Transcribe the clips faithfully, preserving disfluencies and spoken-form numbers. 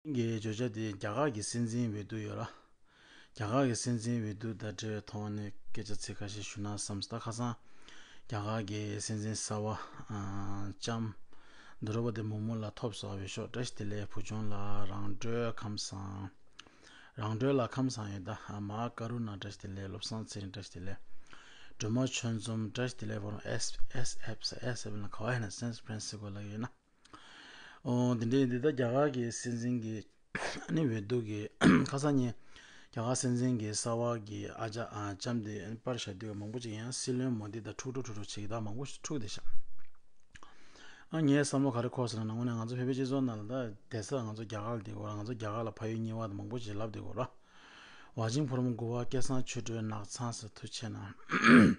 གི་བརྗོད་བྱ་དེ་རྒྱ་གར་གྱི་སྲིད་འཛིན་འོས་བསྡུ་ཡོད་ལ། རྒྱ་གར་གྱི་སྲིད་འཛིན་འོས་བསྡུ་དང་འབྲེལ་བའི་ཐོག་ནས་སྐད་ཆ་ཚིག་ཁ་ཤས་ཞུ་ན་བསམ་སོང་། ད་ཁ་སང་རྒྱ་གར་གྱི་སྲིད་འཛིན་གསར་པ་ཨ་ལྕམ་དྷྲོ་པ་དི་མུར་མུ་ལགས་ཐོབ་སོང་། འོས་ཤོག་བཀྲ་ཤིས་བདེ་ལེགས། བུ་ཆུང་ལགས་རང་གྲོལ་ཁམས་བཟང་། རང་གྲོལ་ལ་ཁམས་བཟང་ཡོད། ད་མ་ཀ་རུ་ན་བཀྲ་ཤིས་བདེ་ལེགས། བློ་བཟང་ཚེ་རིང་བཀྲ་ཤིས་བདེ་ལེགས། སྒྲོལ་མ་ཆོས་འཛོམས་བཀྲ་ཤིས་བདེ་ལེགས། བོ་རོང་ཨེས་ཨེས་ཨེབ་ཨེས་ཨེབ་ལ་ག་བ་ཡིན་ན་སན་ཧྥ་རན་སི་སྐོ་ལ་ཡིན་ན། ཨོ་འདི་འདྲའི་འདི་ད་རྒྱ་གར་གྱི་སྲིད་འཛིན་གྱི་ཨ་ནི་འོས་བསྡུ་གི་ཁ་སང་ཉིན་རྒྱ་གར་སྲིད་འཛིན་གྱི་གསར་བ་གི་ཨ་ཅག་ཨ་ལྕམ་དེ་ཨ་ནི་པར་བཞག་དུས་མང་པོ་ཅིག་ཡང་སྲིད་བློན་མོ་དི་དང་འཁྲུག་འཁྲུག་འཁྲུག་འཁྲུག་བྱེད་ཀྱི་ད་མང་པོ་ཞིག་འཁྲུག་བསྡད་ཤག་ཨ་ངའི་བསམ་བློ་ག་རེ་འཁོར་སོང་ན་དངོས་གནས་ང་ཚོ་བོད་པའི་སྤྱི་ཚོགས་ནང་ལ་ད་བསྡད་ས་ང་ཚོ་རྒྱ་གར་ལ་བསྡད་ཀྱི་ཡོད་ར། ང་ཚོ་རྒྱ་གར་ལ་ཕ་ཡུལ་གཉིས་པ་དང་མང་པོ་ཞིག་ལབ་བསྡད་ཀྱི་ཡོད་ར། ཝ་ཅིང་ཕུ་རམ་དགུ་པ་སྐལ་བཟང་ཆོས་སྒྲོན་ནགས་ཚང་ཟེར་ཐུགས་ཆེ་གནང་།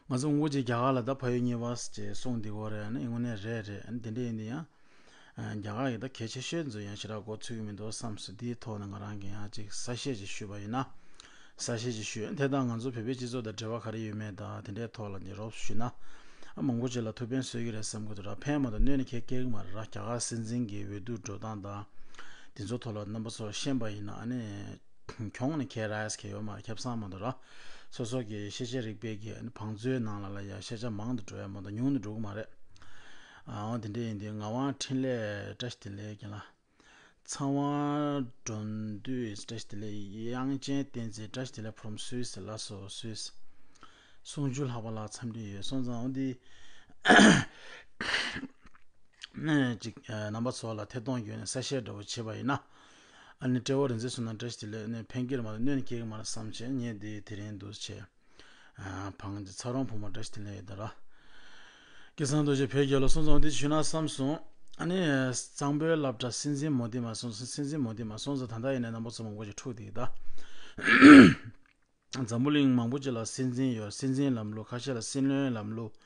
ང་ཚོ་ངོ་ཅིག་རྒྱ་གར་ལ་ད་ཕ་ཡུལ་གཉིས་པ་ཅེས་གསུངས་འདི་གོ་རེད། ཨ་ནི་དངོས་གནས་རེད་རེད། ཨ་ནི་དེ་འདྲ་ཡིན་དུས་ཡང་རྒྱ་གར་གྱི་ད་གལ་ཆེ་ཤོས་ཚོ་ཡང་ཞེ་དྲག་མགོ་ཚོད་ཀྱི་མི་འདུག་བསམ་སོང་། དེའི་ཐོག་ནས་ང་རང་གིས་ཡང་ཅིག་གསལ་བཤད་ཅིག་ཞུས་པ་ཡིན་ན། གསལ་བཤད་ཅིག་ཞུས། དེ་དང་ང་ཚོ་བོད་པའི་སྤྱི་ཚོགས་དང་འབྲེལ་བ་ག་རེ་ཡོད་མེད་དང་དེ་འདྲའི་ཐོག་ལ་ངས་རོབ་ཞུས་ན། ཨ་མང་པོ་ཅིག་ལ་ཐུགས་ཕན་གསོས་ཀྱི་རེད་བསམ་གྱི་འདུག་ར། ཕན་མ་གཏོགས་གནོད་ནི་གང་ཡང་སྐྱེལ་གྱི་མ་རེད་ར། རྒྱ་གར་སྲིད་འཛིན་གྱི་འོས་བསྡུ་འགྲོ་སྟངས་དང་དེ་ཚོ་ཐོག་ལ་རྣམ་པ་ཚོར་ཤེས་པ་ཡིན་ན་ཨ་ནི་གྱོང་ནི་གང་རག་ཡས་གང་ཡོད་མ་རེད། ཁེ་བཟང་མ་གཏོགས་ར། སོ་སོ་གི་ཤེས་བྱ་རིག་པའི་གི་ཨ་ནི་བང་མཛོད་ནང་ལ་ལ་ཡ་ཤེས་བྱ་མང་དུ་འགྲོ་ཡ་མ་གཏོགས་ཉུང་དུ་འགྲོ་གི་མ་རེད། ཨ་འོ་དེ་འདྲ་ཡིན་དུས་ངག་དབང་འཕྲིན་ལས་བཀྲ་ཤིས་བདེ་ལེགས་རྒན་ལགས། ཚངས་དབང་འགྲོ་འདུལ་བཀྲ་ཤིས་བདེ་ལེགས། དབྱངས་ཅན་བསྟན་འཛིན་བཀྲ་ཤིས་བདེ་ལེགས། ཕུ་རམ་སུད་སི་ལ་སོ་སུད་སི། གསུང་ཆོས་ལྷག་པ་ལགས་འཚམས་འདྲི་ཡོད་སོང་ཙང་འོ་འདི་ནས་ཅིག་ཨ་རྣམ་པ་ཚོ་ལ་ཐད་གཏོང་བརྒྱུད་ནས་གསལ་བཤད་འདྲ་བོ་བྱས་པ་ཡིན་ན། ཨ་ནི་སྤྲེའུ་རིག་འཛིན་བསོད་ནམས་བཀྲ་ཤིས་བདེ་ལེགས་ནས་ཕན་གྱི་རེད་མ་གཏོགས་གནོད་ནི་སྐྱེལ་གྱི་མ་རེད་བསམ་བྱས་ངས་འདི་དེ་རིང་འདུག་བྱས། ཨ་བང་ཅིག་ཚ་རོང་བུ་མོ་བཀྲ་ཤིས་བདེ་ལེགས་ཡོད་ད་ར། སྐལ་བཟང་རྡོ་རྗེ་བོད་རྒྱལ་ལོ་སོང་ཙང་འདི་ཞུས་ན་བསམ་སོང་། ཨ་ནི་གཙང་པོའི་སློབ་གྲྭ་སྲིད་འཛིན་མོ་དི་མ་སོང་ཙང་། སྲིད་འཛིན་མོ་དི་མ་སོང་ཙང་ད་ལྟ་ཡིན་ནའི་རྣམ་པ་ཚོ་མང་པོ་ཞིག་འཁྲུག་བསྡད་ཀྱི་ད། འཛམ་བུ་གླིང་མང་པོ་ཅིག་ལ་སྲིད་འཛིན་ཡོད། སྲིད་འཛིན་ལམ་ལུགས། ཁ་ཤས་ལ་སྲིད་བློན་ལམ་ལུགས།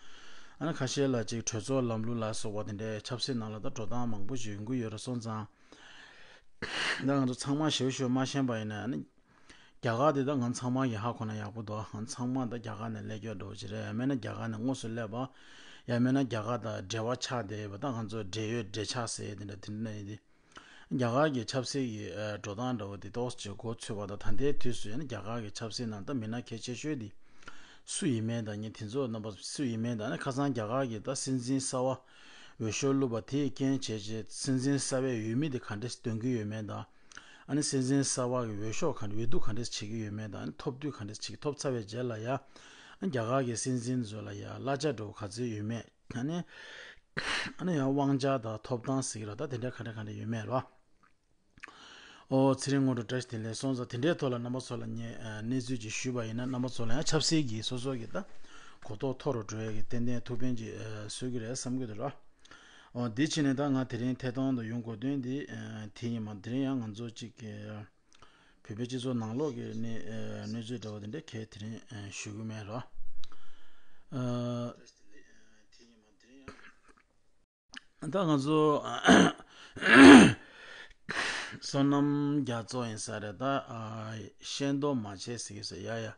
ཨ་ནི་ཁ་ཤས་ལ་ཅིག་གྲོས་ཚོགས་ལམ་ལུགས་ལ་སོགས་པ་དེ་འདྲའི་ཆབ་སྲིད་ནང་ལ་ད་འགྲོ་སྟངས་མང་པོ་ཞིག་ཡོང་གི་ཡོད་རེད་སོང་ཙང་། ད་ང་ཚོ་ཚང་མ་ཞེ་པོ་ཞེ་པོ་མ་ཤེས་པ་ཡིན་ན་ཨ་ནི། རྒྱ་གར་དེ་ད་ང་ཚང་མ་གི་ཧ་གོ་ན་ཡག་པོ་འདུག་ང་ཚང་མ་ད་རྒྱ་གར་ནས་སླེབས་ཀྱི་འགྲོ་བ་ཅིག་རེད། ཡང་མིན་ན་རྒྱ་གར་ནས་དངོས་སུ་སླེབས་པ། ཡང་མིན་ན་རྒྱ་གར་དང་འབྲེལ་བ་ཆགས་བསྡད་ཡོད་པ། ད་ང་ཚོ་འབྲེལ་ཡོད་འབྲེལ་ཆགས་ཟེར་དེ་འདྲ་དེ་འདྲ་ཡིན་ཏེ། རྒྱ་གར་གྱི་ཆབ་སྲིད་ཀྱི་ཨ་འགྲོ་སྟངས་འདྲ་བོ་དེ་ཏོག་ཙམ་མགོ་ཚོས་པ་དང་། ད་ལྟའི་དུས་སུ་ཡིན་ན་རྒྱ་གར་གྱི་ཆབ་སྲིད་ནང་ད་མི་སྣ་གལ་ཆེ་ཤོས་དེ་སུ་ཡིན་མིན་དང་ཉིན་དེ་ཚོ་རྣམ་པ་སུ་ཡིན་མིན་དང་། ཨ་ནི་ཁ་སང་རྒྱ་གར་གྱི་ད་སྲིད་འཛིན་གསར་པ་འོས་ཤོག་བླུགས་པ་དེས་རྐྱེན་བྱས་རྗེས་སྲིད་འཛིན་གསར་པའི་འོས་མི་དེ་ག་འདྲས་འདོན་གྱི་ཡོད་མེད་དང་། ཨ་ནི་སྲིད་འཛིན་གསར་པ་གི་འོས་ཤོག་ག་འདྲ་འོས་བསྡུ་ག་འདྲས་བྱེད་ཀྱི་ཡོད་མེད་དང་། ཨ་ནི་ཐོབ་དུས་ག་འདྲས་བྱེད་ཀྱི། ཐོབ་ཚར་བའི་རྗེས་ལ་ཡ་ཨ་ནི་རྒྱ་གར་གྱི་སྲིད་འཛིན་ཚོ་ལ་ཡ་གླ་ཆ་འདྲ་བོ་ག་ཚོད་ཡོད་མེད། ཨ་ནི་ཨ་ནི་ཡང་དབང་ཆ་དང་ཐོབ་ཐང་ཟེར་གྱི་རེད། ད་དེ་འདྲ་ག་འདྲ་ག་འདྲ་ཡོད་མེད་རོ། ཨོ་ཚེ་རིང་དངོས་གྲུབ་བཀྲ་ཤིས་བདེ་ལེགས་སོང་ཙང་དེ་འདྲའི་ཐོག་ལ་རྣམ་པ་ཚོ་ལ་ངས་ཨ་གནས་ཚུལ་ཅིག་ཞུས་པ་ཡིན་ན། རྣམ་པ་ཚོ་ལ་ཡང་ཆབ་སྲིད་ཀྱི་སོ་སོ་གི་ད་གོ་རྟོགས་མཐོ་རུ་འགྲོ་ཡ་གི་ཏན་ཏན་ཐུགས་ཕན་ཅིག་ཨ་གསོས་ཀྱི་རེད་བསམ་གྱི་འདུག་རོ། ཨོ་འདི་ཕྱིན་ནས་ད་ང་དེ་རིང་ཐད་གཏོང་དུ་ཡོང་དགོས་དོན་འདི་ཨ་དེ་ཡིན་མ། དེ་རིང་ཡང་ང་ཚོ་གཅིག་གི་བོད་པའི་སྤྱི་ཚོགས་ནང་ལོགས་ཀྱི་གནས་ཨ་གནས་ཚུལ་འདྲ་བོ་དེ་འདྲ་གས་དེ་རིང་ཨ་ཞུ་གི་མེད་རོ། ཨ་ད་ང་ཚོ་བསོད་ནམས་རྒྱ་མཚོ་ཡིན་ས་རེད། ད་ཨ་ཤེས་མདོག་མ་བྱེད་ཟེར་གྱི་ཟེར་ཡ་ཡ།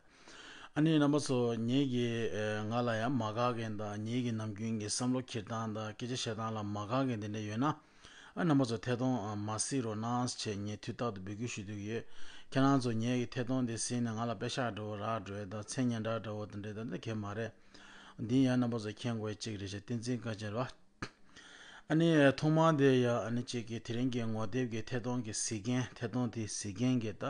ཨ་ནི་རྣམ་པ་ཚོ་ངེད་ཀྱི་ཨ་ང་ལ་ཡང་མ་དགའ་མཁན་དང་ངེད་ཀྱི་ནམ་རྒྱུན་གྱི་བསམ་བློ་འཁྱེར་སྟངས་དང་སྐད་ཆ་བཤད་སྟངས་ལ་མ་དགའ་མཁན་དེ་འདྲ་ཡོད་ན། ཨ་རྣམ་པ་ཚོ་ཐད་གཏོང་ཨ་མ་གཟིགས་རོགས་གནང་ཞེས་ངས་དུས་རྟག་ཏུ་འབོད་སྐུལ་ཞུ་འདོད་ཡོད། ཁྱེད་རང་ཚོ་ངེད་ཀྱི་ཐད་གཏོང་འདི་གཟིགས་ནས་ང་ལ་པེ་ཤག་འདྲ་བོ་རག་འགྲོ་ཡས་དང་མཚན་སྙན་གྲགས་འདྲ་བོ་དེ་འདྲ་ད་འདི་གས་མ་རེད། འདི་ཡང་རྣམ་པ་ཚོ་མཁྱེན་དགོས་ཡས་གཅིག་རེད་ཤག་བསྟན་འཛིན་དཀར་ཆེན་རོ། ཨ་ནི་ཐོག་མར་དེ་ཡ་ཨ་ནི་གཅིག་གི་དེ་རིང་གི་ངོ་དེབ་ཀྱི་ཐད་གཏོང་གི་གཟིགས་མཁན། ཐད་གཏོང་དེ་གཟིགས་མཁན་གྱི་ད་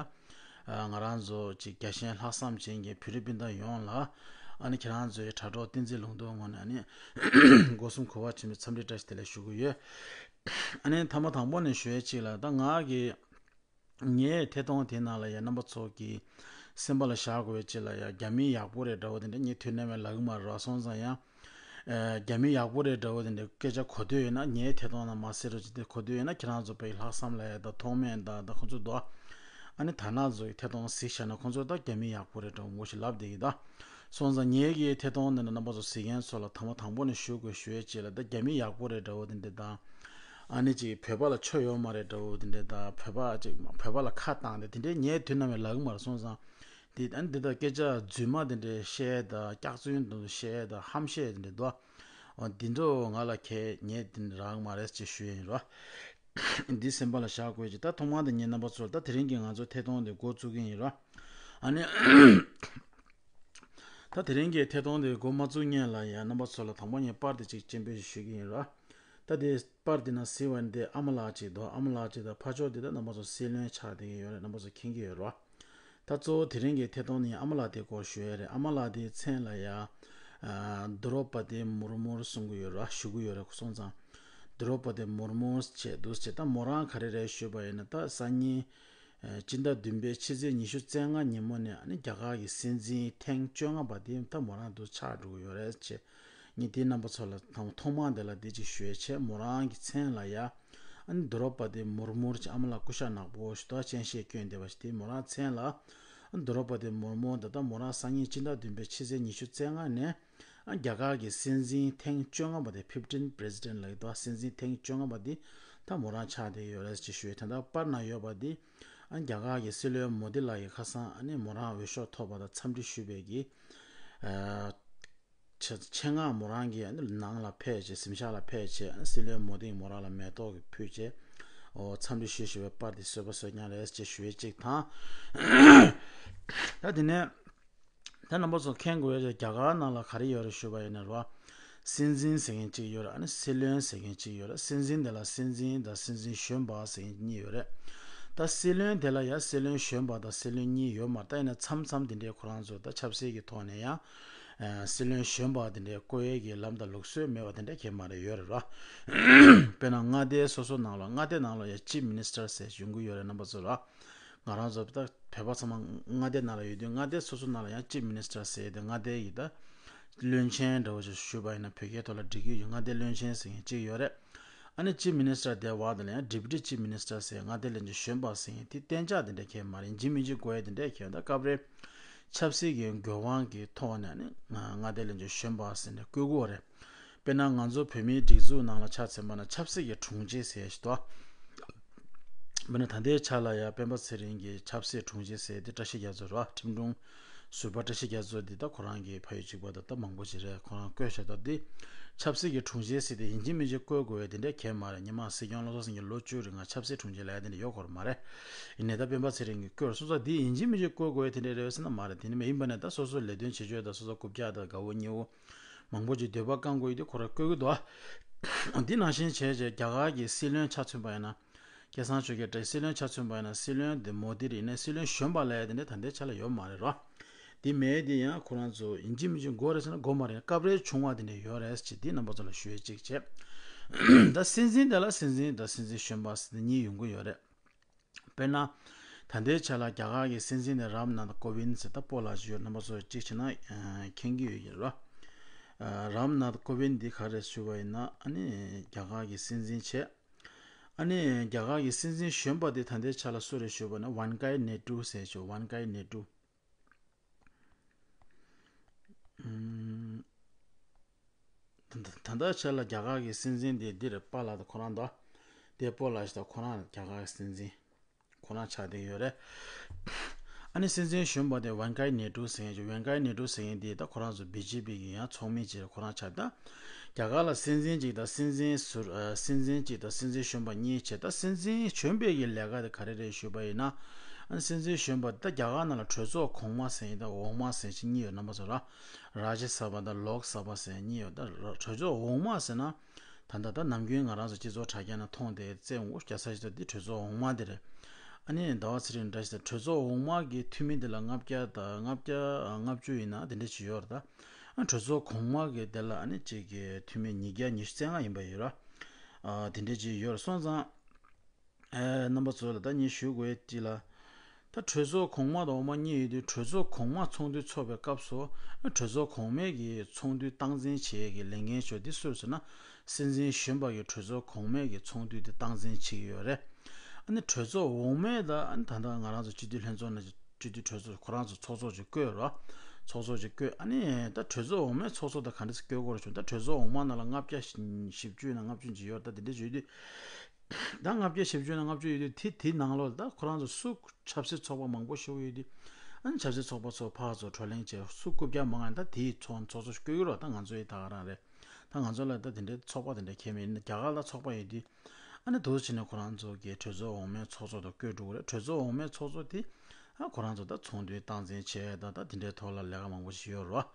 ཨ་ང་རང་ཚོ་གཅིག་རྒྱལ་ཞེན་ལྷག་བསམ་ཅན་གྱི་བོད་རིགས་སྤུན་ཟླ་ཡོངས་ལ་ཨ་ནི་ཁྱེད་རང་ཚོའི་དྲ་གྲོགས་བསྟན་འཛིན་ལུང་རྟོགས་ངོས་ནས་ཨ་ནི་སྒོ་གསུམ་གུས་པ་ཆེན་པོས་འཚམས་འདྲི་བཀྲ་ཤིས་བདེ་ལེགས་ཞུ་གི་ཡོད། ཨ་ནི་ཐ་མ་དང་པོ་ནས་ཞུ་ཡས་གཅིག་ལ། ད་ང་གི་ངའི་ཐད་གཏོང་དེ་ནང་ལ་ཡ་རྣམ་པ་ཚོ་གི་སེམས་པ་ལ་བཞག་དགོས་པའི་ཆེད་ལ་ཡ་རྒྱ་མི་ཡག་པོ་རེད་འདྲ་བོ་དེ་འདྲ་ངས་དུས་ནམ་ཡང་ལབ་ཀྱི་མ་རེད་བ། སོང་ཙང་ཡང་ཨ་རྒྱ་མི་ཡག་པོ་རེད་འདྲ་བོ་དེ་འདྲ་སྐད་ཆ་གོ་འདོད་ཡོད་ན། ངའི་ཐད་གཏོང་ནང་མ་གཟིགས་རོགས་བྱེད། དེ་གོ་འདོད་ཡོད་ན་ཁྱེད་རང་ཚོ་དཔེ་ལྷག་བསམ་ལ་ཡ་ད་ཐོགས་མེད་ད་ད་ཁོང་ཚོ་འདུག་ཨ་ནི་དར་ནག་ཚོ་གི་ཐད་གཏོང་གཟིགས་བཞག་ན་ཁོང་ཚོ་ད་རྒྱ་མི་ཡག་པོ་རེད་འདྲ་བོ་ངོ་ཞིག་ལབ་བསྡད་ཀྱི་ད། སོང་ཙང་ངེད་ཀྱི་ཐད་གཏོང་འདི་ནས་རྣམ་པ་ཚོ་གཟིགས་མཁན་ཚོ་ལ་ཐ་མ་དང་པོ་ནས་ཞུ་དགོས་ཞུ་ཡས་ཅིག་ལ། ད་རྒྱ་མི་ཡག་པོ་རེད་འདྲ་བོ་དེ་འདྲ་དང་། ཨ་ནི་ཅིག་བོད་པ་ལ་ཆོ་ཡོད་མ་རེད་འདྲ་བོ་དེ་འདྲ་དང་། བོད་པ་ཅིག་བོད་པ་ལ་ཁ་བཏང་སྟེ་དེ་འདྲའི་ངས་དུས་ནམ་ཡང་ལབ་ཀྱི་མ་རེད། སོང་ཙང་དེ་ཨ་ནི་འདི་ལྟར་སྐད་ཆ་རྫུན་མ་དེ་འདྲ་བཤད་དང་། སྐྱག་རྫུན་དེ་འདྲ་བཤད་དང་། ཧམ་བཤད་དེ་འདྲ་འདུག་འོ་འདི་འདྲ་ང་ལ་ཁྱེད་ངས་དེ་འདྲ་རག་གི་མ་རེད་ཅེས་ཞུ་ཡས་ཡིན་རོ། འདི་སེམས་པ་ལ་བཞག་དགོས་ཀྱི། ད་ཐོག་མར་དེ་ངས་རྣམ་པ་ཚོར་ད་དེ་རིང་གི་ང་ཚོ་ཐད་གཏོང་དེ་འགོ་བཙུགས་ཀྱི་ཡིན་ར། ཨ་ནི། ད་དེ་རིང་གི་ཐད་གཏོང་དེ་འགོ་མ་བཙུགས་སྔོན་ལ་ཡང་རྣམ་པ་ཚོ་ལ་དང་པོ་ངས་པར་དེ་གཅིག་སྤྱན་འབུལ་ཞུ་གི་ཡིན་ར། ད་དེ་པར་དེ་ན་གཟིགས་པ་ནི་དེ་ཨ་མ་ལགས་གཅིག་འདུག་ཨ་མ་ལགས་གཅིག་དང་ཕ་ཕྱོགས་དེ་ད་རྣམ་པ་ཚོ་སྲིད་བློན་ཆགས་བསྡད་ཀྱི་ཡོད་རེད། རྣམ་པ་ཚོ་མཁྱེན་གྱི་ཡོད་ར། ད་གཙོ་བོ་དེ་རིང་གི་ཐད་གཏོང་ནི་ཨ་མ་ལགས་དེ་སྐོར་ཞུ་ཡ་རེད། ཨ་མ་ལགས་དེའི་མཚན་ལ་ཡ། ཨ། དུ་རོ་པ་དི་མུར་མུར་གསུང་གི་ཡོད་ར། ཞུ་གི་ཡོད་ར། སོང་ཙང་། དུ་རོ་པ་དི་མུར་མུར་བྱས་འདུག་བྱས། ད་མོ་རང་ག་རེ་རེད་ཞུས་པ་ཡིན་ན། ད་སང་ཉིན་ཨ། སྤྱི་ཟླ་བདུན་པའི་ཕྱི་ཚེས་ཉི་ཤུ་རྩ་ལྔ་ཉིན་མོ་ནས་ཨ་ནི་རྒྱ་གར་གྱི་སྲིད་འཛིན་ཐེངས་བཅོ་ལྔ་པ་དེ་ད་མོ་རང་འདུག་ཆགས་འགྲོ་གི་ཡོད་རེད་བྱས། ངས་དེའི་རྣམ་པ་ཚོ་ལ་ཐོག་མར་དེ་ལ་དེ་ཅིག་ཞུ་ཡ་བྱས། མོ་རང་གི་མཚན་ལ་ཡ། ཨ་ནི་དུ་རོ་པ་དི་མུར་མུར་བྱས། ཨ་མ་ལགས་སྐུ་ཤ་ནག་པོ་ཞིག་ད་སྤྱན་ཤེད་སྐྱོན་བསྡད་པ་ཞིག་དེ་མོ་རང་མཚན་ལ། ཨ། དུ་རོ་པ་དི་མུར་མུར་ད་ལྟ་མོ་རང་སང་ཉིན་སྤྱི་ཟླ་བདུན་པའི་ཕྱི་ཚེས་ཉི་ཤུ་རྩ་ལྔ་ནས། ཨ། རྒྱ་གར་གྱི་སྲིད་འཛིན་ཐེངས་བཅོ་ལྔ་པ་དེ། ཕིཕ་ཊིན་པི་རེ་སི་ཌེན་ཊི་ལབ་ཀྱི་འདུག་སྲིད་འཛིན་ཐེངས་བཅོ་ལྔ་པ་དེ་ད་མོ་རང་ཆགས་བསྡད་ཡོད་རེད་ཅེས་ཞུ་ཡས། དེ་འདྲ་པར་ན་ཡོད་པ་དེ། ཨ། རྒྱ་གར་གྱི་སྲིད་བློན་མོ་དི་ལགས་ཀྱིས་ཁ་སང་ཨ་ནི་མོ་རང་འོས་ཤོག་ཐོབ་པ་དང་འཚམས་འདྲི་ཞུས་པའི་གི། ཨ། ཆེད་མངགས་མོ་རང་གིས་ནང་ལ་ཕེབས་བྱས། གཟིམ་ཤག་ལ་ཕེབས་བྱས། སྲིད་བློན་མོ་དིས་མོ་རང་ལ་མེ་ཏོག་གི་ཕུལ་བྱས། འོ། འཚམས་འདྲི་ཞུ་ཞུ་བའི་པར་དེ་བཟོས་པ་བཟོས་མཁན་རེད་ཅེས་ཞུ་ཡས་གཅིག་དང་། ད་དེ་ནས་ད་རྣམ་པ་ཚོ་མཁྱེན་དགོས་ཡ། རྒྱ་གར་ནང་ལ་ག་རེ་ཡོད་རེད་ཞུས་པ་ཡིན་ན་རོ། སྲིད་འཛིན་ཟེར་མཁན་གཅིག་ཡོད་རེད། ཨ་ནི་སྲིད་བློན་ཟེར་མཁན་གཅིག་ཡོད་རེད། སྲིད་འཛིན་དེ་ལ་སྲིད་འཛིན་དང་སྲིད་འཛིན་གཞོན་པ་ཟེར་མཁན་གཉིས་ཡོད་རེད། ད་སྲིད་བློན་དེ་ལ་ཡ་སྲིད་བློན་གཞོན་པ་དང་སྲིད་བློན་གཉིས་ཡོད་མ་རེད། ད་ཡིན་ན་མཚམས་མཚམས་དེ་འདྲའི་ཁོ་རང་ཚོ་ད་ཆབ་སྲིད་ཀྱི་ཐོག་ནས་ཡང་། ཨ། སྲིད་བློན་གཞོན་པ་དེ་འདྲའི་བསྐོ་ཡས་ཀྱི་ལམ་དང་ལུགས་སྲོལ་མེད་པ་དེ་འདྲ་གང་ཡང་མ་རེད། ཡོད་རེད་ར། དཔེར་ན་མངའ་སྡེ་སོ་སོ་ནང་ལ། མངའ་སྡེ་ནང་ལ་ཡ་ཅིབ་མི་ནི་སི་ཊར་ཟེར་ཡོང་གི་ཡོད་རེད། རྣམ་པ་ཚོ་ར། ང་རང་ཚོ་ད་བོད་པ་ཚང་མ་མངའ་སྡེ་ནང་ལ་ཡོད་དུས། མངའ་སྡེ་སོ་སོ་ནང་ལ་ཡང་ཅིབ་མི་ནི་སི་ཊར་ཟེར་ཡས་དེ། མངའ་སྡེ་ཡི་ད་བློན་ཆེན་འདྲ་བོ་ཞིག་ཞུས་པ་ཡིན་ན་བོད་སྐད་ཐོག་ལ་འགྲིག་གི་ཡོད། མངའ་སྡེ་བློན་ཆེན་ཟེར་མཁན་གཅིག་ཡོད་རེད། ཨ་ནི་ཅིབ་མི་ནི་སི་ཊར་དེ་བར་དུ་ལ་ཡང་ཌི་པུ་ཊི་ཅིབ་མི་ནི་སི་ཊར་ཟེར། མངའ་སྡེ་བློན་ཆེན་གཞོན་པ་ཟེར་མཁན་དེ་གཏན་འཇགས་དེ་འདྲ་གང་ཡང་མ་རེད། ཡིན་གཅིག་མིན་གཅིག་བསྐོ་ཡས་དེ་འདྲ་གང་ཡང་། ད་སྐབས་རེ་ཆབ་སྲིད་ཀྱི་འགོ་དབང་གི་ཐོག་ནས་ནི་མངའ་སྡེ་བློན་ཆེན་གཞོན་པ་ཟེར་ནས་བསྐོ་གི་ཡོད་རེད། དཔེར་ན་ང་ཚོ་བོད་མིའི་སྒྲིག་འཛུགས་ནང་ལ་ཆ་མཚོན་པ་ན་ཆབ་སྲིད་ཀྱི་དྲུང་ཆེ་ཟེར་ཞིག་འདུག་དཔེར་ན་ད་ལྟའི་ཆ་ལ་ཡ་སྤེན་པ་ཚེ་རིང་གི་ཆབ་སྲིད་དྲུང་ཆེ་ཟེར་དེ་བཀྲ་ཤིས་རྒྱ་མཚོ་རེད་པ། ཁྲིམས་དྲུང་ཟུར་པ་བཀྲ་ཤིས་རྒྱ་མཚོ་འདི་ད་ཁོ་རང་གི་ཕ་ཡུལ་གཅིག་པ་དང་ད་མང་པོ་ཞིག་རེད། ཁོ་རང་བསྐོས་ཤག་ད་འདི་ཆབ་སྲིད་ཀྱི་དྲུང་ཆེ་ཟེར་དེ་ཡིན་གཅིག་མིན་གཅིག་བསྐོ་དགོས་ཡས་དེ་འདྲ་གང་ཡང་མ་རེད། སྔོན་མ་སྲིད་སྐྱོང་བློ་བཟང་སེང་གེ་ལོ་བཅུ་རིང་ལ་ཆབ་སྲིད་དྲུང་ཆེ་ལབ་ཡ་དེ་འདྲ་ཡོད་སྐོར་མ་རེད། ཡིན་ནའི་ད་སྤེན་པ་ཚེ་རིང་གིས་བསྐོས་སོང་ཙང་འདི་ཡིན་གཅིག་མིན་གཅིག་བསྐོ་དགོས་ཡས་དེ་འདྲ་རེད་པས་ཟེར་ན་མ་རེད། དེ་འདྲ་མ་ཡིན་པ་ནས་ད་སོ་སོ་ལས་དོན་བྱེད་ཕྱོགས་དང་སོ་སོ་རྐུབ་བཀྱག་དང་དགའ་བོ་ཉེ་བོ་མང་པོ་ཅིག་འདོད་པ་བསྐང་དགོས་ཡས་དེ་ཁོ་རང་བསྐོ་གི་འདུག་འདི་ནང་བཞིན་བྱས་བྱས་རྒྱ་གར་གྱི་སྲིད་བློན་ཆ་མཚོན་པ་ཡིན་ན། སྐལ་བཟང་ཆོས་རྒྱལ་བཀྲ་ཤིས་སྲིད་བློན་ཆ་མཚོན་པ་ཡིན་ན། སྲིད་བློན་དེ་མོ་དི་རེད། ཡིན་ནའི་སྲིད་བློན་གཞོན་པ་ལབ་ཡ་དེ་འདྲ་ད་ལྟའི་ཆ་ལ་ཡོད་མ་རེད་རོ། དེ་མེད་དེ་ཡང་ཁོ་རང་ཚོ་ཡིན་གཅིག་མིན་གཅིག་དགོས་རེད་ཟེར་ན་དགོས་མ་རེད། སྐབས་རེ་བྱུང་བ་དེ་འདྲ་ཡོད་རེད་ཅེས་དེ་རྣམ་པ་ཚོ་ལ་ཞུ་ཡས་གཅིག་བྱས། ད་སྲིད་འཛིན་དེ་ལ་སྲིད་འཛིན་དང་སྲིད་འཛིན་གཞོན་པ་ཟེར་ནས་གཉིས་ཡོང་གི་ཡོད་རེད། དཔེར་ན། ད་ལྟའི་ཆ་ལ་རྒྱ་གར་གྱི་སྲིད་འཛིན་དེ་རམ་ནཱཐ་ཀོ་བིན་ཟེར་ད་སྤོ་ལགས་ཅིག་ཡོད། རྣམ་པ་ཚོ་གཅིག་བྱས་ན་ཨ་མཁྱེན་གྱི་ཡོད་ཀྱི་རེད་པ། ཨ། རམ་ནཱཐ་ཀོ་བིན་འདི་ག་རེ་ཞུ་བ་ཡིན་ན་ཨ་ནི་རྒྱ་གར་གྱི་སྲིད་འཛིན་བྱས། ཨ་ནི་རྒྱ་གར་གྱི་སྲིད་འཛིན་གཞོན་པ་དེ་ད་ལྟའི་ཆ་ལ་སུ་རེད་ཞུས་པ་ན་ཝན་ཀའི་ནེ་ཀྲུ་ཟེར་ཞུ། ཝན་ཀའི་ནེ་ཀྲུ། ཨུམ། ད་ད་ལྟའི་ཆ་ལ་རྒྱ་གར་གྱི་སྲིད་འཛིན་དེ་འདི་རེད། པཱ་ལགས་དང་ཁོ་རང་འདུག་དེ་སྤོ་ལགས་ཤིག་དང་ཁོ་རང་རྒྱ་གར་གྱི་སྲིད་འཛིན། ཁོ་རང་ཆགས་བསྡད་ཡོད་རེད། ཨ་ནི་སྲིད་འཛིན་གཞོན་པ་དེ་ཝན་ཀའི་ནེ་ཀྲུ་ཟེར་མཁན་ཅིག་ཝན་ཀའི་ནེ་ཀྲུ་ཟེར་མཁན་དེ་ད་ཁོ་རང་ཚོ་བི་ཇེ་པི་གི་ཡང་ཚོགས་མི་ཅིག་རེད། ཁོ་རང་ཆགས་ད། རྒྱ་གར་ལ་སྲིད་འཛིན་གཅིག་དང་སྲིད་འཛིན་ཟུར། ཨ། སྲིད་འཛིན་གཅིག་དང་སྲིད་འཛིན་གཞོན་པ་གཉིས་བྱས། ད་སྲིད་འཛིན་གཞོན་པའི་གི་ལས་ཀ་དེ་ག་རེ་རེད་ཞུས་པ་ཡིན་ན། ཨ་ནི་སྲིད་འཛིན་གཞོན་པ་ད་རྒྱ་གར་ནང་ལ་གྲོས་ཚོགས་གོང་མ་ཟེར་ཡིན་ད་འོག་མ་ཟེར་གཅིག་གཉིས་ཡོད། རྣམ་པ་ཚོ་ར། རཱ་ཇི་སཱ་བྷ་དང་ལོག་སཱ་བྷ་ཟེར་གཉིས་ཡོད། ད་གྲོས་ཚོགས་འོག་མ་ཟེར་ན། ད་ལྟ་ད་ནམ་རྒྱུན་ང་རང་ཚོ་སྤྱི་ཚོགས་དྲ་རྒྱ་ནང་མཐོང་དེ་བཙན་འོག་རྒྱག་ས་ཞིག་ད་འདི་གྲོས་ཚོགས་འོག་མ་དེ་རེད། ཨ་ནི་ཟླ་བ་ཚེ་རིང་འདྲ་ཞིག་ད་གྲོས་ཚོགས་འོག་མ་གི་འཐུས་མི་དེ་ལ་ལྔ་བརྒྱ་དང་ལྔ་བརྒྱ་ལྔ་བཅུ་ཡིན་ན་དེ་འདྲ་ཞིག་ཡོད་རེད་ད། ཨ་གྲོས་ཚོགས་གོང་མ་གི་དེ་ལ་ཨ་ནི་གཅིག་གི་འཐུས་མི་ཉིས་བརྒྱ་ཉི་ཤུ་རྩ་ལྔ་ཡིན་པ་ཡོད་ར། ཨ་དེ་འདྲ་ཅིག་ཡོད་རེད། སོང་ཙང་། ཨ་རྣམ་པ་ཚོ་ལ་ད་ངས་ཞུ་དགོས་ཅིག་ལ། ད་གྲོས་ཚོགས་གོང་མ་དང་འོག་མ་གཉིས་ཡོད་དུས་གྲོས་ཚོགས་གོང་མ་ཚོགས་འདུ་ཚོགས་པའི་སྐབས་སུ་གྲོས་ཚོགས་གོང་མའི་གི་ཚོགས་འདུ་སྟངས་འཛིན་བྱེད་ཡས་ཀྱི་ལས་འགན་ཤོར་འདི་སུར་ཟེར་ན། སྲིད་འཛིན་གཞོན་པ་གི་གྲོས་ཚོགས་གོང་མའི་གི་ཚོགས་འདུ་འདི་སྟངས་འཛིན་བྱེད་ཀྱི་ཡོད་རེད། ཨ་ནི་གྲོས་ཚོགས་འོག་མའི་ད་ཨ་ནི་ད་ལྟ་ང་རང་ཚོ་སྤྱི་འཐུས་ལྷན་ཚོགས་ནང་སྤྱི་འཐུས་གྲོས་ཚོགས་ཁོ་རང་ཚོ་ཚོགས་གཙོ་ཅིག་བསྐོས་རོགས། ཚོགས་གཙོ་ཅིག་བསྐོས། ཨ་ནི་ད་གྲོས་ཚོགས་འོག་མའི་ཚོགས་གཙོ་ད་ག་འདྲ་སེ་བསྐོས་དགོས་རེད་བྱུང་། ད་གྲོས་ཚོགས་འོག་མ་ནང་ལ་ལྔ་བརྒྱ་བཞི་བཅུ་ཡིན་ན་ལྔ་བཅུ་ཅིག་ཡོད་རེད། ད་དེ་འདྲ་བྱེད་དུས། ད་ལྔ་བརྒྱ་བཞི་བཅུ་ན་ལྔ་བཅུ་ཡོད་དུས་དེ་དེའི་ནང་ལོགས་ལ་ད་ཁོ་རང་ཚོ་སུ་ཆབ་སྲིད་ཚོགས་པ་མང་པོ་ཞིག་ཡོད་དུས། ཨ་ནི་ཆབ་སྲིད་ཚོགས་པ་ཚོ་ཕར་ཚུར་བགྲོ་གླེང་བྱས་སུ་རྐུབ་བཀྱག་མང་ང་ད་དེའི་ཚོགས་ཚོགས་གཙོ་ཞིག་བསྐོས་ཀྱི་རོགས། ད་ང་ཚོ་ཡི་ད་ག་རང་རེད། ད་ང་ཚོ་ལ་ད་དེ་འདྲའི་ཚོགས་པ་དེ་འདྲ་ཁྱད་མེད། རྒྱ་གར་ལ་ཚོགས་པ་ཡོད་དུས། ཨ་ནི་འདུག་བྱས་ནས་ཁོ་རང་ཚོ་གི་གྲོས་ཚོགས་འོག་མའི་ཚོགས་གཙོ་དང་བསྐོས་འགྲོ་གི་རེད། གྲོས་ཚོགས་འོག་མའི་ཚོགས་གཙོ་དེ་ཨ་ཁོ་རང་ཚོ་ད་ཚོགས་འདུའི་སྟངས་འཛིན་བྱས་ད་ད་དེ་འདྲའི་ཐོག་ལ་ལས་ཀ་མང་པོ་ཞིག་ཡོད་རེད་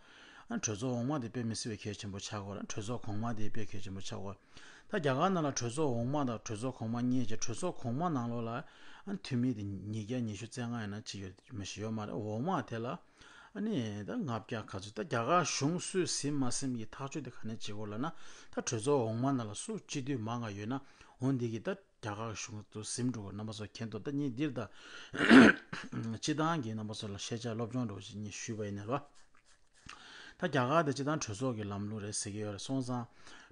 བ། ཨ་གྲོས་ཚོགས་འོག་མ་དེ་དཔེ་མི་སྲིད་པའི་གལ་ཆེན་པོ་ཆགས་ཀྱི་ཡོད་རེད། གྲོས་ཚོགས་གོང་མ་དེ་དཔེ་གལ་ཆེན་པོ་ཆགས་ཀྱི་ཡོད་རེད། ད་རྒྱ་གར་ནང་ལ་གྲོས་ཚོགས་འོག་མ་དང་གྲོས་ཚོགས་གོང་མ་གཉིས་བྱས། གྲོས་ཚོགས་གོང་མ་ནང་ལོགས་ལ་ཨ་འཐུས་མི་དེ་ཉིས་བརྒྱ་ཉི་ཤུ་རྩ་ལྔ་ཡིན་ན་ཅིག་ཡོད་མི་ཞིག་ཡོད་མ་རེད། འོག་མ་དེ་ལ་ཨ་ནི་ད་ལྔ་བརྒྱ་ག་ཚོད། ད་རྒྱ་གར་གཞུང་སུས་ཟིན་མ་ཟིན་གྱི་ཐག་གཅོད་དེ་ག་ནས་བྱེད་དགོས་ལབ་ན། ད་གྲོས་ཚོགས་འོག་མ་ནང་ལ་སུ་སྤྱི་འཐུས་མང་བ་ཡོད་ན་འོ་འདི་གིས་ད་རྒྱ་གར་གཞུང་དུ་ཟིན་འགྲོ་གི། རྣམ་པ་ཚོ་མཁྱེན་ཐུབ། ད་ངས་འདིར་ད་སྤྱི་བཏང་གི་རྣམ་པ་ཚོ་ལ་ཤེས་བྱ་སློབ་སྦྱོང་འདྲ་བོ་ཞིག་ངས་ཞུས་པ་ཡིན་ནའི་རོ། ད་རྒྱ་གར་དེ་སྤྱི་བཏང་གྲོས་ཚོགས་ཀྱི་ལམ་ལུགས་རེད་ཟེར་གྱི་ཡོད་རེད། སོང་ཙང་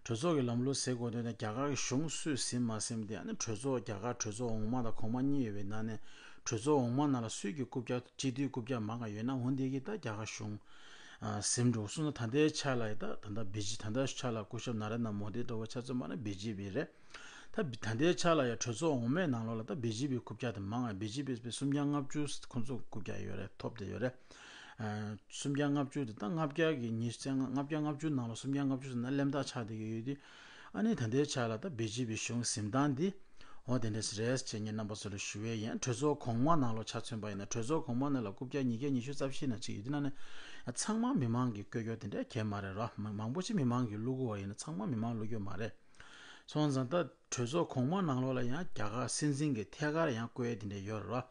གྲོས་ཚོགས་ཀྱི་ལམ་ལུགས་ཟེར་དགོས་དོན་ནི་རྒྱ་གར་གྱི་གཞུང་སུས་ཟིན་མ་ཟིན་དེ་ཨ་ནི་གྲོས་ཚོགས་རྒྱ་གར་གྲོས་ཚོགས་འོག་མ་དང་གོང་མ་གཉིས་ཡོད་པའི་ནང་ནས་གྲོས་ཚོགས་འོག་མ་ནང་ལ་སུས་ཀྱི་རྐུབ་བཀྱག་སྤྱི་འཐུས་རྐུབ་བཀྱག་མང་བ་ཡོད་ན་འོ་འདི་གིས་ད་རྒྱ་གར་གཞུང་ཨ་ཟིན་འགྲོ། སོང་ཙང་ད་ལྟའི་ཆ་ལ་ཡི་ད་ད་ལྟ་བི་ཇི་ད་ལྟའི་ཆ་ལ་སྐུ་ཞབས་ན་རེན་དྲ་མོ་དི་འདྲ་བོ་ཆ་མཚོན་པ་ན་བི་ཇེ་པི་རེད། ད་བི་ད་ལྟའི་ཆ་ལ་ཡང་གྲོས་ཚོགས་འོག་མའི་ནང་ལོགས་ལ་ད་བི་ཇེ་པི་རྐུབ་བཀྱག་དེ་མང་བ། བི་ཇེ་པི་དཔེ་སུམ་བརྒྱ་ལྔ་བཅུ་ཁོང་ཚོ་རྐུབ་བཀྱག་ཡོད་རེད། ཐོབ་བསྡད་ཡོད་རེད། ཨ་སུམ་བརྒྱ་ལྔ་བཅུ་དེ་ད་ལྔ་བརྒྱ་གི་ཉི་ཤུ་རྩ་ལྔ། ལྔ་བརྒྱ་ལྔ་བཅུ་ནང་ལ་སུམ་བརྒྱ་ལྔ་བཅུ་ཟེར་ན་གླེན་རྟགས་ཆགས་བསྡད་ཀྱི་ཡོད་དུས། ཨ་ནི་ད་ལྟའི་ཆ་ལ་ད་བི་ཇེ་པི་གཞུང་ཟིན་སྟངས་འདི་འོ་དེ་འདྲ་རེད་ཅེས་ངས་རྣམ་པ་ཚོ་ལ་ཞུ་བའི་ཡིན། གྲོས་ཚོགས་གོང་མ་ནང་ལོགས་ཆ་མཚོན་པ་ཡིན་ན་གྲོས་ཚོགས་གོང་མ་ནང་ལ་རྐུབ་བཀྱག་ཉིས་བརྒྱ་ཉི་ཤུ་རྩ་བཞི་ན་ཅིག་ཡོད་དེ་ན་ནི་ཚང་མ་མི་མང་གིས་བསྐོས་རྒྱུ་དེ་འདྲ་གང་ཡང་མ་རེད་རོ། མང་པོ་ཅིག་མི་མང་གིས་བླུག་གི་ཡོད་པ་ཡིན་ན་ཚང་མ་མི་མང་བླུག་རྒྱུ་མ་རེད། སོང་ཙང་ད་གྲོས་ཚོགས་གོང་མ་ནང་ལོགས་ལ་ཡང་རྒྱ་གར་སྲིད་འཛིན་གྱི་ཐད་ཀར་ཡང་བསྐོ་ཡས་དེ་འདྲ་ཡོད་རེད་རོ།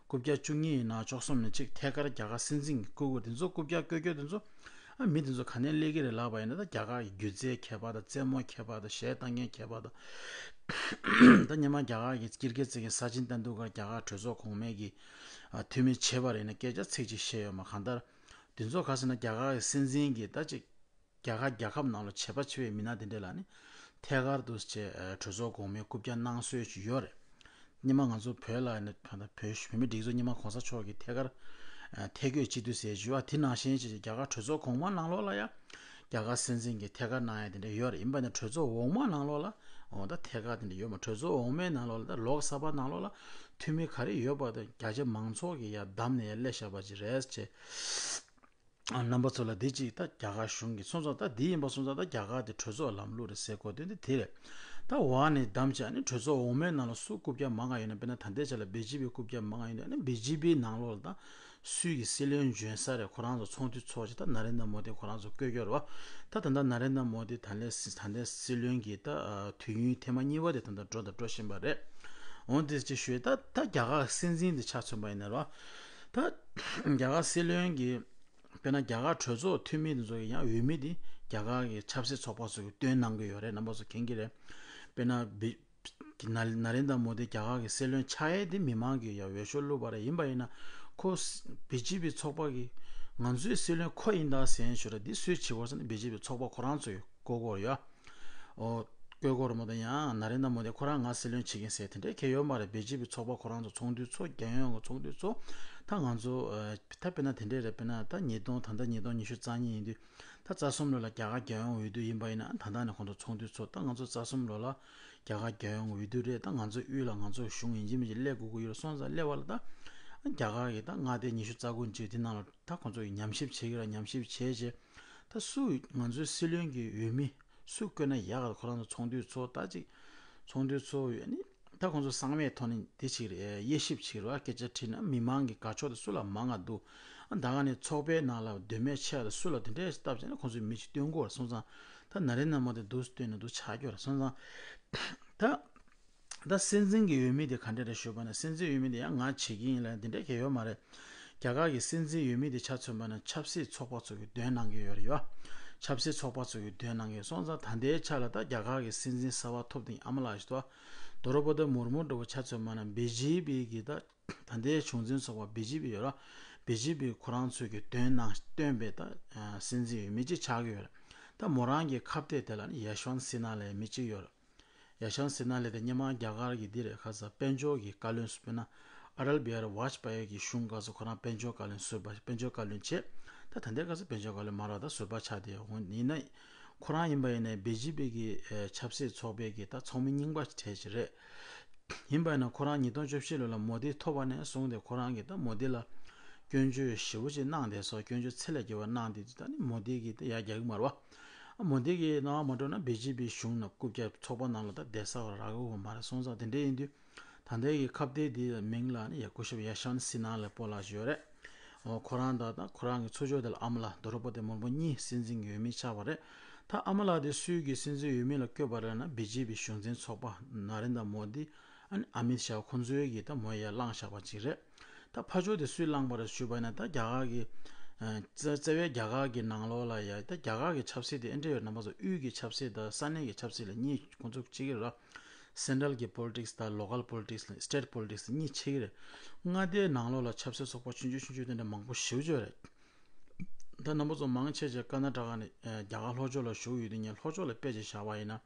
རྐུབ་བཀྱག་བཅུ་གཉིས་ཡིན་ན་བཅུ་གསུམ་ནས་གཅིག་ཐད་ཀར་རྒྱ་གར་སྲིད་འཛིན་གྱིས་བསྐོ་དགོས། དེ་ཚོ་རྐུབ་བཀྱག་བསྐོ་རྒྱུ་དེ་ཚོ་ཨ་མི་དེ་ཚོ་ག་ནས་སླེབས་ཀྱི་རེད་ལབ་པ་ཡིན་ན། ད་རྒྱ་གར་གྱི་སྒྱུ་རྩལ་མཁས་པ་དང་རྩེད་མོ་མཁས་པ་དང་གཞས་བཏང་མཁན་མཁས་པ་དང་། ད་སྔོན་མ་རྒྱ་གར་གྱི་ཀིར་གེ་ཙི་གི་ས་ཅིན་ཏན་ཏུན་ཀར་རྒྱ་གར་གྲོས་ཚོགས་གོང་མའི་གི་ཨ་འཐུས་མི་བྱས་པ་རེད་ན་སྐད་ཆ་ཚིག་གཅིག་བཤད་ཡོད་མ། གང་ལྟར་དེ་ཚོ་ག་ཟེར་ན་རྒྱ་གར་གྱི་སྲིད་འཛིན་གྱི་ད་ཅིག་རྒྱ་གར་རྒྱལ་ཁབ་ནང་ལ་བྱེད་པ་བྱེད་པའི་མི་སྣ་དེ་འདྲས་ལ་ནི་ཐད་ཀར་དུ་བྱས་ཨ་གྲོས་ཚོགས་གོང་མའི་རྐུབ་བཀྱག་གནང་སྲོལ་ཞིག་ཡོད་རེད། སྔོན་མ་ང་ཚོ་བོད་ལ་ནི་ད་ལྟ་བོད་བོད་མི་སྒྲིག་འཛུགས་སྔོན་མ་གོང་ས་མཆོག་གིས་ཐད་ཀར་ཨ་ཐད་བསྐོས་སྤྱི་འཐུས་ཟེར་ཞུ་བ་དེ་ནང་བཞིན་བྱས་རྒྱ་གར་གྲོས་ཚོགས་གོང་མ་ནང་ལོགས་ལ་ཡང་རྒྱ་གར་སྲིད་འཛིན་གྱིས་ཐད་ཀར་གནང་ཡ་དེ་འདྲ་ཡོད་རེད། ཡིན་པ་ནི་གྲོས་ཚོགས་འོག་མ་ནང་ལོགས་ལ་འོ་ད་ཐད་ཀར་དེ་འདྲ་ཡོད་མ། གྲོས་ཚོགས་འོག་མའི་ནང་ལོགས་ལ་ད་ལོག་ས་པ་ནང་ལོགས་ལ་འཐུས་མི་ག་རེ་ཡོད་པ་དང་རྒྱ་ཆེ་མང་ཚོགས་ཀྱིས་ཡ་བདམས་ནས་ཡ་སླེབས་བཞག་པ་ཅིག་རེད་ཅེས། རྣམ་པ་ཚོ་ལ་འདི་གཅིག་ད་རྒྱ་གར་གཞུང་གི་སོང་ཙང་ད་འདི་ཡིན་པ་སོང་ཙང་ད་རྒྱ་གར་དེ་གྲོས་ཚོགས་ལམ་ལུགས་རེད་ཟེར་དགོས་དོན་དེ་དེ་རེད། ད་འོག་ནས་བདམས་བྱས་ཨ་ནི་གྲོས་ཚོགས་འོག་མའི་ནང་ལ་སུ་རྐུབ་བཀྱག་མང་ག་ཡོད་ན། དཔེར་ན་ད་ལྟའི་ཆ་ལ་བི་ཇེ་པི་རྐུབ་བཀྱག་མང་ག་ཡོད་ན་ཨ་ནི་བི་ཇེ་པི་ནང་ལོགས་ལ་ད་སུས་ཀྱི་སྲིད་བློན་འཇོན་ས་རེད། ཁོ་རང་ཚོ་ཚོགས་འདུ་ཚོགས་བྱས་ད་ན་རེན་དྲ་མོ་དི་ཁོ་རང་ཚོ་བསྐོས་རྒྱུ་རེད་བ། ད་ད་ལྟ་ན་རེན་དྲ་མོ་དི་ད་ལྟའི་སྲིད་ད་ལྟའི་སྲིད་བློན་གྱི་ད་ཨ་དུས་ཡུན་ཐེངས་མ་གཉིས་པ་དེ་ད་ལྟ་འགྲོ་དང་འགྲོ་བཞིན་པ་རེད། འོ་དེ་ཅིག་ཞུས་ད་ད་རྒྱ་གར་སྲིད་འཛིན་དེ་ཆ་མཚོན་པ་ཡིན་ན་རེད་བ། ད་རྒྱ་གར་སྲིད་བློན་གྱི་དཔེར་ན་རྒྱ་གར་གྲོས་ཚོགས་འཐུས་མི་དེ་ཚོ་ཡི་ཡང་འོས་མི་དེ་རྒྱ་གར་གྱི་ཆབ་སྲིད་ཚོགས་པ་ཚོ་གིས་བཏོན་གནང་གི་ཡོད་རེད། རྣམ་པ་ཚོ་མཁྱེན་གྱི་རེད། དཔེར་ན་བི་ན་ན་རེན་དྲ་མོ་དི་རྒྱ་གར་གྱི་སྲིད་བློན་ཆགས་ཡས་དེ་མི་མང་གིས་ཡང་འོས་ཤོག་བླུགས་པ་རེད། ཡིན་པ་ཡིན་ན་ཁོ་བི་ཇེ་པི་ཚོགས་པ་གིས་ང་ཚོའི་སྲིད་བློན་ཁོ་ཡིན་ད་ཟེར་ཞུ་ར་འདི་སུས་བྱེད་དགོས་ཟེར་ན་བི་ཇེ་པི་ཚོགས་པ་ཁོ་རང་ཚོ་ཡིས་བསྐོ་དགོས་ཡོད། ཨོ། བསྐོས་སྐོར་མོ་དང་ཡང་ན་རེན་དྲ་མོ་དི་ཁོ་རང་ང་སྲིད་བློན་བྱེད་ཀྱིན་ཟེར་དེ་འདྲའི་གལ་ཡོད་མ་རེད། བི་ཇེ་པི་ཚོགས་པ་ཁོ་རང་ཚོ་ཚོགས་འདུ་ཚོགས། རྒྱལ་ཡོངས་ཀྱི་ཚོགས་འདུ་ཚོགས། ད་ང་ཚོ་ཨ་ད་དཔེར་ན་དེ་འདྲའི་རེད། དཔེར་ན་ད་ཉིས་སྟོང་ད་ལྟ་ཉིས་སྟོང་ཉི་ཤུ་རྩ་གཉིས་ཡིན་དུས་ད་རྩ་གསུམ་ལོ་ལ་རྒྱ་གར་རྒྱལ་ཡོངས་འོས་བསྡུ་ཡིན་པ་ཡིན་ན་ད་ལྟ་ནས་ཁོང་ཚོ་ཚོགས་འདུ་ཚོགས། ད་ང་ཚོ་རྩ་གསུམ་ལོ་ལ་རྒྱ་གར་རྒྱལ་ཡོངས་འོས་བསྡུ་རེད། ད་ང་ཚོ་དབུས་ལ་ང་ཚོ་གཞུང་ཡིན་གཅིག་མིན་གཅིག་སླེབས་དགོས་ཀྱི་ཡོད་རེད། སོང་ཙང་སླེབས་པ་ལ་ད་རྒྱ་གར་གྱི་ད་མངའ་སྡེ་ཉི་ཤུ་རྩ་དགུ་ཅིག་དེ་ནང་ལ་ད་ཁོང་ཚོ་ཡིས་ཉམས་ཞིབ་བྱེད་ཀྱི་ར། ཉམས་ཞིབ་བྱས་རྗེས་ད་སུ་ང་ཚོའི་སྲིད་བློན་གྱི་འོས་མི་སུ་བསྐོས་ན་ཡག་ག་ཁོ་རང་ཚོ་ཚོགས་འདུ་ཚོགས། ད་ཅིག་ཚོགས་འདུ་ཚོགས་ཡོད་ནི་ད་ཁོང་ཚོ་གསང་བའི་ཐོག་ནས་དེ་ཅིག་རེད། དབྱེ་ཞིབ་བྱེད་རོགས། སྐད་ཆ་དྲིས་ན་མི་མང་གི་དགའ་ཕྱོགས་དེ་སུ་ལ་མང་ང་འདུག་ཨ་ད་ག་ནས་ཚོགས་པའི་ནང་ལ་འདོད་མོས་ཆེ་བ་དེ་སུ་ལ་དེ་འདྲས་བཏབ་བྱས་ན་ཁོང་ཚོས་མི་ཅིག་བཏོན་དགོས་རེད། སོང་ཙང་ད་ན་རེན་དྲ་མོ་དི་འདུག་བཏོན་ན་འདུག་ཆགས་རྒྱུ་རེད། སོང་ཙང་ད། ད་སྲིད་འཛིན་གྱི་འོས་མི་དེ་ག་འདྲ་རེད་ཞུས་པ་ན། སྲིད་འཛིན་འོས་མི་དེ་ཡང་ང་བྱེད་ཀྱི་ཡིན་ལབ་འདི་འདྲ་གང་ཡང་ཡོད་མ་རེད། རྒྱ་གར་གྱི་སྲིད་འཛིན་འོས་མི་དེ་ཆ་མཚོན་པ་ན་ཆབ་སྲིད་ཚོགས་པ་ཚོ་གིས་འདོན་གནང་གི་ཡོད་རེད་ཡོ། ཆབ་སྲིད་ཚོགས་པ་ཚོ་གིས་འདོན་གནང་གི་ཡོད། སོང་ཙང་ད་ལྟའི་ཆ་ལ་ད་རྒྱ་གར་གྱི་སྲིད་འཛིན་གསར་པ་ཐོབ་དེ་ཨ་མ་ལགས་ཞིག་ཏུ་དོ་རོ་པོ་ཏི་མུར་མུ་འདྲ་བོ་ཆ་མཚོན་པ་ན་བི་ཇེ་པི་གི་ད་ད་ལྟའི་གཞུང་འཛིན་ཚོགས་པ་བི་ཇེ་པི་ཡོད་ར། བི་ཇེ་པི་ཁོ་རང་ཚོས་གིས་འདོན་གནང་བཏོན་པའི་ད་སྲིད་འཛིན་འོས་མི་གཅིག་ཆགས་ཀྱི་ཡོད་རེད། ད་མོ་རང་གི་ཁ་གཏད་དེ་ལ་ནི་ཡ་ཤོན་སི་ན་ལབ་མི་གཅིག་ཡོད་རེད། ཡ་ཤོན་སི་ན་ལབ་དེ་སྔོན་མ་རྒྱ་གར་གྱི་འདི་རེད། ཁ་ས་དཔལ་འབྱོར་གྱི་བཀའ་བློན་ཟུར་པ་ན་ཨ་ཏལ་བི་ཧ་རི་ཝཱཇ་པ་ཡི་གི་གཞུང་སྐབས་སུ་ཁོ་རང་དཔལ་འབྱོར་བཀའ་བློན་ཟུར་པ་དཔལ་འབྱོར་བཀའ་བློན་བྱས། ད་ད་ལྟའི་སྐབས་སུ་དཔལ་འབྱོར་བཀའ་བློན་མ་རེད་པ། ད་ཟུར་པ་ཆགས་བསྡད་ཡོད། འོ་ཡིན་ན་ཁོ་རང་ཡིན་པ་ཡིན་ནའི་བི་ཇེ་པི་གི་ཨེ་ཆབ་སྲིད་ཚོགས་པའི་གི་ད་ཚོགས་མི་རྙིང་པ་གྲས་ཅིག་རེད། ཡིན་པ་ཡིན་ན་ཁོ་རང་ཉིས་སྟོང་བཅུ་བཞི་ལོ་ལ་མོ་དི་ཐོབ་པ་ནས་བཟུང་སྟེ་ཁོ་རང་གིས་ད་མོ་དི་ལ་སྐྱོན་བརྗོད་ཞེ་པོ་ཅིག་གནང་བསྡད་སོང་། སྐྱོན་བརྗོད་ཚད་ལས་བརྒལ་བ་གནང་བསྡད་དུས་ད་ནི་མོ་དི་གིས་ད་ཡར་རྒྱག་གི་མ་རེད་པ། མོ་དི་གི་ནང་མ་འགྲོ་ན་བི་ཇེ་པི་གཞུང་ནང་རྐུབ་བཀྱག་ཚོགས་པ་ནང་ལ་ད་བསྡད་ས་བ་རག་གི་ཡོད་མ་རེད། སོང་ཙང་དེ་འདྲ་ཡིན་དུས་ད་ལྟའི་གི་ཁ་གཏད་དེ་མིང་ལ་ནི་ཡ་སྐུ་ཞབས་ཡ་ཤན་སི་ན་ལ་སྤོ་ལགས་ཞུ་ཡོད་རེད། ཨོ་ཁོ་རང་དང་ད་ཁོ་རང་གི་ཚུར་ཕྱོགས་དེ་ལ་ཨ་མ་ལགས་དོ་རུ་པོ་དེ་མོན་པོ་གཉིས་སྲིད་འཛིན་གྱི་འོས་མི་ཆགས་པ་རེད། ད་ཨ་མ་ལགས་དེ་སུས་ཀྱི་སྲིད་འཛིན་འོས་མི་ལ་བསྐོས་པ་རེད་ན་བི་ཇེ་པི་གཞུང་འཛིན་ཚོགས་པ་ན་རེན་དྲ་མོ་དི་ཨ་ནི་ཨ་མིད་ཤཱ་ཁོང་ཚོའི་གི་ད་མོ་ཡ་བླངས་བཞག་པ་ཅིག་རེད། ད་ཕར་ཕྱོགས་དེ་སུས་བླངས་པ་རེད་ཞུས་པ་ཡིན་ན་ད་རྒྱ་གར་གི་ཨ་རྩ་རྩ་བའི་རྒྱ་གར་གི་ནང་ལོགས་ལ་ཡ་ད་རྒྱ་གར་གི་ཆབ་སྲིད་དེ་ཨེ་འདྲ་ཡོད་རེད། རྣམ་པ་ཚོ་དབུས་ཀྱི་ཆབ་སྲིད་དང་ས་གནས་ཀྱི་ཆབ་སྲིད་ལ་གཉིས་ཁོང་ཚོ་གཅིག་གི་རེད། སེན་ཊལ་གྱི་པོ་ལི་ཊིག་སི་དང་ལོ་ཀལ་པོ་ལི་ཊིག་སི་ལ་སི་ཊེཊ་པོ་ལི་ཊིག་སི་གཉིས་ཕྱེ་གི་རེད། མངའ་སྡེའི་ནང་ལོགས་ལ་ཆབ་སྲིད་ཚོགས་པ་ཆུང་ཆུང་ཆུང་ཆུང་དེ་འདྲ་མང་པོ་ཞེ་པོ་ཅིག་ཡོད་རེད། ད་རྣམ་པ་ཚོ་མང་ཆེ་ཆེ་ཀ་ན་ཊ་ཀ་ནས་ཨ་རྒྱ་གར་ལྷོ་ཕྱོགས་ལ་བཞུགས་ཡོད་དུས་ངས་ལྷོ་ཕྱོགས་ལ་དཔེ་ཅིག་བཞག་པ་ཡིན་ན།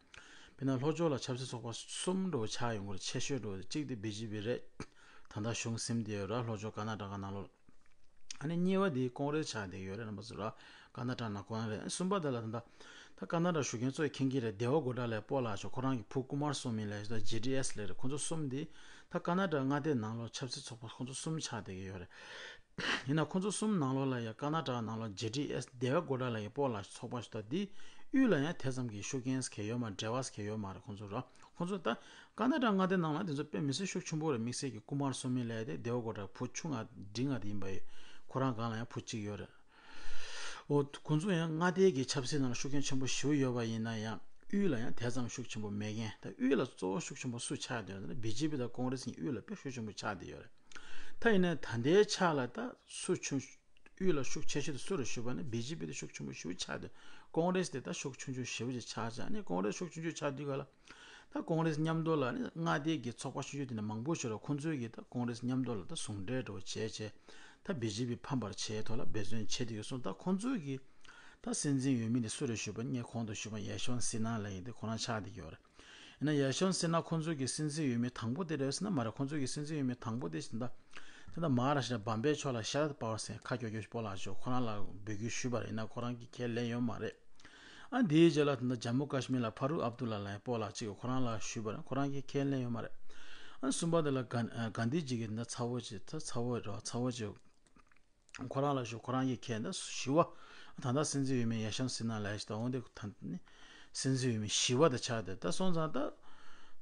དཔེར་ན་ལྷོ་ཕྱོགས་ལ་ཆབ་སྲིད་ཚོགས་པ་གསུམ་འདྲ་བོ་ཆགས་ཡོང་གི་རེད། ཆེ་ཤོས་འདྲ་བོ་གཅིག་དེ་བི་ཇེ་པི་རེད། ད་ལྟ་གཞུང་ཟིན་བསྡད་ཡོད་ར་ལྷོ་ཕྱོགས་ཀ་ན་ཊ་ཀ་ནང་ལོགས། ཨ་ནི་གཉིས་པ་དེ་ཀོང་རེ་སི་ཆགས་བསྡད་ཡོད་རེད། རྣམ་པ་ཚོ་ར་ཀ་ན་ཊ་ནང་ཁོ་རང་རེད། གསུམ་པ་དེ་ལ་ད་ལྟ་ད་ཀ་ན་ཊ་བཞུགས་མཁན་ཚོས་མཁྱེན་གྱི་རེད། དེ་ཝ་གོ་ཊ་ལའི་སྤོ་ལགས་ཤོག་ཁོ་རང་གི་བུ་ཀུ་མར་སོ་མི་ལགས་ཤོག་ཇེ་ཌི་ཨེ་སི་ལས་རེད། ཁོ་ཚོ་གསུམ་དེ་ད་ཀ་ན་ཊ་མངའ་སྡེའི་ནང་ལོགས་ཆབ་སྲིད་ཚོགས་པ་ཁོ་ཚོ་གསུམ་ཆགས་བསྡད་ཀྱི་ཡོད་རེད། ཡིན་ན་ཁོ་ཚོ་གསུམ་ནང་ལོགས་ལ་ཡང་ཀ་ན་ཊ་ནང་ལོགས་ཇེ་ཌི་ཨེ་སི་དེ་ཝ་གོ་ཊ་ལའི་སྤོ་ལགས་ཚོགས་པ་ཞིག་དང་དེ་དབུས་ལ་ཡང་དེ་ཙམ་གྱི་ཤུགས་རྐྱེན་གང་ཡོད་མ་འབྲེལ་བ་གང་ཡོད་མ་རེད། ཁོ་ཚོ་ར་ཁོ་ཚོ་ད་ཀ་ན་ཊ་མངའ་སྡེ་ནང་ལ་དེ་ཚོ་དཔེ་མི་སྲིད་ཤུགས་ཆེན་པོ་རེད། དམིགས་བསལ་གྱི་ཀུ་མར་སོ་མི་ལགས་དེ་དེ་ཝ་གོ་ཊ་བུ་ཆུང་ང་འབྲིང་ང་དེ་ཡིན་པ་ཡོད། ཁོ་རང་སྒང་ལ་ཡང་བུ་གཅིག་ཡོད་རེད། འོ་ཁོ་ཚོ་ཡང་མངའ་སྡེ་གི་ཆབ་སྲིད་ནང་ལ་ཤུགས་རྐྱེན་ཆེན་པོ་ཞེ་པོ་ཡོད་པ་ཡིན་ན་ཡང་དབུས་ལ་ཡང་དེ་ཙམ་ཤུགས་ཆེན་པོ་མེད་མཁན། ད་དབུས་ལ་གཙོ་བོ་ཤུགས་ཆེན་པོ་སུ་ཆགས་བསྡད་ཡོད་ན་བི་ཇེ་པི་དང་ཀོང་རེ་སི་གཉིས་དབུས་ལ་དཔེ་ཤུགས་ཆེན་པོ་ཆགས་བསྡད་ཡོད་རེད། ད་ཡིན་ནའི་ད་ལྟའི་ཆ་ལ་ད་སུ་ཆུང་དབུས་ལ་ཤུགས་ཆེ་ཤོས་དེ་སུ་རེད་ཞུས་པ་ན་བི་ཇེ་པི་དེ་ཤུགས་ཆེན་པོ་ཞེ་པོ་ཆགས་བསྡད། ཀོང་རེ་སི་དེ་ད་ཤུགས་ཆུང་ཆུང་ཞེ་པོ་ཅིག་ཆགས་ཆགས་ནས་ཀོང་རེ་སི་ཤུགས་ཆུང་ཆུང་ཆགས་དུས་ག་ལ། ད་ཀོང་རེ་སི་མཉམ་དུ་ལ་ནི་མངའ་སྡེ་གི་ཚོགས་པ་ཆུང་ཆུང་དེ་འདྲ་མང་པོ་ཞིག་ར་ཁོང་ཚོས་ཀྱི་ད་ཀོང་རེ་སི་མཉམ་དུ་ལ་ད་ཟུང་འབྲེལ་འགྲོ་བྱས་བྱས་ད་བི་ཇེ་པི་ཕམ་པར་བྱས་ཐོག་ལ་འབད་བརྩོན་བྱེད་དེ་ཡོད་སོང་། ད་ཁོང་ཚོས་ཀྱི་ད་སྲིད་འཛིན་འོས་མི་དེ་སུ་རེད་ཞུས་པ་ངས་གོང་དུ་ཞུས་པ་ཡ་ཤོན་སི་ན་ལ་ཡིན་ཏེ་ཁོ་རང་ཆགས་བསྡད་ཀྱི་ཡོད་རེད། ཡིན་ན་ཡ་ཤོན་སི་ན་ཁོང་ཚོས་ཀྱི་སྲིད་འཛིན་འོས་མི་དང་པོ་དེ་རེད་ཟེར་ན་མ་རེད། ཁོང་ཚོས་ཀྱི་སྲིད་འཛིན་འོས་མི་དང་པོ་དེ་ཞིག་ད་ད་ལྟ་མ་ཧཱ་རཱ་ཤི་ཏྲ་བམ་བེ་ཕྱོགས་ལ་ཤ་རད་པ་ཝར་ཟེར་ཁ་ཀྱོག་ཀྱོག་ཞིག་སྤོ་ལགས་ཞུ་ཁོ་རང་ལ་འབོད་སྐུལ་ཞུས་པ་རེད། ཡིན་ན་ཁོ་རང་གིས་ཁས་ལེན་ཡོད་མ་རེད། ཨ་འདིའི་རྗེས་ལ་ད་ལྟ་ཇམ་མུ་ཀ་ཤི་མིར་ལ་ཕ་རུག་ཨབ་དུ་ལ་ལ་ཡང་སྤོ་ལགས་གཅིག་ཁོ་རང་ལ་ཞུས་པ་རེད། ཁོ་རང་གིས་ཁས་ལེན་ཡོད་མ་རེད། ཨ་གསུམ་པ་དེ་ལ་གན་ཨ་གན་དྷི་ཇི་གི་ད་ཚ་བོ་གཅིག་ད་ཚ་བོ་རེད་བ། ཚ་བོ་གཅིག་ཁོ་རང་ལ་ཞུ་ཁོ་རང་གིས་ཁས་ད་ཞི་བ་ད་ལྟ་སྲིད་འཛིན་འོས་མི་ཡ་ཤམ་སི་ན་ལ་ཞིག་ད་འོང་དེ་ད་ནི་སྲིད་འཛིན་འོས་མི་ཞི་བ་ད་ཆགས་ཏེ་ད་སོང་ཙང་ད་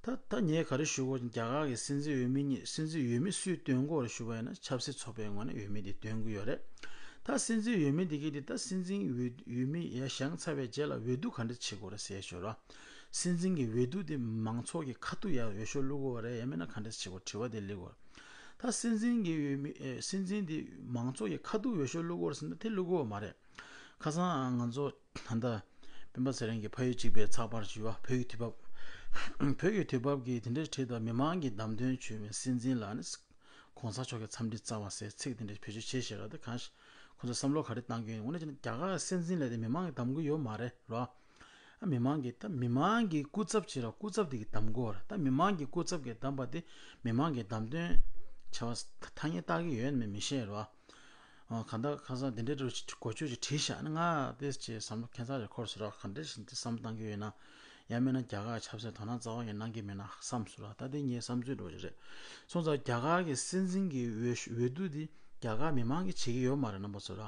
ད་ད་ངས་ག་རེ་ཞུ་དགོས། རྒྱ་གར་གི་སྲིད་འཛིན་འོས་མི་གཉིས་སྲིད་འཛིན་འོས་མི་སུས་འདོན་དགོས་རེད་ཞུ་བ་ཡིན་ན་ཆབ་སྲིད་ཚོགས་པའི་ངོས་ནས་འོས་མི་དེ་འདོན་གི་ཡོད་རེད། ད་སྲིད་འཛིན་འོས་མི་དེ་གི་དེ་ད་སྲིད་འཛིན་འོས་འོས་མི་ཡར་བཞེངས་ཚར་བའི་རྗེས་ལ་འོས་བསྡུ་ག་འདྲ་བྱེད་དགོས་རེད་ཟེར་ཞོར་ར། སྲིད་འཛིན་གྱི་འོས་བསྡུ་དེ་མང་ཚོགས་ཀྱི་ཁ་ཐུག་ཡར་འོས་ཤོག་བླུག་དགོས་རེད། ཡང་མིན་ན་ག་འདྲ་བྱེད་དགོས་དྲི་བ་དེ་སླེབས་དགོས། ད་སྲིད་འཛིན་གྱི་འོས་མི་ཨེ་སྲིད་འཛིན་དེ་མང་ཚོགས་ཀྱི་ཁ་ཐུག་འོས་ཤོག་བླུག་དགོས་རེད་ཟེར་ན་དེ་བླུག་དགོས་མ་རེད། ཁ་སང་ང་ཚོ་ད་ལྟ་སྤེན་པ་ཚེ་རིང་གི་ཕ་ཡུལ་གཅིག་པའི་ཚགས་པར་ཞུ་བ་བོད་ཀྱི་དུས་བབ། བོད་ཀྱི་དུས་བབ་ཀྱིས་དེ་འདྲའི་བྲིས་དང་མི་མང་གི་བདམས་ཐོན་བྱུང་བའི་སྲིད་འཛིན་ལ་ནི་གོང་ས་མཆོག་གི་འཚམས་འདྲི་སྩལ་བ་ཟེར་ཚིག་དེ་འདྲ་བེད་སྤྱོད་བྱས་ཤེས་ར། ད་གང་ཞིག་ཁོ་ཚོ་བསམ་བློ་ག་རེ་བཏང་གི་ཡོད། འོ་ན་ཅི་ན་རྒྱ་གར་སྲིད་འཛིན་ལས་དེ་མི་མང་གིས་བདམས་གི་ཡོད་མ་རེད་རོ། ཨ་མི་མང་གིས་ད་མི་མང་གི་སྐུ་ཚབ་བྱེད་ར། སྐུ་ཚབ་དེ་གིས་བདམས་གི་ཡོད་ར། ད་མི་མང་གི་སྐུ་ཚབ་གིས་བདམས་པ་དེ་མི་མང་གིས་བདམས་ཐོན་བྱ་བ་ཐ་སྙད་བཏགས་གི་ཡོད་མེད་མི་ཤེས་རོ། ཨ་གང་ལྟར་ཁ་སང་དེ་འདྲའི་འགྲོ་གོ་ཆོད་ཅིག་བྲིས་ཤག་ན་ང་དེ་ཅེས་བསམ་བློ་ཁེངས་ཚ་རེ་འཁོར་སོང་ར། ག་འདྲ་ཞིག་འདི་བསམ་བློ་བཏང་གི་ཡོད་ན། ཡང་མིན་ན་རྒྱ་གར་ཆབ་སྲིད་དོ་སྣང་རྩ་བ་ནས་གནང་གི་མེད་ན་བསམ་སོང་ར། ད་དེ་ངའི་བསམ་ཚུལ་འགྲོ་གི་རེད། སོང་ཙང་རྒྱ་གར་གྱི་སྲིད་འཛིན་གྱི་འོས་འོས་བསྡུ་འདི་རྒྱ་གར་མི་མང་གིས་བྱེད་ཀྱི་ཡོད་མ་རེད་རྣམ་པ་ཚོ་ར།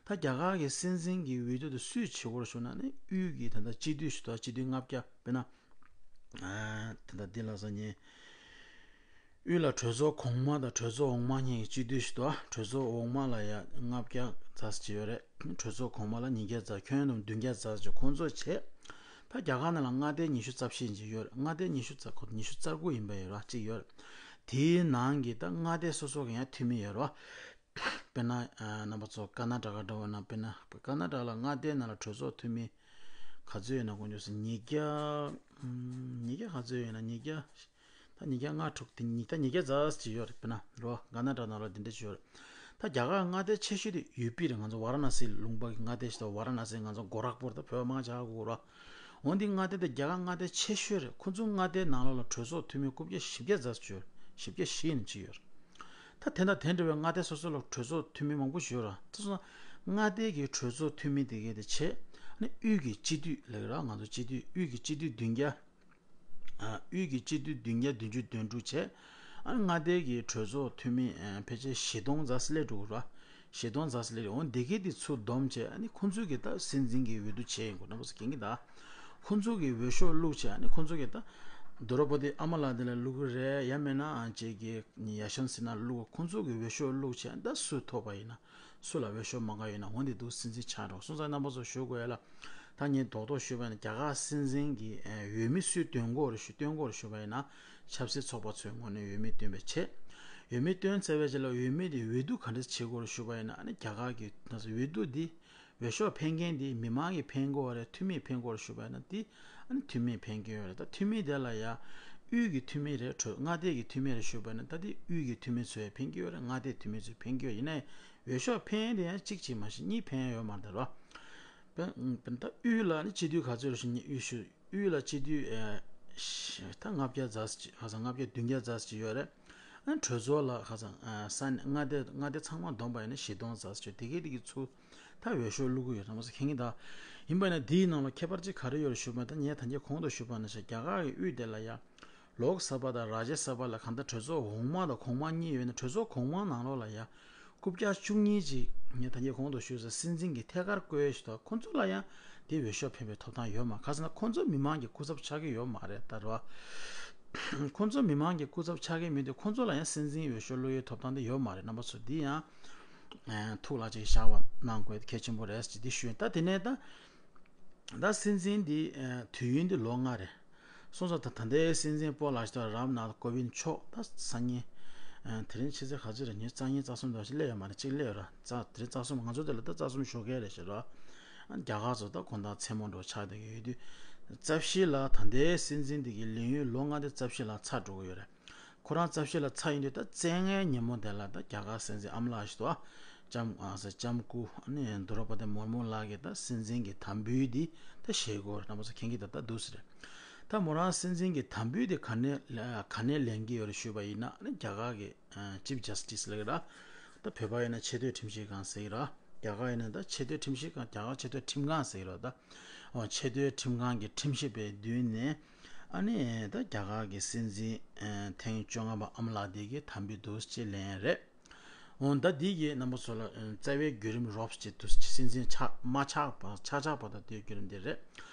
ད་རྒྱ་གར་གྱི་སྲིད་འཛིན་གྱི་འོས་བསྡུ་དེ་སུས་བྱེད་དགོས་རེད་ཞུ་ན་ནི་དབུས་ཀྱི་ད་ལྟ་སྤྱི་འཐུས་ཞུ་དང་སྤྱི་འཐུས་ལྔ་བརྒྱ་དཔེར་ན། ད་ལྟ་འདི་ལ་སོ་ཉེ། དབུས་ལ་གྲོས་ཚོགས་གོང་མ་དང་གྲོས་ཚོགས་འོག་མ་གཉིས་ཀྱི་སྤྱི་འཐུས་ཤིག་འདུག་གྲོས་ཚོགས་འོག་མ་ལ་ཡ་ལྔ་བརྒྱ་ཙམ་ཅིག་ཡོད་རེད། གྲོས་ཚོགས་གོང་མ་ལ་ཉིས་བརྒྱ་ཙམ། ཁྱོན་བསྡོམས་བདུན་བརྒྱ་ཙམ་ཅིག་ཁོང་ཚོ་བྱས། ད་རྒྱ་གར་ནང་ལ་མངའ་སྡེ་ཉི་ཤུ་རྩ་བཞི་ཅིག་ཡོད་རེད། མངའ་སྡེ་ཉི་ཤུ་རྩ་ཉི་ཤུ་རྩ་དགུ་ཡིན་པ་ཡོད་ར་གཅིག་ཡོད་རེད། དེའི་ནང་གི་ད་མངའ་སྡེ་སོ་སོ་གི་ཡང་འཐུས་མི་ཡོད་རེད་བ། དཔེར་ན་རྣམ་པ་ཚོ་ཀར་ན་ཊ་ཀ་འདྲ་བོ་ན་དཔེར་ན་ཀར་ན་ཊ་ཀ་ལ་མངའ་སྡེའི་ནང་ལ་གྲོས་ཚོགས་འཐུས་མི་ག་ཚོད་ཡོད་ན་དཀོན་མཆོག་ཟེར་ཉིས་བརྒྱ། ཉིས་བརྒྱ་ག་ཚོད་ཡོད་ན་ཉིས་བརྒྱ། ད་ཉིས་བརྒྱ་ལྔ་དྲུག་དེ་ཉིས་ད་ཉིས་བརྒྱ་ཙམ་ཅིག་ཡོད་རེད། དཔེར་ན་རོ་ཀར་ན་ཊ་ཀ་ནང་ལ་དེ་འདྲ་ཅིག་ཡོད་རེད། ད་རྒྱ་གར་མངའ་སྡེ་ཆེ་ཤོས་དེ་ཡུ་པི་རེད། ང་ཚོ་ཝ་ར་ཎ་སི་ལུང་པ་གི་མངའ་སྡེ་ཞིག་དང་ཝ་ར་ཎ་སི་ང་ཚོ་གོ་རག་པུར་ད་བོད་མང་ཆགས་གོ་ར། འོན་ཏེ་མངའ་སྡེ་དེ་རྒྱ་གར་མངའ་སྡེ་ཆེ་ཤོས་རེད། ཁོ་ཚོ་མངའ་སྡེའི་ནང་ལོགས་ལ་གྲོས་ཚོགས་འཐུས་མི་རྐུབ་བཀྱག་བཞི་བརྒྱ་ཙམ་ཅིག་ཡོད་རེད། བཞི་བརྒྱ་བཞི་ཡིན་ཅིག་ཡོད་རེད། ད་དེ་དང་དེ་འདྲ་བའི་མངའ་སྡེ་སོ་སོ་ལ་གྲོས་ཚོགས་འཐུས་མི་མང་པོ་ཞིག་ཡོད་ར། དེ་སོང་མངའ་སྡེ་གི་གྲོས་ཚོགས་འཐུས་མི་དེ་གས་དེ་བྱས། ཨ་ནི་དབུས་ཀྱི་སྤྱི་འཐུས་ལབ་ཀྱི་ར། ང་ཚོ་སྤྱི་འཐུས་དབུས་ཀྱི་སྤྱི་འཐུས་བདུན་བརྒྱ། ཨ་དབུས་ཀྱི་སྤྱི་འཐུས་བདུན་བརྒྱ་བདུན་ཅུ་དོན་དྲུག་བྱས། ཨ་ནི་མངའ་སྡེ་གི་གྲོས་ཚོགས་འཐུས་མི་ཨ་ཕལ་ཆེར་བཞི་སྟོང་ཙམ་སླེབས་འགྲོ་གི་ར། བཞི་སྟོང་ཙམ་ཞིག་སླེབས་རེད། འོ་འདི་གའི་དེ་ཚུར་བསྡོམས་བྱས་ཨ་ནི་ཁོང་ཚོས་ཀྱི་ད་སྲིད་འཛིན་གྱི་འོས་བསྡུ་བྱས་ཡིན་དགོས་རྣམ་པ་ཚོ་མཁྱེན་གྱི་ད། ཁོང་ཚོ་གི་འོས་ཤོག་བླུགས་བྱས་ཨ་ནི་ཁོང་ཚོ་གི་ད་དོ་ར་པོ་ཏི་ཨ་མ་ལགས་འདི་ལ་བླུག་གི་རེད། ཡང་མིན་ན་ཨ་ཅེ་གི་ཡ་ཤན་སི་ན་བླུག་ཁོང་ཚོ་གི་འོས་ཤོག་བླུགས་བྱས་ད་སུ་ཐོབ་པ་ཡིན་ན། སུ་ལ་འོས་ཤོག་མང་ག་ཡོད་ན་འོ་འདི་འདུག་སྲིད་འཛིན་ཆགས་འགྲོ་སོང་ཙང་རྣམ་པ་ཚོ་ཞུ་དགོས་ཡ་ལ། ད་ངས་རྡོག་རྡོག་ཞུས་པ་ཡིན་ན་རྒྱ་གར་སྲིད་འཛིན་གྱི་ཨ་འོས་མི་སུས་འདོན་དགོས་རེད་ཞུ་འདོན་དགོས་རེད་ཞུས་པ་ཡིན་ན་ཆབ་སྲིད་ཚོགས་པ་ཚོའི་ངོས་ནས་འོས་མི་འདོན་པའི་ཆེད། འོས་མི་འདོན་ཚར་བའི་རྗེས་ལ་འོས་མི་དེ་འོས་བསྡུ་ག་འདྲ་བྱེད་དགོས་རེད་ཞུས་པ་ཡིན་ན་ཨ་ནི་རྒྱ་གར་གྱི་ད་གཟོད་འོས་བསྡུ་འདི་འོས་ཤོག་འཕེན་མཁན་འདི་མི་མང་གིས་འཕེན་དགོས་རེད། འཐུས་མིས་འཕེན་དགོས་རེད་ཞུས་པ་ཡིན་ན་འདི་ཨ་ནི་འཐུས་མིས་འཕེན་གྱི་ཡོད་རེད། ད་འཐུས་མི་དེ་ལ་ཡ་དབུས་ཀྱི་འཐུས་མི་རེད། གྲོས་མངའ་སྡེ་གི་འཐུས་མི་རེད་ཞུས་པ་ཡིན་ན་ད་འདི་དབུས་ཀྱི་འཐུས་མི་ཚོས་འཕེན་གྱི་ཡོད་རེད། མངའ་སྡེའི་འཐུས་མི་ཚོས་འཕེན་གྱི་ཡོད། ཡིན་ནའི་འོས་ཤོག་འཕེན་དེ་ཡང་གཅིག་གཅིག་མ་གཏོགས་གཉིས་འཕེན་ཡོད་མ་རེད་ད་རོ། དཔེར་དཔེར་ད་དབུས་ལ་ནི་སྤྱི་འཐུས་ག་ཚོད་རེད་ཞུ་ན་དབུས་ཤོད་དབུས་ལ་སྤྱི་འཐུས་ཨེ་ཤ་ད་ལྔ་བརྒྱ་ཙམ་ཞིག་ཁ་སང་ལྔ་བརྒྱ་བདུན་བརྒྱ་ཙམ་ཞིག་ཡོད་རེད། ཨ་ནི་གྲོས་ཚོགས་ལ་ཁ་སང་ཨ་ས་གནས་མངའ་སྡེ་མངའ་སྡེ་ཚང་མ་བསྡོམས་པ་ཡིན་ན་བཞི་སྟོང་ཙམ་ཞིག་དེ་གའི་དེ་གི་ཚུར་ད་འོས་ཤོག་བླུག་གི་ཡོད་རེད་མ་ཟད་མཁྱེན་གྱི་ད། ཡིན་པ་ཡིན་ན་དེའི་ནང་ལ་ཁྱད་པར་ཅིག་ག་རེ་ཡོད་རེད་ཞུས་པ་ད་ངས་ད་ངས་གོང་དུ་ཞུས་པ་ནང་བཞིན་རྒྱ་གར་གྱི་དབུས་དེ་ལ་ཡ། ལོག་ས་བྷ་དང་རཱ་ཇྱ་ས་བྷ་ལ་གང་ལྟར་གྲོས་ཚོགས་འོག་མ་དང་གོང་མ་གཉིས་ཡོད་ན་གྲོས་ཚོགས་གོང་མ་ནང་ལོགས་ལ་ཡང་རྐུབ་བཀྱག་བཅུ་གཉིས་ཅིག་ངས་ད་ངས་གོང་དུ་ཞུས་ས་སྲིད་འཛིན་གྱི་ཐད་ཀར་བསྐོས་ཞུ་དང་ཁོང་ཚོ་ལ་ཡང་དེ་འོས་ཤོག་འཕེན་པའི་ཐོབ་ཐང་ཡོད་མ་ག་ཟེར་ན་ཁོང་ཚོ་མི་མང་གི་སྐུ་ཚབ་ཆགས་ཀྱི་ཡོད་མ་རེད་ད་རེད་བ། ཁོང་ཚོ་མི་མང་གི་སྐུ་ཚབ་ཆགས་ཀྱི་མེད་དུས་ཁོང་ཚོ་ལ་ཡང་སྲིད་འཛིན་འོས་ཤོག་བླུག་ཡའི་ཐོབ་ཐང་དེ་ཡོད་མ་རེད། རྣམ་པ་ཚོ་འདི་ཡང་ཐུགས་ལ་ཅིག་བཞག་པ་གནང་དགོས་གལ་ཆེན་པོ་རེད་ཅེས་འདི་ཞུས་ད་དེ་ནས་ད། ད་སྲིད་འཛིན་འདི་ཨ་དུས་ཡུན་འདི་ལོ་ལྔ་རེད། སོང་ཙང་ད་ད་ལྟའི་སྲིད་འཛིན་སྤོ་ལགས་ཤི་ཏོ་རམ་ནཱཐ་ཀོ་བིན་མཆོག་ད་སང་ཉིན་ཨ་དེ་རིང་ཕྱི་ཚེས་ག་ཚོད་རེད། ཉིན་རྩ་གཉིས་རྩ་གསུམ་འདྲ་ཞིག་སླེབས་ཡོད་མ་རེད། གཅིག་སླེབས་ཡོད་ར་རྩ་དེ་རིང་རྩ་གསུམ་ང་ཚོ་དེ་ལ་ད་རྩ་གསུམ་ཞོགས་ཀས་རེད་ཤི་ར། རྒྱ་གར་ཚོ་ད་གོང་ད་མཚན་མོ་འགྲོ་ཆགས་བསྡད་ཀྱི་ཡོད་དུས་རྩ་བཞི་ལ་ད་ལྟའི་སྲིད་འཛིན་འདི་གི་ལས་ཡུན་ལོ་ལྔ་དེ་རྩ་བཞི་ལ་ཚར་འགྲོ་གི་ཡོད་རེད། ཁོ་རང་རྩ་བཞི་ལ་ཚར་ཡིན་དུས་ད་བཙན་ལྔའི་ཉིན་མོ་དེ་ལ་ད་རྒྱ་གར་སྲིད་འཛིན་ཨ་མ་ལགས་ཤི་ཏོ་ལྕམ་ཨ་ས་ལྕམ་སྐུ་ཨ་ནི་དོ་ར་པ་ཏི་མུར་མུ་ལགས་ཀྱིས་ད་སྲིད་འཛིན་གྱི་དམ་འབུལ་འདི་ད་བཞེས་དགོས་རེད། རྣམ་པ་ཚོ་མཁྱེན་གྱི་ད་ད་འདུག་ཟེར་རེད། ད་མོ་རང་སྲིད་འཛིན་གྱི་དམ་འབུལ་འདི་ག་ནས་ག་ནས་ལེན་གྱི་ཡོད་རེད་ཞུས་པ་ཡིན་ན་ཨ་ནི་རྒྱ་གར་གྱི་ཅིབ་ཇ་སི་ཊི་སི་ལབ་ཀྱི་ར། ད་བོད་པ་ཡིན་ན་ཆེས་མཐོའི་ཁྲིམས་ཞིབ་ཁང་ཟེར་གྱི་ར། རྒྱ་གར་ཡིན་ན་ད་ཆེས་མཐོའི་ཁྲིམས་ཞིབ་ཁང་རྒྱ་གར་ཆེས་མཐོའི་ཁྲིམས་ཁང་ཟེར་གྱི་ར་ད། འོ་ཆེས་མཐོའི་ཁྲིམས་ཁང་གི་ཁྲིམས་ཞིབ་པའི་མདུན་ནས་ཨ་ནི་ད་རྒྱ་གར་གྱི་སྲིད་འཛིན་ཨ་ཐེངས་བཅོ་ལྔ་པ་ཨ་མ་ལགས་འདི་གི་དམ་འབུལ་འདུག་ཅེས་ལེན་རེད། འོ་ད་འདི་གི་རྣམ་པ་ཚོ་ལ་ཨ་རྩ་བའི་བརྒྱུད་རིམ་རོབ་ཅིག་འདུག་སྲིད་འཛིན་ཆགས་མ་ཆགས་པ་ཆགས་ཆགས་པ་དང་དེའི་བརྒྱུད་རིམ་འདི་རེད།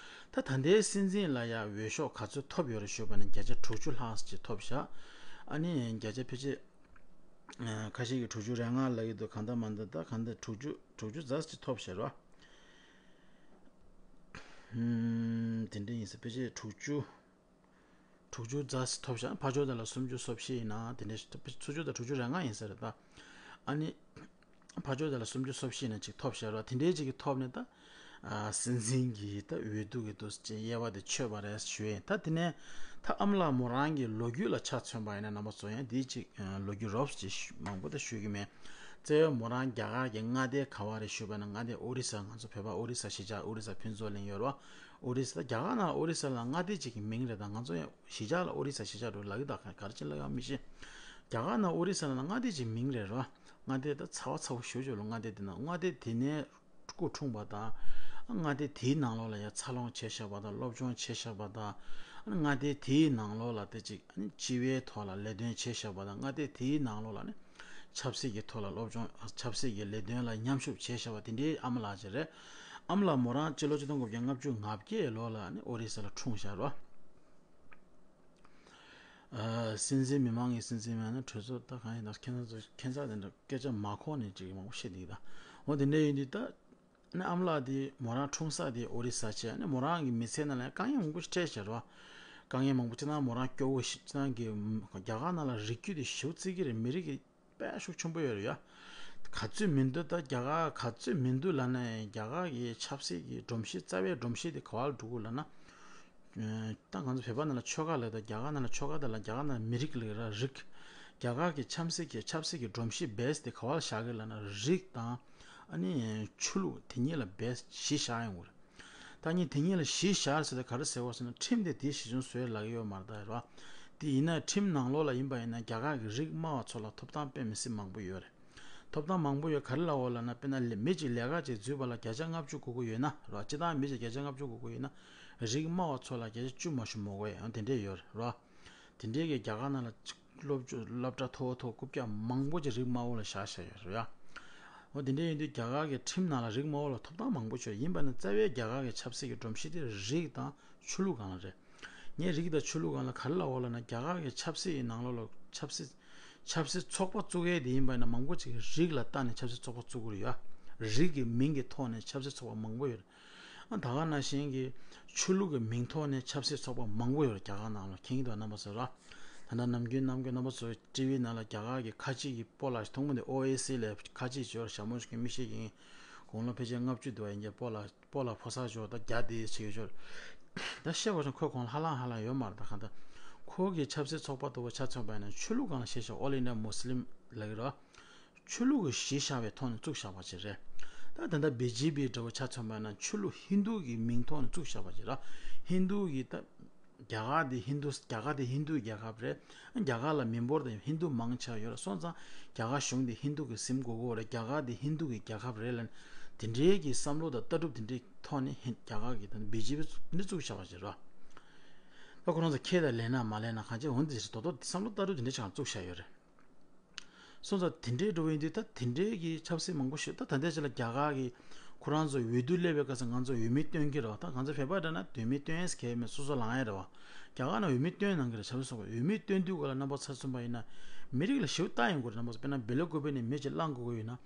ད་ད་ལྟའི་སྲིད་འཛིན་ལ་ཡ་འོས་ཤོག་ག་ཚོད་ཐོབ་ཡོད་རེད་ཞུས་པ་ན་བརྒྱ་ཆ་དྲུག་ཅུ་ལྷག་ཅིག་ཐོབ་ཤག་ཨ་ནི་བརྒྱ་ཆ་ཕལ་ཆེར་ཁ་ཤས་ཀྱིས་དྲུག་ཅུ་རེ་ལྔ་ལབ་ཀྱི་འདུག་གང་ལྟར་མ་འདི་ད་གང་ལྟར་དྲུག་ཅུ་དྲུག་ཅུ་ཙམ་ཅིག་ཐོབ་ཤག་ར། ཨུམ། དེ་འདྲ་ཡིན་ས་ཕལ་ཆེར་དྲུག་ཅུ། དྲུག་ཅུ་ཙམ་ཞིག་ཐོབ་ཤག་ཕར་ཕྱོགས་དེ་ལ་སུམ་ཅུ་སོ་བཞི་ཡིན་ན་དེ་འདྲ་ཞིག་ཐོབ་ཚུར་ཕྱོགས་དེ་དྲུག་ཅུ་རེ་ལྔ་ཡིན་ས་རེད་ད། ཨ་ནི། ཕར་ཕྱོགས་དེ་ལ་སུམ་ཅུ་སོ་བཞི་ཡིན་ན་ཅིག་ཐོབ་ཤག་ར་དེ་འདྲའི་ཅིག་གི་ཐོབ་ནས་ད། ཨ་སྲིད་འཛིན་གྱི་ད་འོས་བསྡུ་གི་འདུག་ཅེས་དབྱེ་བ་དེ་ཆོད་པ་རེད་ཞུ་ཡིན། ད་དེ་ནས་ད་ཨ་མ་ལགས་མོ་རང་གི་ལོ་རྒྱུས་ལ་ཆ་མཚོན་པ་ཡིན་ན་རྣམ་པ་ཚོ་ཡང་འདིའི་ཅིག་ལོ་རྒྱུས་རོབ་ཅིག་མང་པོ་ད་ཞུ་གི་མེད། རྩ་བའི་མོ་རང་རྒྱ་གར་གྱི་མངའ་སྡེ་ག་བ་རེད་ཞུས་པ་ན་མངའ་སྡེ་ཨོ་རི་ས། ང་ཚོ་བོད་པ་ཨོ་རི་ས་གཞིས་ཆགས་ཨོ་རི་ས་ཕུན་ཚོགས་གླིང་ཡོད་རེད་བ། ཨོ་རི་ས་ད་རྒྱ་གར་ནང་ཨོ་རི་ས་ལ་མངའ་སྡེ་གཅིག་གི་མིང་རེད། ད་ང་ཚོ་ཡང་གཞིས་ཆགས་ལ་ཨོ་རི་ས་གཞིས་ཆགས་འགྲོ་ལབ་ཀྱི་ད་ག་རེ་ཅིག་ལབ་ཡང་མི་ཤེས། རྒྱ་གར་ནང་ཨོ་རི་ས་ལ་མངའ་སྡེ་གཅིག་མིང་རེད་རོ། མངའ་སྡེ་ད་ཚ་བ་ཚ་བོ་ཞུ་ཞུ་ལོ་མངའ་སྡེ་དེ་ནང་མངའ་སྡེ་དེ་ནས་སྐུ་འཁྲུངས་པ་དང་། མངའ་སྡེ་དེའི་ནང་ལོགས་ལ་ཡང་འཚར་ལོངས་བྱས་བཞག་པ་དང་སློབ་སྦྱོང་བྱས་བཞག་པ་དང་། མངའ་སྡེ་དེའི་ནང་ལོགས་ལ་དེ་ཅིག་སྤྱི་བའི་ཐོག་ལ་ལས་དོན་བྱས་བཞག་པ་དང་མངའ་སྡེ་དེའི་ནང་ལོགས་ལ་ནི། ཆབ་སྲིད་ཀྱི་ཐོག་ལ་སློབ་སྦྱོང་ཆབ་སྲིད་ཀྱི་ལས་དོན་ལ་མཉམ་ཞུགས་བྱས་བཞག་པ་དེ་འདྲའི་ཨ་མ་ལགས་ཅིག་རེད། ཨ་མ་ལགས་མོ་རང་སྤྱི་ལོ་ཆིག་སྟོང་དགུ་བརྒྱ་ལྔ་བཅུ་ང་བརྒྱད་ལོ་ལ་ནི་ཨོ་རི་ས་ལ་འཁྲུངས་བཞག་རོ། ཨ་སྲིད་འཛིན་མི་མང་གི་སྲིད་འཛིན་མེད་ན་གྲོས་ཚོགས་ད་གང་ཡིན་ད་ཁྱེད་རང་ཚོ་ཁྱེད་ཚོ་དེ་འདྲ་སྐད་ཆ་མ་གོ་ནས་ཅིག་མང་པོ་བཤད་འདུག་ད། འོ་དེ་འདྲ་ཡིན་དུས་ད། ནི་ཨ་མ་ལགས་དེ་མོ་རང་འཁྲུངས་ས་དེ་ཨོ་རི་ས་བྱས་ནི་མོ་རང་གི་མི་ཚེ་ནང་ལ་དཀའ་ངལ་མང་པོ་ཞིག་འཕྲད་བྱས་རོ། དཀའ་ངལ་མང་པོ་ཅི་ན་མོ་རང་སྐྱོ་བོ་ཞིག་ཅི་ན་གི་རྒྱ་གར་ནང་ལ་རིགས་རྒྱུད་དེ་ཞེ་པོ་བརྩི་གི་རེད། མི་རིགས་ཀྱི་དཔེ་ཤུགས་ཆེན་པོ་ཡོད་རེད་ཡ། ག་ཚོད་མི་འདུག་ད་རྒྱ་གར་ག་ཚོད་མི་འདུག་ལབ་ན་རྒྱ་གར་གི་ཆབ་སྲིད་ཀྱི་སྒྲོམ་གཞི་རྩ་བའི་སྒྲོམ་གཞི་དེ་ག་བ་ལ་འགྲོ་གི་ལབ་ན། ད་ང་ཚོ་བོད་པ་ནང་ལ་ཆོལ་ཁ་ལབ་ད་རྒྱ་གར་ནང་ལ་ཆོལ་ཁ་དང་ལ་རྒྱ་གར་ནང་མི་རིགས་ལབ་ར་རིགས། རྒྱ་གར་གྱི་ཆབ་སྲིད་ཀྱི་ཆབ་སྲིད་ཀྱི་སྒྲོམ་གཞི་བེ་སི་དེ་ག་བ་ལ་བཞག་གི་ལབ་ན་རིགས་དང་། ཨ་ནི་ཆོས་ལུགས་དེ་གཉིས་ལ་བེ་སི་གཞི་བཞག་ཡོང་གི་རེད། ད་ནི་དེ་གཉིས་ལ་གཞི་བཞག་ཟེར་ད་ག་རེ་ཟེར་བ་ཟེར་ན་ཁྲིམས་དེ་དེ་གཞི་བཟུང་བཟོས་ལབ་ཀྱི་ཡོད་མ་རེད་ད་ར། དེ་ཡིན་ན་ཁྲིམས་ནང་ལོགས་ལ་ཡིན་པ་ཡིན་ན་རྒྱ་གར་གྱི་རིགས་དམའ་བ་ཚོ་ལ་ཐོབ་ཐང་དཔེ་མི་སྲིད་མང་པོ་ཡོད་རེད། ཐོབ་ཐང་མང་པོ་ཡོད་ག་རེ་ལབ་འོ་ལབ་ན་དཔེར་ན་ལས་མི་གཅིག་ལས་ཀ་གཅིག་འཛུལ་བ་ལ་བརྒྱ་ཆ་ལྔ་བཅུ་དགོས་ཀྱི་ཡོད་ན་ར། སྤྱིར་བཏང་མི་གཅིག་བརྒྱ་ཆ་ལྔ་བཅུ་དགོས་ཀྱི་ཡོད་ན། རིགས་དམའ་བ་ཚོ་ལ་བརྒྱ་ཆ་བཅུ་མ་གཏོགས་མ་དགོས་ཡང་དེ་འདྲས་ཡོད་རེད་ར། དེ་འདྲས་ཀྱི་རྒྱ་གར་ནང་ལ་གཅིག་སློབ་སློབ་གྲྭ་མཐོ་བོ་ཐོག་རྐུབ་བཀྱག་མང་པོ་ཅིག་རིགས་དམའ་བོ་ལ་བཞག་བཞག་ཡོད་རེད་ཡ། འོ་དེ་འདྲ་ཡིན་དུས་རྒྱ་གར་གྱི་ཁྲིམས་ནང་ལ་རིགས་མང་པོ་ལ་ཐོབ་ཐང་མང་པོ་ཡོད། ཡིན་པ་ན་རྩ་བའི་རྒྱ་གར་གྱི་ཆབ་སྲིད་ཀྱི་སྒྲོམ་གཞི་དེ་རིགས་དང་ཆོས་ལུགས་སྒང་ལ་རེད། ངས་རིགས་དང་ཆོས་ལུགས་སྒང་ལ་ག་རེ་ལབ་ཡོད་ལབ་ན། རྒྱ་གར་གྱི་ཆབ་སྲིད་ཀྱི་ནང་ལོགས་ལ་ཆབ་སྲིད་ཆབ་སྲིད་ཚོགས་པ་བཙུགས་ཡས་དེ་ཡིན་པ་ན་མང་པོ་ཅིག་རིགས་ལ་བལྟས་ནས་ཆབ་སྲིད་ཚོགས་པ་བཙུགས་ཀྱི་ཡོད། རིགས་ཀྱི་མིང་གི་ཐོག་ནས་ཆབ་སྲིད་ཚོགས་པ་མང་པོ་ཡོད། ཨ་ད་ག་ནང་བཞིན་གྱི་ཆོས་ལུགས་ཀྱི་མིང་ཐོག་ནས་ཆབ་སྲིད་ཚོགས་པ་མང་པོ་ཡོད་རེད། རྒྱ་གར་ནང་ལ་མཁྱེན་གྱི་འདུག་རྣམ་པ་ཚོ་ར། ད་ལྟ་ནམ་རྒྱུན་ནམ་རྒྱུན་རྣམ་པ་ཚོ་ཊི་ཝི་ནང་ལ་རྒྱ་གར་གྱི་ཁ་ཆེ་གི་སྤོ་ལགས་མཐོང་མི་འདུག་ཨོ་ཨེ་སི་ལས་ཁ་ཆེ་ཅིག་ཡོད་རེད། ཞྭ་མོ་ཞིག་གི་མི་ཤེས་ཀྱི་ཡིན། དགུང་ལོ་ཕལ་ཆེར་ལྔ་བཅུ་འདུག་ཡིན་གྱི་སྤོ་ལགས་སྤོ་ལགས་ཕོ་གསར་ཅིག་ད་རྒྱ་དེ་བྱེད་ཀྱི་ཅིག་ད་བཤད་པ་ཙམ་ཁོ་གོང་ལ་ཧ་ལམ་ཧ་ལམ་ཡོད་མ་རེད། ད་གང་ལྟར་ཁོ་གི་ཆབ་སྲིད་ཚོགས་པ་ལྟ་བུ་ཆ་མཚོན་པ་ཡིན་ན་ཆོས་ལུགས་སྒང་ལ་བཤད་ཤག All India Muslim ལབ་ཀྱི་རེད། ཆོས་ལུགས་ཀྱི་གཞི་བཞག་པའི་ཐོག་ནས་བཙུགས་བཞག་པ་ཅིག་རེད། ད་ད་ལྟ་བི་ཇེ་པི་འདྲ་བོ་ཆ་མཚོན་པ་ན་ཆོས་ལུགས་ཧིན་རྡུ་གི་མིང་ཐོག་ནས་བཙུགས་བཞག་པ་ཅིག་རེད། ཧིན་རྡུ་གི་ད་རྒྱ་གར་དེ་ཧིན་རྡུ་རྒྱ་གར་དེ་ཧིན་རྡུའི་རྒྱལ་ཁབ་རེད། རྒྱ་གར་ལ་མི་འབོར་དང་ཧིན་རྡུ་མང་ཆེ་བ་ཡོད་རེད། སོང་ཙང་རྒྱ་གར་གཞུང་དེ་ཧིན་རྡུ་གི་གཟིམ་དགོས་ཀྱི་རེད། རྒྱ་གར་དེ་ཧིན་རྡུ་གི་རྒྱལ་ཁབ་རེད་ལབ་དེ་འདྲའི་གི་བསམ་བློ་དང་ལྟ་གྲུབ་དེ་འདྲའི་ཐོག་ནས་ཧིན་རྒྱ་གར་གི་ད་བི་ཇེ་པི་འདི་བཙུགས་བཞག་པ་ཅིག་རེད། ད་ཁོ་རང་ཚོ་ཁེ་དང་ལེན་ན་མ་ལེན་ན་གང་ཅི་འོན་ཏེ་རེད། དོ་དོ་བསམ་བློ་ལྟ་གྲུབ་དེ་འདྲའི་ཆ་བཙུགས་བཞག་ཡོད་རེད། སོང་ཙང་དེ་འདྲའི་འགྲོ་བ་ཡིན་དུས་ད་དེ་འདྲའི་གི་ཆབ་སྲིད་མང་པོ་ཞིག་ད་ད་ལྟའི་ཆ་ལ་རྒྱ་གར་གི་ཁོ་རང་ཚོ་འོས་བསྡུ་སླེབས་པའི་སྐབས་སུ་ང་ཚོ་འོས་མི་སྟོན་གྱི་རེད་བ། ད་ང་ཚོ་བོད་པ་འདྲ་ན་འོས་མི་སྟོན་ཡས་གལ་མེད། སོ་སོ་ལངས་ཡས་རེད་བ། རྒྱ་གར་ན་འོས་མི་སྟོན་གནང་གི་རེད། ཆབ་སྲིད་ཚོགས་པ་འོས་མི་སྟོན་དུས་ག་ལ་རྣམ་པ་ཚོ་མཚོན་པ་ཡིན་ན་མི་རིགས་ལ་ཞེ་པོ་ལྟ་ཡོང་གི་རེད། རྣམ་པ་ཚོ་དཔེར་ན་སྦེལ་ཀོབ་ནས་མི་གཅིག་བླངས་དགོས་ཀྱི་ཡོད་ན་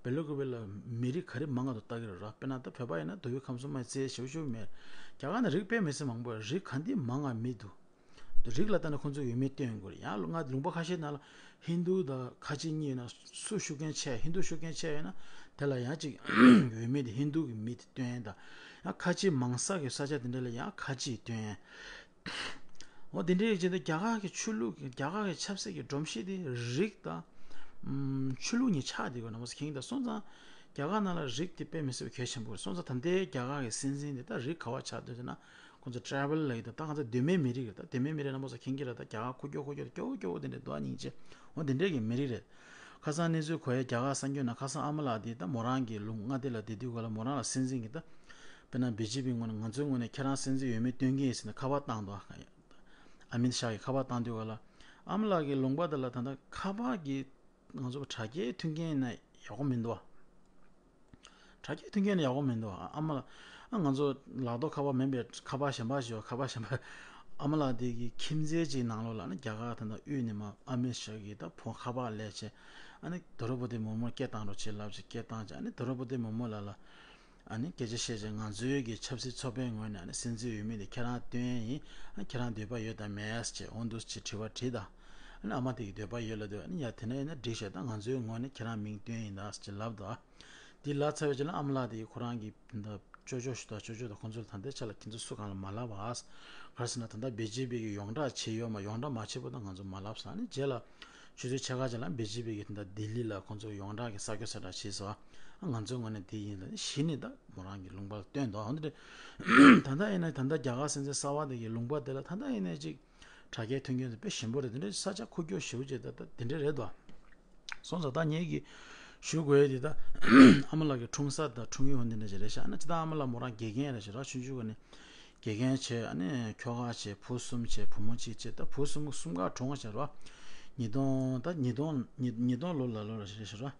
སྦེལ་ཀོབ་ལ་མི་རིགས་ག་རེ་མང་ང་འདུག་ལྟ་གི་རེད་བ། དཔེར་ན་ད་བོད་པ་ཡིན་ན་མདོ་དབུས་ཁམས་གསུམ་མ་བརྩི་ཞེ་པོ་ཞེ་པོ་མེད། རྒྱ་གར་ན་རིགས་དཔེ་མི་སྲིད་མང་པོ་ཡོད། རིགས་ག་འདི་མང་ང་མི་འདུག་རིགས་ལ་ལྟ་ན་ཁོང་ཚོས་འོས་མི་སྟོན་དགོས་རེད། ཡང་ང་ལུང་པ་ཁ་ཤས་ནང་ལ་ཧིན་རྡུ་དང་ཁ་ཆེ་གཉིས་ཡོད་ན་སུ་ཤུགས་རྐྱེན་ཆེ། ཧིན་རྡུ་ཤུགས་རྐྱེན་ཆེ་ཡོད་ན་དེ་ལ་ཡང་ཅིག་འོས་མི་དེ་ཧིན་རྡུ་གི་མི་དེ་སྟོན་དང་། ཡང་ཁ་ཆེ་མང་ས་གི་ས་ཆ་དེ་འདྲ་ལ་ཡང་ཁ་ཆེ་སྟོན། འོ་དེ་འདྲའི་བྱས་ཏེ་རྒྱ་གར་གི་ཆོས་ལུགས་རྒྱ་གར་གི་ཆབ་སྲིད་ཀྱི་སྒྲོམ་གཞི་དེ་རིགས་དང་ཆོས་ལུགས་གཉིས་ཆགས་བསྡད་དགོས་ན་མོ་ཁེངས་དང་། སོང་ཙང་རྒྱ་གར་ནང་ལ་རིགས་དེ་དཔེ་མི་སྲིད་པ་གལ་ཆེན་པོ་རེད། སོང་ཙང་ད་ལྟའི་རྒྱ་གར་གི་སྲིད་འཛིན་དེ་ད་རིགས་ག་བ་ཆགས་འདུག་ཟེར་ན། ཁོང་ཚོ་ཊ་རའི་བལ་ལབ་ཀྱི་འདུག་ད་ང་ཚོ་གདོད་མའི་མི་རིགས་རེད། ད་གདོད་མའི་མི་རིགས་རྣམ་པ་ཚོ་མཁྱེན་གྱི་རེད། ད་རྒྱ་གར་ཁུག་ཀྱོག་ཁུག་ཀྱོག་སྐྱོ་བོ་སྐྱོ་བོ་དེ་འདྲ་འདུག་སྙིང་རྗེ། འོ་དེ་འདྲའི་གི་མི་རིགས་རེད། ཁ་སང་གནས་ཚུལ་གོ་ཡ་རྒྱ་གར་གསར་འགྱུར་ནང་ཁ་སང་ཨ་མ་ལགས་དེ་ད་མོ་རང་གི་ལུང་མངའ་སྡེ་ལ་བསྡད་དུས་ག་ལ་མོ་རང་ལ་སྲིད་འཛིན་གྱི་ད་དཔེར་ན་བི་ཇེ་པི་ངོས་ནས་ང་ཚོའི་ངོས་ནས་ཁྱེད་རང་སྲིད་འཛིན་འོས་མི་སྟོན་གྱི་ཡིན་ཟེར་ནས་ཁ་པར་བཏང་འདུག་ཨ་མིད་ཤཱ་གི་ཁ་པར་བཏང་དུས་ག་ལ་ཨ་མ་ལགས་ཀྱི་ལུང་པ་དེ་ལ་ད་ལྟ་ཁ་པར་གྱི་ང་ཚོ་དྲ་རྒྱའི་མཐུན་རྐྱེན་ཡིན་ན་ཡག་པོ་མི་འདུག་ཨ། དྲ་རྒྱའི་མཐུན་རྐྱེན་ཡག་པོ་མི་འདུག་ཨ་མ་ལགས། ཨ་ང་ཚོ་ལག་ཐོག་ཁ་པར་མིན་པའི་ཁ་པར་གཞན་པ་ཞིག་ཡོད། ཁ་པར་གཞན་པ། ཨ་མ་ལགས་དེ་གི་ཁྱིམ་མཚེས་ཅིག་ནང་ལོགས་ལ་ནི་རྒྱ་གར་ད་ལྟ་དབུས་ནས་མ་ཨ་མིད་ཤཱ་གི་ད་ཕོ་ཁ་པར་སླེབས་བྱས། ཨ་ནི་དོ་རོ་པོ་ཏི་མོ་མོར་སྐད་བཏང་རོགས་བྱེད་ལབ་བྱས་སྐད་བཏང་བྱས། ཨ་ནི་དོ་རོ་པོ་ཏི་མོ་མོ་ལགས་ལ་ཨ་ནི་སྐད་ཆ་བཤད་བྱས། ང་ཚོའི་གི་ཆབ་སྲིད་ཚོགས་པའི་ངོས་ནས་ཨ་ནི་སྲིད་འཛིན་འོས་མི་དེ་ཁྱེད་རང་སྟོན་ཡིན། ཨ་ཁྱེད་རང་འདོད་པ་ཡོད་དམ་མེད་ཟེར་བྱས་འོ་འདུག་ཅེས་དྲི་བ་དྲིས་དང་། ཨ་ནི་ཨ་མ་དེ་གི་འདོད་པ་ཡོད་ལབ་དུས། ཨ་ནི་ཡ་དེ་ན་ཡིན་ན་འགྲིག་ཤག་ད་ང་ཚོའི་ངོས་ནས་ཁྱེད་རང་མིང་སྟོན་ཡིན་ད་ཟེར་བྱས་ལབ་དང་། དེ་ལབ་ཚར་བའི་རྗེས་ལ་ཨ་མ་ལགས་དེ་ཁོ་རང་གི་ད་ཅོ་ཅོ་ཞུ་དང་ཅོ་ཅོ་དང་ཁོང་ཚོ་ལ་ད་ལྟའི་ཆ་ལ་ཁྱེད་ཚོ་སུ་གང་ལ་མ་ལབ་ཨ། ག་རེ་ཟེར་ན་ད་ལྟ་བི་ཇེ་པི་གི་ཡོངས་གྲགས་བྱེད་ཡོད་མ་ཡོངས་གྲགས་མ་བྱེད་པ་ད་ང་ཚོ་མ་ལབ་ཟེར། ཨ་ནི་རྗེས་ལ་ཆུ་ཚོད་ཕྱེད་ཀ་རྗེས་ལ་བི་ཇེ་པི་གི་ད་ལྟ་ལྡི་ལི་ལ་ཁོང་ཚོ་ཡོངས་གྲགས་ཀྱི་གསར་འགོད་གསལ་བསྒྲགས་བྱས་སོང་། ཨ་ང་ཚོའི་ངོས་ནས་དེ་ཡིན་ལ་གཞི་ནས་ད་མོ་རང་གི་ལུང་པ་ལ་སྟོན་འདུག་ཨ་འདི་རེད། ད་ལྟ་ཡིན་ན་ད་ལྟ་རྒྱ་གར་སྲིད་འཛིན་གསར་པ་དེ་གི་ལུང་པ་དེ་ལ་ད་ལྟ་ཡིན་ན་ཅིག་དྲ་རྒྱའི་མཐུན་རྐྱེན་དེ་དཔེ་ཞིམ་པོ་རེད། དེ་འདྲའི་ས་ཆ་ཁུག་ཀྱོག་ཞེ་པོ་ཅིག་ད་ལྟ་དེ་འདྲ་རེད་དོ། སོང་ཙང་ད་ངེད་ཀྱིས་ཞུ་དགོས་ཡས་དེ་ད་ཨ་མ་ལགས་ཀྱི་འཁྲུངས་ས་དང་འཁྲུངས་ཡུལ་འོ་འདི་འདྲ་ཞིག་རེད་ཤག་ཨ་ནི་ཅི་ད་ཨ་མ་ལགས་མོ་རང་དགེ་རྒན་རེད་ཤག་ར། ཆུང་ཆུང་ག་ནས་དགེ་རྒན་བྱས། ཨ་ནི་ཁྱོ་ག་བྱས། བུ་གསུམ་བྱས། བུ་མོ་གཅིག་བྱས། ད་བུ་གསུམ་གསུམ་ཀ་གྲོངས་ཤག་ར། ཉིས་སྟོང་ད་ཉིས་སྟོང་ཉིས་ཉིས་སྟོང་ལོ་ལ་ལོ་རེད་ཤག་ར།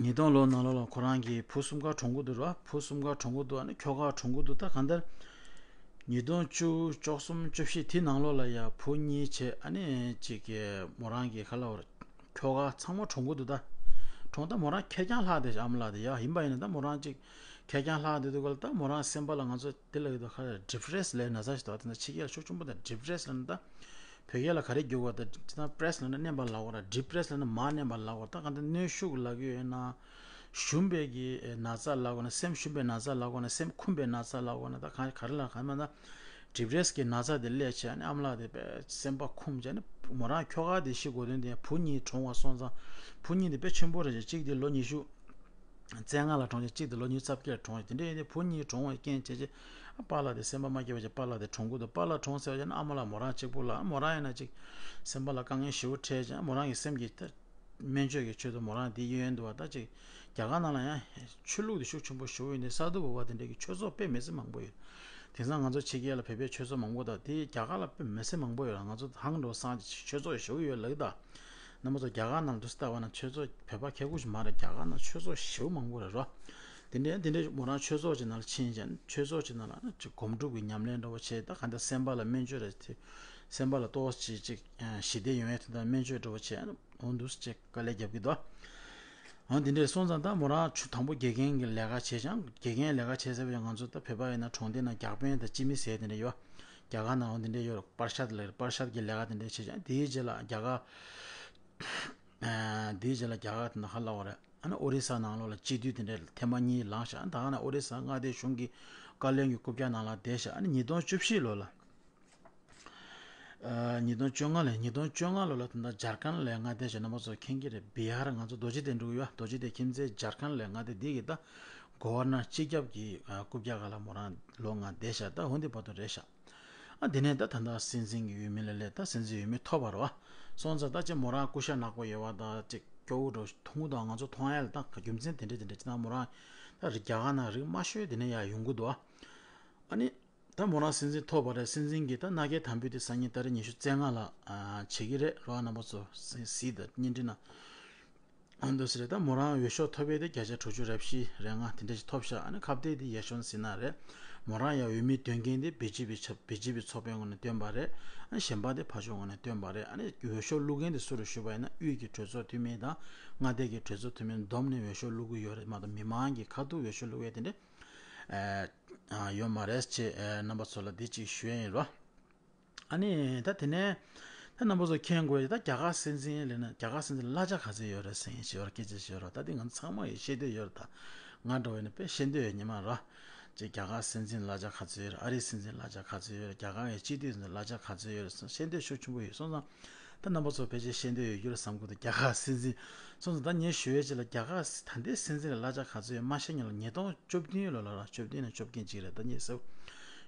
ཉིས་སྟོང་ལོ་ནང་ལོགས་ལ་ཁོ་རང་གི་བུ་གསུམ་ཀ་གྲོངས་ཀྱི་འདུག་ར། བུ་གསུམ་ཀ་གྲོངས་ཀྱི་འདུག་ཨ་ནི་ཁྱོ་ག་གྲོངས་ཀྱི་འདུག་ད་གང་ལྟར་ཉིས་སྟོང་བཅུ་བཅུ་གསུམ་བཅུ་བཞི་དེ་ནང་ལོགས་ལ་ཡ་བུ་གཉིས་བྱས། ཨ་ནི་གཅིག་གི་མོ་རང་གི་ཁ་ལ་བར་ཁྱོ་ག་ཚང་མ་གྲོངས་ཀྱི་འདུག་ད་གྲོངས་ད་མོ་རང་ཁེར་རྐྱང་ལྷག་བསྡད་ཤག་ཨ་མ་ལགས་དེ་ཡ་ཡིན་པ་ཡིན་ན་ད་མོ་རང་གཅིག་ཁེར་རྐྱང་ལྷག་བསྡད་དུས་ག་ལ་ད་མོ་རང་སེམས་པ་ལ་ང་ཚོ་དེ་ལ་ཡོད་དོ་ཁ་ལ་ཌི་པི་རེ་སི་ལབ་ན་ཚ་ཞིག་འདུག་ད་ན་ཕྱི་རྒྱལ་ལ་ཤུགས་ཆེན་པོ་དང་ཌི་པི་རེ་སི་ལབ་ན་ད། བོད་སྐད་ལ་ག་རེ་བསྒྱུར་བ་དང་ཅི་ད་པི་རེ་སི་ལབ་ན་མནན་པ་ལབ་དགོས་ར། ཌི་པི་རེ་སི་ལབ་ན་མར་མནན་པ་ལབ་དགོས་ར། ད་གང་ལྟར་གནོན་ཤུགས་ལབ་ཀྱི་ཡོད་ན། ཞུམ་པའི་གི་ན་ཚ་ལབ་དགོས་ན། སེམས་ཞུམ་པའི་ན་ཚ་ལབ་དགོས་ན། སེམས་འཁུམས་པའི་ན་ཚ་ལབ་དགོས་ན། ད་ག་ག་རེ་ལབ་ག་མ་ན་ཌི་པི་རེ་སི་གི་ན་ཚ་དེ་སླེབས་བྱས་ནས་ཨ་མ་ལགས་དེ་དཔེ་སེམས་པ་འཁུམས་བྱས་ནས་མོ་རང་ཁྱོ་ག་དེ་ཤི་དགོས་དོན་དེ་བུ་གཉིས་གྲོངས་པ་སོང་ཙང་བུ་གཉིས་དེ་དཔེ་ཆེན་པོ་རེད་བྱས། གཅིག་དེ་ལོ་ཉི་ཤུ། བཙན་ང་ལ་གྲོངས་ཀྱི་གཅིག་དེ་ལོ་ཉི་ཤུ་རྩ་བརྒྱད་ལ་གྲོངས་ཀྱི་དེ་འདྲ་ཡིན་དུས་བུ་གཉིས་གྲོངས་པའི་རྐྱེན་བྱས་རྗེས་ཨ་པཱ་ལགས་དེ་སེམས་པ་མ་སྐྱིད་པ་བྱས་པཱ་ལགས་དེ་གྲོངས་ཀྱི་འདུག་པཱ་ལགས་གྲོངས་ཟེར་བ་བྱས་ན་ཨ་མ་ལགས་མོ་རང་གཅིག་པུ་ལ་མོ་རང་ཡིན་ན་ཅིག་སེམས་པ་ལ་དཀའ་ངལ་ཞེ་པོ་འཕྲད་ཀྱང་མོ་རང་གི་སེམས་ཀྱི་ད་སྨན་བཅོས་ཀྱི་ཆེད་དུ་མོ་རང་དེ་ཡོད་འདུག་བ། ད་ཅིག་རྒྱ་གར་ནང་ལ་ཡང་ཆོས་ལུགས་དེ་ཤུགས་ཆེན་པོ་ཞེ་པོ་ཡིན་དུས་ས་དྷུ་བྷོ་བ་དེ་འདྲ་གི་ཆོས་ཚོགས་དཔེ་མི་སྲིད་མང་པོ་ཡོད། དེང་སང་ང་ཚོ་ཕྱི་རྒྱལ་ལ་བོད་པའི་ཆོས་ཚོགས་མང་པོ་དང་དེ་རྒྱ་གར་ལ་དཔེ་མི་སྲིད་མང་པོ་ཡོད་ལ་ང་ཚོ་ཧང་འགྲོ་སང་ཆོས་ཚོགས་ཞེ་པོ་ཡོད་ལབ་ཀྱི་ད། རྣམ་པ་ཚོ་རྒྱ་གར་ནང་དུ་ལྟ་བ་ན་ཆོས་ཚོགས་བོད་པ་ཁེ་གུ་ཞིག་མ་རེད། རྒྱ་གར་ནང་ཆོས་ཚོགས་ཞེ་པོ་མང་པོ་རེད་རོ། དེ་འདྲའི་དེ་འདྲའི་མོ་རང་ཆོས་ཚོགས་ཅིག་ནང་ལ་ཕྱིན་ཅིང་ཆོས་ཚོགས་ཅིག་ནང་ལ་ཅིག་སྒོམ་སྒྲུབ་ཀྱི་ཉམས་ལེན་འདྲ་བོ་བྱས། ད་ག་འདྲ་སེམས་པ་ལ་སྨན་བཅོས་རེད་དེ། སེམས་པ་ལ་ཏོག་ཙམ་ཅིག་ཞི་བདེ་ཡོང་ཡས་དོན་དག་སྨན་བཅོས་འདྲ་བོ་བྱས། འོ་འདུག་སེ་ཅིག་དཀའ་ལས་རྒྱབ་ཀྱི་འདུག་འོ་འདི་འདྲས་སོང་ཙང་ད་མོ་རང་ཆུ་དང་པོ་དགེ་རྒན་གྱི་ལས་ཀ་བྱས་ཀྱང་། དགེ་རྒན་ལས་ཀ་བྱས་ཚར་བའི་ང་ཚོ་ད་བོད་པ་ཡིན་ན་གྲོང་སྡེ་ན་རྒྱག་དཔོན་དང་སྤྱི་མི་ཟེར་དེ་འདྲ་ཡོད། རྒྱ་གར་ནང་འོ་འདི་འདྲས་ཡོད། པར་ཤད་ལ་པར་ཤད་ཀྱི་ལས་ཀ་དེ་འདྲས་བྱས་ཀྱང་། དེའི་རྗེས་ལ་རྒྱ་གར་ཨ་དེའི་རྗེས་ལ་རྒྱ་གར་དེ་ན་ཧ་ལ་བ་རེད། ཨ་ནི་ཨོ་རི་ས་ནང་ལོགས་ལ་སྤྱི་འཐུས་དེ་འདྲས་ཐེངས་མ་གཉིས་ལངས་ཤག་ད་ག་ན་ཨོ་རི་ས་མངའ་སྡེ་གཞུང་གི་བཀའ་བློན་གྱི་རྐུབ་བཀྱག་ནང་ལ་བསྡད་ཤག་ཨ་ནི་ཉིས་སྟོང་བཅུ་བཞི་ལོ་ལ། ཨ་ཉིས་སྟོང་བཅོ་ལྔ་ལ། ཉིས་སྟོང་བཅོ་ལྔ་ལོ་ལ་ད་ལྟ་ཇར་ཁན་ལ་མངའ་སྡེ་ཞིག་རྣམ་པ་ཚོ་མཁྱེན་གྱི་རེད། བི་ཧར། ང་ཚོ་རྡོ་རྗེ་གདན་འགྲོ་གི་ཡོད། རྡོ་རྗེ་གདན་ཁྱིམ་མཚེས་ཇར་ཁན་ལ་མངའ་སྡེ་འདི་གི་ད་གོ་ཝར་ནར་སྤྱི་ཁྱབ་ཀྱི་ཨ་རྐུབ་བཀྱག་སྒང་ལ་མོ་རང་ལོ་ལྔ་བསྡད་ཤག་ད་འོ་འདི་བར་དུ་རེད་ཤག་ཨ་དེ་ནས་ད་ད་ལྟ་སྲིད་འཛིན་གྱི་འོས་མི་ལ་སླེབས། ད་སྲིད་འཛིན་འོས་མི་ཐོབ་པ་རེད་བ། སོང་ཙང་ད་ཅིག་མོ་རང་སྐུ་ཤ་ནག་པོ་ཡོད་པ་དང་ཅིག་སྐྱོ་བོ་འདྲ་བོ་མཐོང་གི་འདུག་ང་ཚོ་མཐོང་ཡ་ལ་ད་རྒྱུ་མཚན་དེ་འདྲ་དེ་འདྲ་ཅིག་ད་མོ་རང་ད་རི་རྒྱ་གར་ནང་རིགས་དམའ་ཤོས་དེ་ནས་ཡར་ཡོང་གི་འདུག་ཨ་ནི། ད་མོ་རང་སྲིད་འཛིན་ཐོབ་པ་རེད། སྲིད་འཛིན་གྱི་ད་མནའ་སྐྱེལ་དམ་འབུལ་དེ་སང་ཉིན་ཏ་རིག་ཉི་ཤུ་རྩ་ལྔ་ལ་ཨ་བྱེད་ཀྱི་རེད། རོགས་རྣམ་པ་ཚོ་གཟིགས་དང་བརྙན་འཕྲིན་ནང་། ཨ་འདུག་སེ་རེད། ད་མོ་རང་འོས་ཤོག་ཐོབ་པའི་དེ་བརྒྱ་ཆ་དྲུག་ཅུ་རེ་བཞི་རེ་ལྔ་དེ་འདྲ་ཞིག་ཐོབ་ཤག་ཨ་ནི་ཁ་གཏད་དེ་ཡེ་ཤོན་སི་ན་རེད། མོ་རང་ཡ་འོས་མི་འདོན་མཁན་དེ་བི་ཇེ་པི་ཆ་བི་ཇེ་པི་ཚོགས་པའི་ངོས་ནས་བཏོན་པ་རེད། ཨ་ནི་གཞན་པ་དེ་ཕར་ཕྱོགས་ངོས་ནས་བཏོན་པ་རེད། ཨ་ནི་འོས་ཤོག་བླུག་མཁན་དེ་སུ་རེད་ཞུས་པ་ཡིན་ན། དབུས་ཀྱི་གྲོས་ཚོགས་འཐུས་མི་དང་མངའ་སྡེ་གི་གྲོས་ཚོགས་འཐུས་མི་བསྡོམས་ནས་འོས་ཤོག་བླུག་གི་ཡོད་རེད་མ་གཏོགས། མི་མང་གི་ཁ་ཐུག་འོས་ཤོག་བླུག་ཡས་དེ་འདྲ་ཨ་ཡོད་མ་རེད་ཅེས་ཨ་རྣམ་པ་ཚོ་ལ་འདི་གཅིག་ཞུ་ཡ་ཡིན་རོ། ཨ་ནི་ད་དེ་ནས་ད་རྣམ་པ་ཚོ་མཁྱེན་དགོས་ཡ། ད་རྒྱ་གར་སྲིད་འཛིན་ལབ་ན་རྒྱ་གར་སྲིད་འཛིན་གླ་ཆ་ག་ཚོད་ཡོད་རེད་ཟེར་མཁན་ཞིག་ཡོད་རེད། སྐད་ཆ་ཞིག་ཡོད་རེད། ད་འདི་ང་ཚོ་ཚང་མ་ཡིས་ཤེས་འདོད་ཡོད་རེད། ད་ང་འདྲ་བོ་ཡིན་ན་དཔེ་ཤེས་འདོད་ཡོད་ཉི་མ་ར། ཅིག་རྒྱ་གར་སྲིད་འཛིན་གླ་ཆ་ག་ཚོད་ཡོད་རེད། ཨ་རིའི་སྲིད་འཛིན་གླ་ཆ་ག་ཚོད་ཡོད་རེད། རྒྱ་གར་གྱི་སྤྱི་འཐུས་གླ་ཆ་ག་ཚོད་ཡོད་རེད་ཟེར་ཤེས་འདོད་ཤུགས་ཆེན་པོ་ཡོད། སོང་ཙང་ད་རྣམ་པ་ཚོ་ཕལ་ཆེར་ཤེས་འདོད་ཡོད་རྒྱུ་རེད་བསམ་གྱི་འདུག་རྒྱ་གར་སྲིད་འཛིན། སོང་ཙང་ད་ངས་ཞུ་ཡས་ཅིག་ལ། རྒྱ་གར་ད་ལྟའི་སྲིད་འཛིན་ལ་གླ་ཆ་ག་ཚོད་ཡོད་མ་ཤེས་མཁན་ལ། ཉིས་སྟོང་བཅུ་བདུན་ལོ་ལ་ར། བཅུ་བདུན་ནས་བཅོ་བརྒྱད་ཅིག་རེད། ད་ངས་ཟེར་བ་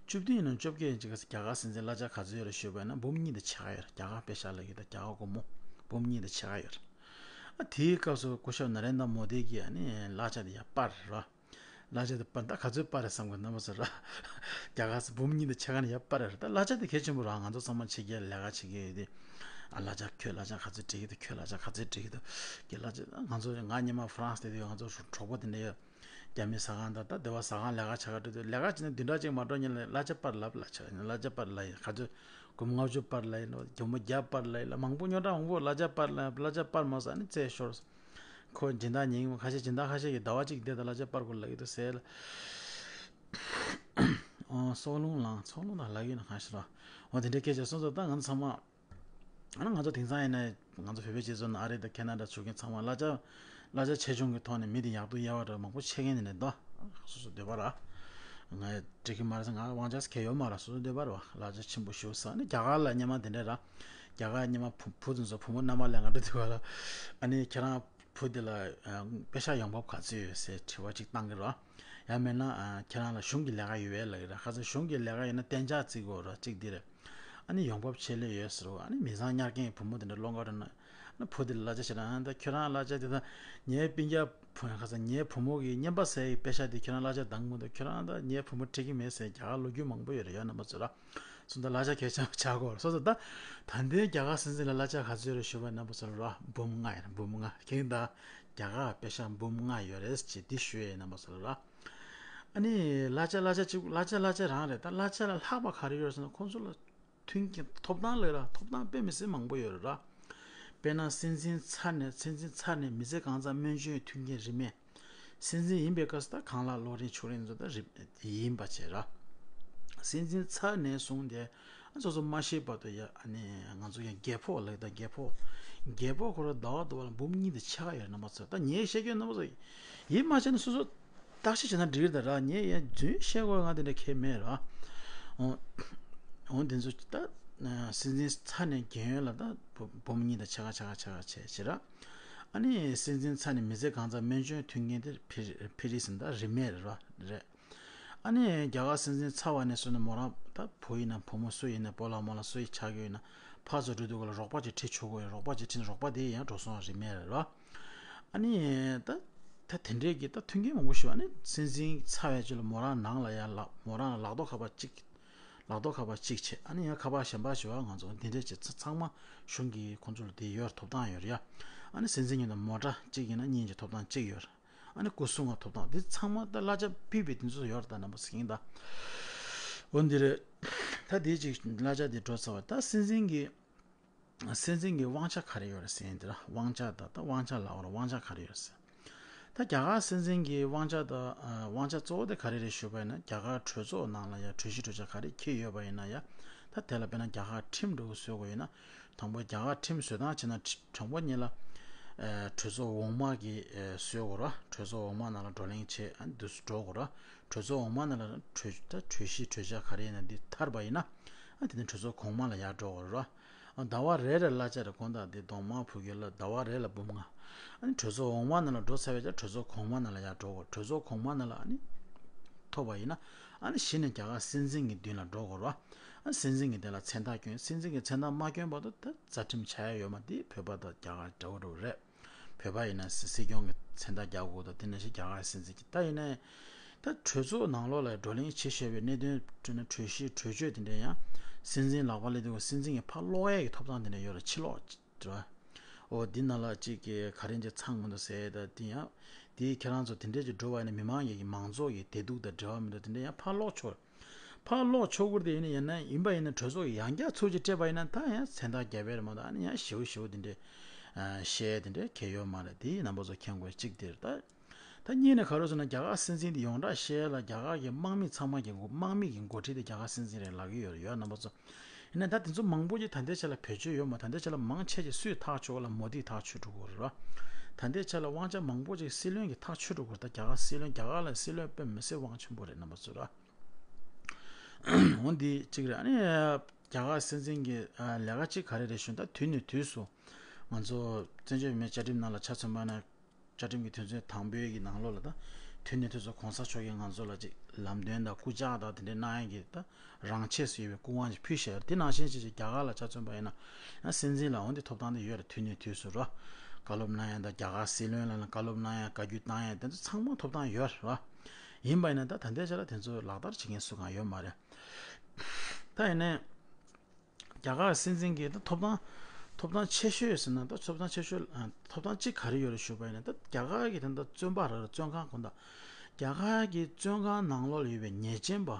བཅུ་བདུན་ནས་བཅོ་བརྒྱད་ཅིག་ག་ཚོད་རྒྱ་གར་སྲིད་འཛིན་གླ་ཆ་ག་ཚོད་ཡོད་རེད་ཞུས་པ་ཡིན་ན། འབུམ་གཉིས་དང་ཕྱེད་ཀ་ཡོད་རེད། རྒྱ་གར་པེ་ཤ་ལབ་ཀྱི་ད་རྒྱ་གར་སྒོར་མོ་འབུམ་གཉིས་དང་ཕྱེད་ཀ་ཡོད་རེད། ཨ་དེའི་སྐབས་སུ་སྐུ་ཞབས་ན་རེན་དྲ་མོ་དི་གིས་ཨ་ནི་གླ་ཆ་དེ་ཡར་སྤར་རེད་ར། གླ་ཆ་དེ་སྤར། ད་ག་ཚོད་སྤར་རེད་བསམ་གི་རྣམ་པ་ཚོ་ར། རྒྱ་གར་འབུམ་གཉིས་དང་ཕྱེད་ཀ་ནས་ཡར་སྤར་རེད། ད་གླ་ཆ་དེ་གལ་ཆེན་པོ་རེད། ང་ཚོ་ཚང་མ་ཕྱི་རྒྱལ་ལས་ཀ་བྱེད་ཀྱི་ཡོད་དུས། ཨ་གླ་ཆ་ཁྱོད་གླ་ཆ་ག་ཚོད་སྤྲད་ཀྱི་འདུག་ཁྱོད་གླ་ཆ་ག་ཚོད་སྤྲད་ཀྱི་འདུག་ཁྱོད་གླ་ཆ། ང་ཚོ་ང་སྔོན་མ་ཧྥ་རན་སི་དེ་དུས་ང་ཚོ་གྲོགས་པོ་དེ་འདྲ་ཡོད། རྒྱ་མི་ཟ་ཁང་དང་ད་སྡེ་བ་ཟ་ཁང་ལས་ཀ་བྱེད་ག་འགྲོ་དུས། ལས་ཀ་བྱེད་ན་བདུན་ཕྲག་གཅིག་མ་འགྲོ་སྔོན་ལ་གླ་ཆ་སྤར་ལབ། གླ་ཆ་གླ་ཆ་སྤར་ལབ་ཡིན། ག་ཚོད་སྒོར་མོ་ལྔ་བཅུ་སྤར་ལབ་ཡིན། སྒོར་མོ་བརྒྱ་སྤར་ལབ་ཡིན། མང་པོ་རྙོག་དྲ་མང་པོ། གླ་ཆ་སྤར་ལབ། གླ་ཆ་སྤར་མ་སོང་ཨ་ནི་རྩད་ཤོར། ཁོ་སྦྱིན་བདག་ཉན་གྱི་མ། ཁ་ཤས་སྦྱིན་བདག་ཁ་ཤས་ཀྱིས་ཟླ་བ་གཅིག་བསྡད་དང་གླ་ཆ་སྤར་དགོས་ལབ་ཀྱི་འདུག་ཟེར་ལ། ཨོ་སྲོག་རླུང་ལངས། སྲོག་རླུང་དང་ལབ་ཀྱི་ཡོད་ན་གང་ཤེས་རོ། འོ་དེ་འདྲའི་སྐད་ཆ་སོང་ཙང་ད་ང་ཚོ་ཚང་མ། ཨ་ནི་ང་ཚོ་དེང་སང་ཡིན་ན་ང་ཚོ་བོད་པའི་སྤྱི་ཚོགས་ནང་ཨ་རི་དང་ཁེ་ན་ཌ་ཚུགས་མཁན་ཚང་མ་གླ་ཆ་གླ་ཆ་ཆེ་ཆུང་གི་ཐོག་ནས་མི་དེ་ཡག་སྡུག་དབྱེ་བ་འདྲ་མང་པོ་ཕྱེ་མཁན་དེ་འདྲ་འདུག་སོ་སོ་འདོད་པ་ར། ང་འགྲིག་གི་མ་རེད་ཟེར་ང་དབང་ཆ་ཁྱེར་ཡོད་མ་རེད། སོ་སོ་འདོད་པ་རེད་བ། གླ་ཆ་ཆེན་པོ་ཞེ་པོ་ཟེར། ཨ་ནི་རྒྱ་གར་ལ་སྔོན་མ་དེ་འདྲ་ར། རྒྱ་གར་སྔོན་མ་བུ་བུ་དེ་ཚོ་བུ་མོ་མནའ་མ་ལེན་ག་འགྲོ་དུས་བ་ལ། ཨ་ནི་ཁྱེད་རང་བུ་དེ་ལ་ཨ་པེ་ཤག་ཡོང་འབབ་ག་ཚོད་ཡོད་ཟེར་དྲི་བ་ཅིག་བཏང་གི་ར། ཡང་མིན་ན་ཨ་ཁྱེད་རང་ལ་གཞུང་གི་ལས་ཀ་ཡོད་པས་ལབ་ཀྱི་ར། ཁ་སང་གཞུང་གི་ལས་ཀ་ཡོད་ན་གཏན་འཇགས་བརྩི་དགོས་ར། གཅིག་འདི་རེད། ཨ་ནི་ཡོང་འབབ་ཆེད་ལས་ཡོད་ཟེར་བ། ཨ་ནི་མི་ཚང་ཉར་མཁན་བུ་མོ་དེ་འདྲ་སློང་ག་འགྲོ་ན། ཨ་ནི་བུ་དེ་ལ་གླ་ཆ་བྱེད་ན། ཨ་ད་ཁྱོད་རང་གླ་ཆ་དེ་ད་ངའི་སྤུན་ཀྱག་བུ། ཁ་སང་ངའི་བུ་མོ་གི་རྔན་པ་ཟས་ཡི་པེ་ཤག་དེ་ཁྱོད་རང་གླ་ཆ་འདང་མི་འདུག་ཁྱོད་རང་ད་ངའི་བུ་མོ་འགྲིག་གི་མེད་ཟེར་རྒྱ་གར་ལོ་རྒྱུས་མང་པོ་ཡོད་རེད་ཡ་རྣམ་པ་ཚོ་ར། སོང་ཙང་གླ་ཆ་གལ་ཆེན་པོ་ཆགས་ཀྱི་ཡོད་རེད། སོང་ཙང་ད་ད་ལྟའི་རྒྱ་གར་སྲིད་འཛིན་ལ་གླ་ཆ་ག་ཚོད་རེད་ཞུས་པ་རྣམ་པ་ཚོ་ལ་ར། འབུམ་ལྔ་ཡོད་རེད། འབུམ་ལྔ། ཁྱེད་ད་རྒྱ་གར་པེ་ཤག་འབུམ་ལྔ་ཡོད་རེད་ཅེས་འདི་ཞུ་ཡས་རྣམ་པ་ཚོ་ལ་ར། ཨ་ནི་གླ་ཆ་གླ་ཆ་གཅིག་གླ་ཆ་གླ་ཆ་རང་རེད། ད་གླ་ཆ་ལ་ལྷག་པ་ག་རེ་ཡོད་རེད་ཟེར་ན། ཁོང་ཚོ་ལ་མཐུན་རྐྱེན་ཐོབ་ཐང་ལས་ར། ཐོབ་ཐང་དཔེ་མི་སྲིད་མང་པོ་ཡོད་རེད་ར། དཔེར་ན་སྲིད་འཛིན་ཚར་ནས་སྲིད་འཛིན་ཚར་ནས་མི་ཚེ་གང་ཚང་སྨན་བཅོས་མཐུན་རྐྱེན་རིན་མེད། སྲིད་འཛིན་ཡིན་པའི་སྐབས་སུ་ད་གང་ལ་གློག་རིན་ཆུ་རིན་ཚོ་ད་རིན་ཡིན་པ་བྱས་ར། སྲིད་འཛིན་ཚར་ནས་བཟུང་སྟེ་ཨ་སོ་སོ་མ་ཤི་བར་དུ་ཡ། ཨ་ནི་ང་ཚོ་ཡང་རྒས་ཕོགས་ལབ་ད་རྒས་ཕོགས། རྒས་ཕོགས་ཁོ་ར་ཟླ་བ་དུ་བ་ལ་འབུམ་གཉིས་དང་ཕྱེད་ཀ་ཡོད་རྣམ་པ་ཚོ། ད་ངས་བཤད་རྒྱུ་རྣམ་པ་ཚོ་ཡིད་མ་ཆེས་ན་སོ་སོ་བརྟག་དཔྱད་བྱས་ན་འགྲིག་རེད་ད་ར། ངས་ཡང་རྫུན་བཤད་དགོས་ང་དེ་འདྲ་གལ་མེད་ར། འོ་འོ་དེ་ཚོ་ད་སྲིད་འཛིན་ཚར་ནས་རྒན་ཡོལ་ལ་ད་འབུམ་གཉིས་དང་ཕྱེད་ཀ་ཕྱེད་ཀ་ཕྱེད་ཀ་བྱས་བྱས་ར། ཨ་ནི་སྲིད་འཛིན་ཚར་ནས་མི་ཚེ་གང་ཚང་སྨན་བཅོས་མཐུན་རྐྱེན་དེ་ཕི་ཕི་རི་ཟིན་ད་རིན་མེད་རེད་ར། རེད། ཨ་ནི་རྒྱ་གར་སྲིད་འཛིན་ཚར་བ་ནས་བཟུང་ནས་མོ་རང་ད་བུ་ཡིན་ན་བུ་མོ་སུ་ཡིན་ན་བུ་ལ་མོ་ལ་སུ་ཡིན་ཆགས་ཀྱི་ཡོད་ན་ཕར་ཚུར་འགྲོ་དུས་སྐབས་ལ་རོགས་པ་ཅིག་ཁྲིད་ཆོག་གི་ཡོད། རོགས་པ་ཅིག་ཁྲིད་ན་རོགས་པ་དེ་ཡང་འགྲོ་སོང་རིན་མེད་རེད་ར། ཨ་ནི་ད་ད་དེ་འདྲས་ཀྱི་ད་མཐུན་རྐྱེན་མང་པོ་ཞིག་ཨ་ནི་སྲིད་འཛིན་ཚར་བའི་རྗེས་ལ་མོ་རང་ནང་ལ་ཡར་ལག་མོ་རང་ལ་ལག་ཐོག་ཁ་པར་གཅིག་ ལག་ཐོག་ཁ་པར་གཅིག་བྱས། ཨ་ནི་ཡང་ཁ་པར་གཞན་པ་ཞུ་བ་ང་ཚོ་འདི་འདྲས་བྱས་ཚ་ཚང་མ་གཞུང་གི་ཁོང་ཚོ་ལ་དེ་ཡོད་རེད། ཐོབ་ཐང་ཡོད་རེད་ཡ། ཨ་ནི་སྲིད་འཛིན་གྱི་ནང་མོ་ཊ་གཅིག་ཡིན་ན་གཉིས་ཀྱི་ཐོབ་ཐང་གཅིག་ཡོད་རེད། ཨ་ནི་སྐུ་སྲུང་གི་ཐོབ་ཐང་དེ་ཚང་མ་ད་གླ་ཆ་ཕུད་པའི་དེ་ཚོ་ཡོད་རེད། ད་རྣམ་པ་ཟིན་ད། འོ་འདི་རེད། ད་དེ་གཅིག་གླ་ཆ་དེ་འགྲོ་ཚར་བ་ད་སྲིད་འཛིན་གྱི་སྲིད་འཛིན་གྱི་དབང་ཆ་ག་རེ་ཡོད་རེད་ཟེར་ཡིན་དེ་ར། དབང་ཆ་ད་ད་དབང་ཆ་ལབ་དགོས་རེད། དབང་ཆ་ག་རེ་ཡོད་རེད་ཟེར། ད་རྒྱ་གར་སྲིད་འཛིན་གྱི་དབང་ཆ་ད་ཨ་དབང་ཆ་གཙོ་བོ་དེ་ག་རེ་རེད་ཞུས་པ་ཡིན་ན། རྒྱ་གར་གྲོས་ཚོགས་ནང་ལ་ཡང་གྲོས་གཞི་གྲོས་འཆར་ག་རེ་འཁྱེར་ཡོད་པ་ཡིན་ན་ཡ། ད་དེ་ལ་དཔེར་ན་རྒྱ་གར་ཁྲིམས་འདྲ་བོ་བཟོ་དགོས་ཡིན་ན། དང་པོ་རྒྱ་གར་ཁྲིམས་བཟོ་སྟངས་བྱས་ན་ཁྲི་དང་པོ་ཉིད་ལ་ཨ་གྲོས་ཚོགས་འོག་མ་གི་ཨ་བཟོ་དགོས་རེད། གྲོས་ཚོགས་འོག་མ་ནང་ལ་བགྲོ་གླེང་བྱས། ཨ་འདུག་སེ་འགྲོ་དགོས་རེད། གྲོས་ཚོགས་འོག་མ་ནང་ལ་གྲོས་ད་གྲོས་གཞི་གྲོས་འཆར་ག་རེ་ཡིན་ན་འདི་ཐར་པ་ཡིན་ན། ཨ་དེ་ནི་གྲོས་ཚོགས་གོང་མ་ལ་ཡར་འགྲོ་དགོས་རེད། ཟླ་བ་རེ་རེ་གླ་ཆ་རེ་དགོངས་དག་དེ་གདོང་དམར་བུ་གུ་ལ་ཟླ་བ་རེ་ལ་འབུམ་ལྔ། ཨ་ནི་གྲོས་ཚོགས་འོག་མ་ནང་ལ་འགྲོ་ཚར་བའི་ཆ་གྲོས་ཚོགས་གོང་མ་ནང་ལ་ཡར་འགྲོ་དགོས། གྲོས་ཚོགས་གོང་མ་ནང་ལ་ཨ་ནི་ཐོབ་པ་ཡིན་ན། ཨ་ནི་གཞི་ནས་རྒྱ་གར་སྲིད་འཛིན་གྱི་མདུན་ལ་འགྲོ་དགོས་རེད། ཨ་ནི་སྲིད་འཛིན་གྱི་དེ་ལ་མཚན་རྟགས་བསྐྱོན། སྲིད་འཛིན་གྱི་མཚན་རྟགས་མ་བསྐྱོན་བར་དུ་ད་རྩ་ཁྲིམས་ཆགས་ཡ་ཡོད་མ་རེད། དེ་བོད་པ་དང་རྒྱ་གར་འདྲ་བོ་འདྲ་བོ་རེད། བོད་པ་ཡིན་ན་སྲིད་སྲིད་སྐྱོང་གི་མཚན་རྟགས་རྒྱག་དགོས་དང་། དེ་ནང་བཞིན་རྒྱ་གར་སྲིད་འཛིན་གྱི་ད་ཡིན་ནའི་ད་གྲོས་ཚོགས་ནང་ལོགས་ལ་བགྲོ་གླེང་བྱེད་བཞིན་པའི་གནད་དོན་བསྐྲུན་ན་གྲོས་གཞི་གྲོས་ཆོད་དེ་འདྲ་ཡང་སྲིད་འཛིན་ལག་པ་ལ་དེ་སྲིད་འཛིན་གྱི་ཕར་སློག་ཡས་ཀྱི་ཐོབ་ཐང་དེ་འདྲ་ཡོད་རེད། ཕྱིར་སློག་རེད་བ། འོ་འདི་ནང་ལ་གཅིག་གི་ག་རེ་འདྲ་ཚང་མི་འདུག་ཟེར། ད་དེ་ཡང་དེ་ཁྱེད་རང་ཚོ་དེ་འདྲ་ཅིག་འགྲོ་བ་ཡིན་ན་མི་མང་ཡས་ཀྱི་མང་ཚོགས་ཀྱི་བདེ་སྡུག་དང་འབྲེལ་བ་མི་འདུག་དེ་འདྲ་ཡང་ཕར་སློག་ཆོག་ཕར་སློག་ཆོག་གི་རེད་དེ། ཡིན་ན་ཡང་ཡིན་པ་ཡིན་ན་གྲོས་ཚོགས་ཀྱི་ཡང་བསྐྱར་ཚོགས་ཆེན་སྤྲད་པ་ཡིན་ན་ད་ཡང་མཚན་རྟགས་རྒྱབ་པ་རེད་མ་གཏོགས། ཨ་ནི་ཡང་ཞེ་པོ་ཞེ་པོ་དེ་འདྲས་ཨ་བཤད་དེ་འདྲས་གལ་ཡོད་མ་རེད། དེ་རྣམ་པ་ཚོ་མཁྱེན་དགོས་གཅིག་དེ་རེད། ད་ད་གཉིས་ནས་ག་རེ་ཟེར་ན། རྒྱ་གར་སྲིད་འཛིན་དེ་ཡོངས་གྲགས་བཤད་ཡ་ལ་རྒྱ་གར་གྱི་དམག་མི་ཚང་མ་གི་འགོ་དམག་མི་གི་འགོ་ཁྲིད་དེ་རྒྱ་གར་སྲིད་འཛིན་རེད་ལབ་ཀྱི་ཡོད་རེད་ཡ། རྣམ་པ་ཚོ་ཡིན་ན་ད་དེ་ཚོ་མང་པོ་ཅིག་ད་ལྟའི་ཆ་ལ་བེད་སྤྱོད་ཡོད་མ། ད་ལྟའི་ཆ་ལ་མང་ཆེ་ཅིག་སུས་ཐག་ཆོད་ལ་མོ་དིས་ཐག་ཆོད་འགྲོ་གི་རེད་བ། ད་ལྟའི་ཆ་ལ་དབང་ཆ་མང་པོ་ཅིག་སྲིད་བློན་གྱིས་ཐག་ཆོད་འགྲོ་གི་རེད། ད་རྒྱ་གར་སྲིད་བློན་རྒྱ་གར་ལ་སྲིད་བློན་དཔེ་མི་སྲིད་དབང་ཆེན་པོ་རེད། རྣམ་པ་ཚོ་ར། འོ་འདི་གཅིག་རེད། ཨ་ནི་རྒྱ་གར་སྲིད་འཛིན་གྱི་ཨ་ལས་ཀ་གཅིག་ག་རེ་རེད་ཞུ་ན། ད་དུས་ནས་དུས་སུ་ང་ཚོ་བཙན་བྱོལ་བོད་མིའི་བཅའ་ཁྲིམས་ནང་ལ་ཆ་མཚོན་པ་ན། བཅའ་ཁྲིམས་ཀྱི་དོན་ཚན་དང་པོའི་གི་ནང་ལོགས་ལ་ད་དུས་ནས་དུས་སུ་གོང་ས་མཆོག་གིས་ང་ཚོ་ལ་ཅིག་ལམ་སྟོན་དང་སྐུ་ཕྱག་དང་དེ་འདྲའི་གནང་ཡ་གི་ད་རང་ཆས་སུ་ཡོད་པའི་སྐུ་དབང་ཅིག་ཕུལ་བཞག་ཡོད་རེད། དེ་ནང་བཞིན་ཅིག་ཅིག་རྒྱ་གར་ལ་ཆ་མཚོན་པ་ཡིན་ན་ཡང་སྲིད་འཛིན་ལ་འོ་འདི་ཐོབ་ཐང་དེ་ཡོད་རེད། དུས་ནས་དུས་སུ་ར་བཀའ་སློབ་གནང་ཡ་དང་། རྒྱ་གར་སྲིད་བློན་ལ་བཀའ་སློབ་གནང་ཡ། བཀའ་བཀྱོན་བཏང་ཡ་དེ་ཚོ་ཚང་མ་ཐོབ་ཐང་ཡོད་རེད་བ། ཡིན་པ་ཡིན་ན་ད་ད་ལྟའི་ཆ་ལ་དེ་ཚོ་ལག་བསྟར་བྱེད་མཁན་སུ་གང་ཡོད་མ་རེད། ད་ཡིན་ནའི་རྒྱ་གར་སྲིད་འཛིན་གྱི་ད་ཐོབ་ཐང་ཐོབ་ཐང་ཆེ་ཤོས་ཟེར་ན། ད་ཐོབ་ཐང་ཆེ་ཤོས་ཨ་ཐོབ་ཐང་གཅིག་ག་རེ་ཡོད་རེད་ཞུས་པ་ཡིན་ན། ད་རྒྱ་གར་གྱི་ད་ལྟ་བཙོན་པ་རེད། བཙོན་ཁང་དགོངས་དག་རྒྱ་གར་གྱི་བཙོན་ཁང་ནང་ལོགས་ལ་ཡོད་པའི་ཉེས་ཅན་པ།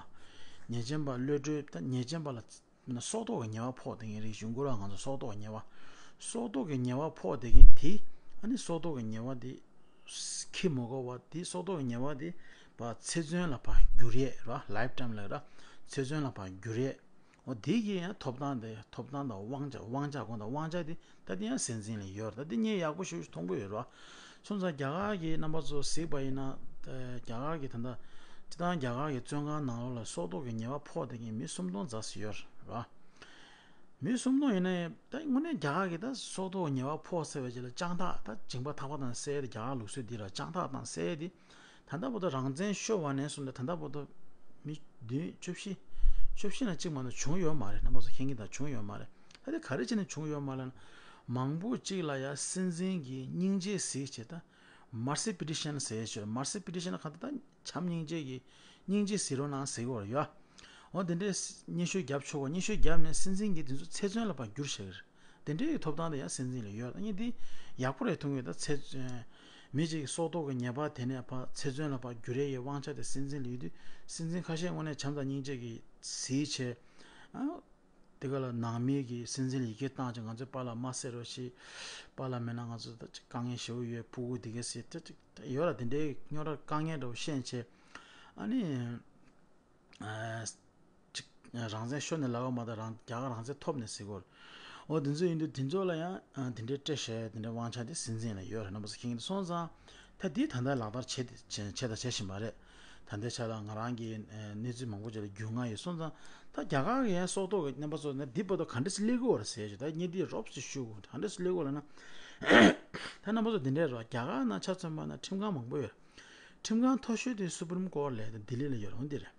ཉེས་ཅན་པ་གློད་གྲོལ། ད་ཉེས་ཅན་པ་ལ་སྲོག་ཐོག་གི་ཉེས་པ་ཕོག་བསྡད་མཁན་རིགས་ཡོང་གི་རེད་བ། ང་ཚོ་སྲོག་ཐོག་གི་ཉེས་པ། སྲོག་ཐོག་གི་ཉེས་པ་ཕོག་བསྡད་མཁན་དེ། ཨ་ནི་སྲོག་ཐོག་གི་ཉེས་པ་དེ་འཁྱེར་མི་དགོས་པ་དེ། སྲོག་ཐོག་གི་ཉེས་པ་དེ་ཕར་ཚེ་བཙོན་ལ་ཕར་བསྒྱུར་ཡས་རེད་བ། ལའིབ་ཊའིམ་ལབ་ར། ཚེ་བཙོན་ལ་ཕར་བསྒྱུར་ཡས། འོ་དེ་གི་ཡང་ཐོབ་ཐང་དེ། ཐོབ་ཐང་དང་དབང་ཆ། དབང་ཆ་དགོངས་དག་དབང་ཆ་དེ་ད་དེ་ཡང་སྲིད་འཛིན་ལ་ཡོད་རེད། ད་དེ་ངས་ཡག་པོ་ཞེ་པོ་ཞིག་མཐོང་གི་ཡོད་རེད་བ། སོང་ཙང་རྒྱ་གར་གྱི་རྣམ་པ་ཚོ་གཟིགས་པ་ཡིན་ན། ཨ་རྒྱ་གར་གྱི་ད་ལྟ་སྤྱིར་བཏང་རྒྱ་གར་གྱི་བཙོན་ཁང་ནང་ལོགས་ལ་སྲོག་ཐོག་གི་ཉེས་པ་ཕོག་བསྡད་མཁན་མི་སུམ་སྟོང་ཙམ་ཞིག་ཡོད་རེད་བ། མི་སུམ་སྟོང་ཡིན་ན་ཡང་ད་དངོས་གནས་རྒྱ་གར་གྱི་ད་སྲོག་ཐོག་ཉེས་པ་ཕོག་ཟེར་བའི་རྗེས་ལ་དཔྱང་ཐག་ད་འཇིང་པ་ཐག་པ་དང་བསལ་ཏེ། རྒྱ་གར་ལུགས་སྲོལ་འདི་ར་དཔྱང་ཐག་དང་བསལ་ཏེ། ད་ལྟ་བར་དུ་རང་བཙན་ཤོར་བ་ནས་བཟུང་སྟེ་ད་ལྟ་བར་དུ་མི་བདུན་བཅུ་བཞི། བཅུ་བཞི་ན་གཅིག་མ་གཏོགས་བྱུང་ཡོད་མ་རེད། རྣམ་པ་ཚོ་མཁྱེན་གྱི། ད་བྱུང་ཡོད་མ་རེད། ད་དེ་ག་རེ་བྱས་ནས་བྱུང་ཡོད་མ་རེད་ན། མང་པོ་གཅིག་ལ་ཡ་སྲིད་འཛིན་གྱིས་སྙིང་རྗེ་གཟིགས་བྱས། ད་མར་སི་པི་ཊི་ཤན་ཟེར་ཡས་ཅིག་ཡོད་རེད། མར་སི་པི་ཊི་ཤན་ག་ད་ད་བྱམས་སྙིང་རྗེ་གིས་སྙིང་རྗེ་གཟིགས་རོགས་གནང་ཟེར་གྱི་ཡོད་རེད་ཡ། འོ་དེ་འདྲའི་སྙན་ཞུ་བརྒྱབ་ཆོག་གོ། སྙན་ཞུ་བརྒྱབ་ནས་སྲིད་འཛིན་གྱིས་དེ་ཚོ་ཚེ་བཙོན་ལ་ཕར་བསྒྱུར་བཞག་གི་རེད། དེ་འདྲའི་ཐོབ་ཐང་དེ་ཡང་སྲིད་འཛིན་ལ་ཡོད་རེད། ངས་འདི་ཡག་པོ་རེད་མཐོང་གི་ཡོད། ད་ཚེ་མི་གཅིག་གི་སྲོག་ཐོག་གི་ཉེས་པ་དེ་ནས་ཕར་ཚེ་བཙོན་ལ་ཕར་བསྒྱུར་ཡས་ཀྱི་དབང་ཆ་དེ་སྲིད་འཛིན་ལ་ཡོད་དུས། སྲིད་འཛིན་ཁ་ཤས་དངོས་གནས་བྱམས་དང་སྙིང་རྗེ་གིས་གཟིགས་བྱས། ཨ་དེ་ག་ལ་ནང་མི་གིས་སྲིད་འཛིན་ལ་ཡི་གེ་བཏང་བྱས། ང་ཚོའི་པཱ་ལགས་མ་བསད་རོགས་བྱེད། པཱ་ལགས་མེད་ན་ང་ཚོ་ད་ཅིག་དཀའ་ངལ་ཞེ་པོ་ཡོད། ཕྲུ་གུ་དེ་ག་ཟེར་ད་ཅིག་ཡོད་ར། དེ་འདྲའི་རྙོག་དྲ་དཀའ་ངལ་འདྲ་བོ་ཤེས་བྱས། ཨ་ནི། ཨ་ཅིག་རང་བཙན་ཤོར་ནས་ལབ་པ་མ་གཏོགས། རང་རྒྱ་གར་རང་བཙན་ཐོབ་ནས་ཟེར་གྱི་ཡོད་རེད། འོ་དེ་ཚོ་ཡིན་དུས་དེ་ཚོ་ལ་ཡང་ཨ་དེ་འདྲའི་སྤྲད་བཞག་ཡས་དེ་འདྲའི་དབང་ཆ་དེ་སྲིད་འཛིན་ལ་ཡོད་རེད། རྣམ་པ་ཚོ་མཁྱེན་གྱི་འདུག། སོང་ཙང་ད་འདི་ད་ལྟ་ལག་བསྟར་བྱེད་བྱེད་བྱེད་དང་བྱེད་བཞིན་པ་རེད། ད་ལྟའི་ཆ་ལ་ང་རང་གིས་ཨ་གནས་ཚུལ་མང་པོ་ཅིག་ལ་རྒྱུས་མངའ་ཡོད། སོང་ཙང་ད་རྒྱ་གར་གྱི་ཡང་སྲོག་ཐོག་གི་རྣམ་པ་ཚོ་ན་འདི་བར་དུ་ག་འདྲ་ཞིག་སླེབས་ཀྱི་ཡོད་རེད་ཟེར་ཞིག། ད་ངས་འདི་རོབ་ཙམ་ཞུ་དགོས། ག་འདྲ་ཞིག་སླེབས་ཀྱི་ཡོད་རེད་ལབ་ན། ད་རྣམ་པ་ཚོ་འདི་འདྲས་རེད་བ། རྒྱ་གར་ནང་ཆ་མཚོན་པ་ན་ཁྲིམས་ཁང་མང་པོ་ཡོད། ཁྲིམས་ཁང་མཐོ་ཤོས་དེ་སུ་པྲིམ་ཀོར་ལབ་ཡས་དེ་ལྡི་ལི་ལ་ཡོད་རེད། འོ་འདི་རེད།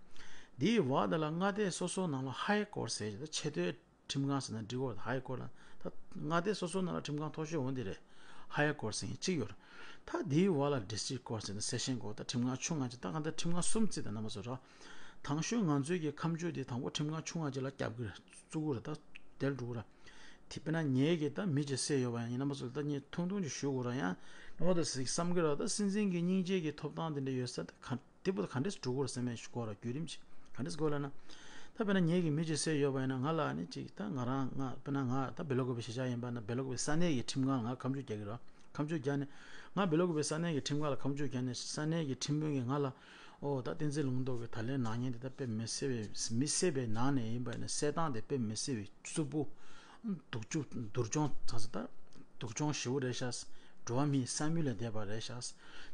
འདིའི་འོག་དེ་ལ་མངའ་སྡེ་སོ་སོ་ནང་ལ་ཧའི་ཀོར་ཟེར་ཡས་ད་ཆེས་མཐོའི་ཁྲིམས་ཁང་ཟེར་ན་འགྲིག་གི་རེད། ཧའི་ཀོར་ལ་ད་མངའ་སྡེ་སོ་སོ་ནང་ལ་ཁྲིམས་ཁང་མཐོ་ཤོས་འོ་འདི་རེད། ཧའི་ཀོར་ཟེར་མཁན་གཅིག་ཡོད་རེད། ད་འདིའི་འོག་ལ་ཌིས་ཊྲིག་ཀོར་ཟེར་ན་སེ་ཤན་ཀོར། ད་ཁྲིམས་ཁང་ཆུང་ང་ཅིག། ད་ག་འདི་ཁྲིམས་ཁང་གསུམ་བརྩིས། ད་རྣམ་པ་ཚོ་ར། དང་ཤོས་ང་ཚོའི་གི་ཁ་མཆུ་དེ་དང་པོ་ཁྲིམས་ཁང་ཆུང་བ་ཅིག་ལ་རྒྱབ་ཀྱི་རེད། བཙུགས་ཀྱི་རེད། ད་དེར་འགྲོ་གི་རེད། དེ་དཔེར་ན་ངའི་གི་ད་མི་ཅིག་བསད་ཡོད་པ་ཡང་ཡིན་ན་མ་སོང་ད་ངས་ཐུང་ཐུང་ཅིག་ཞུ་དགོས་ར་ཡང་ནོར་ད་ཟིག་བསམ་གི་ར། ད་སྲིད་འཛིན་གྱི་སྙིང་རྗེ་གི་ཐོབ་ཐང་དེ་འདྲ་ཡོད་ས་ད་ག་དེ་བུ་ད་ག་འདྲས་འགྲོ་གི་ར་སེམས་ཤུགས་སྐོར་ར་བརྒྱུད་རིམ་ཅིག་ག་འདྲས་དགོས་ལ་ན། ད་དཔེར་ན་ངའི་གི་མི་ཅིག་བསད་ཡོད་པ་ཡིན་ན་ང་ལ་ནི་ཅིག་ད་ང་རང་ང་དཔེར་ན་ང་ད་སྦེལ་ཀོབ་གཞིས་ཆགས་ཡིན་པ་ན་སྦེལ་ཀོབ་ས་གནས་ཀྱི་ཁྲིམས་ཁང་ལ་ང་ཁ་མཆུ་རྒྱག་གི་ར། ཁ་མཆུ་རྒྱག་ནས་ང་སྦེལ་ཀོབ་ས་གནས་ཀྱི་ཁྲིམས་ཁང་ལ་ཁ་མཆུ་རྒྱག་ནས་ས་གནས་ཀྱི་ཁྲིམས་དཔོན་གྱིས་ང་ལ། ཨོ་ད་བསྟན་འཛིན་ལུང་རྟོགས་ཀྱིས་ད་ལན་གནང་མཁན་དེ་ད་དཔེ་མི་སྲིད་པའི་མི་སྲིད་པའི་ནང་ནས་ཡིན་པ་ནི་བསད་སྟངས་དེ་དཔེ་མི་སྲིད་པའི་རྩུབ་པོ། སྡུག་སྦྱོང་སྡུག་སྦྱོང་ཚ་ཚ་ད་སྡུག་སྦྱོང་ཞེ་པོ་རེད་ཤག་འགྲོ་བ་མིའི་བསམ་ཡུལ་ལས་འདས་པ་རེད་ཤག་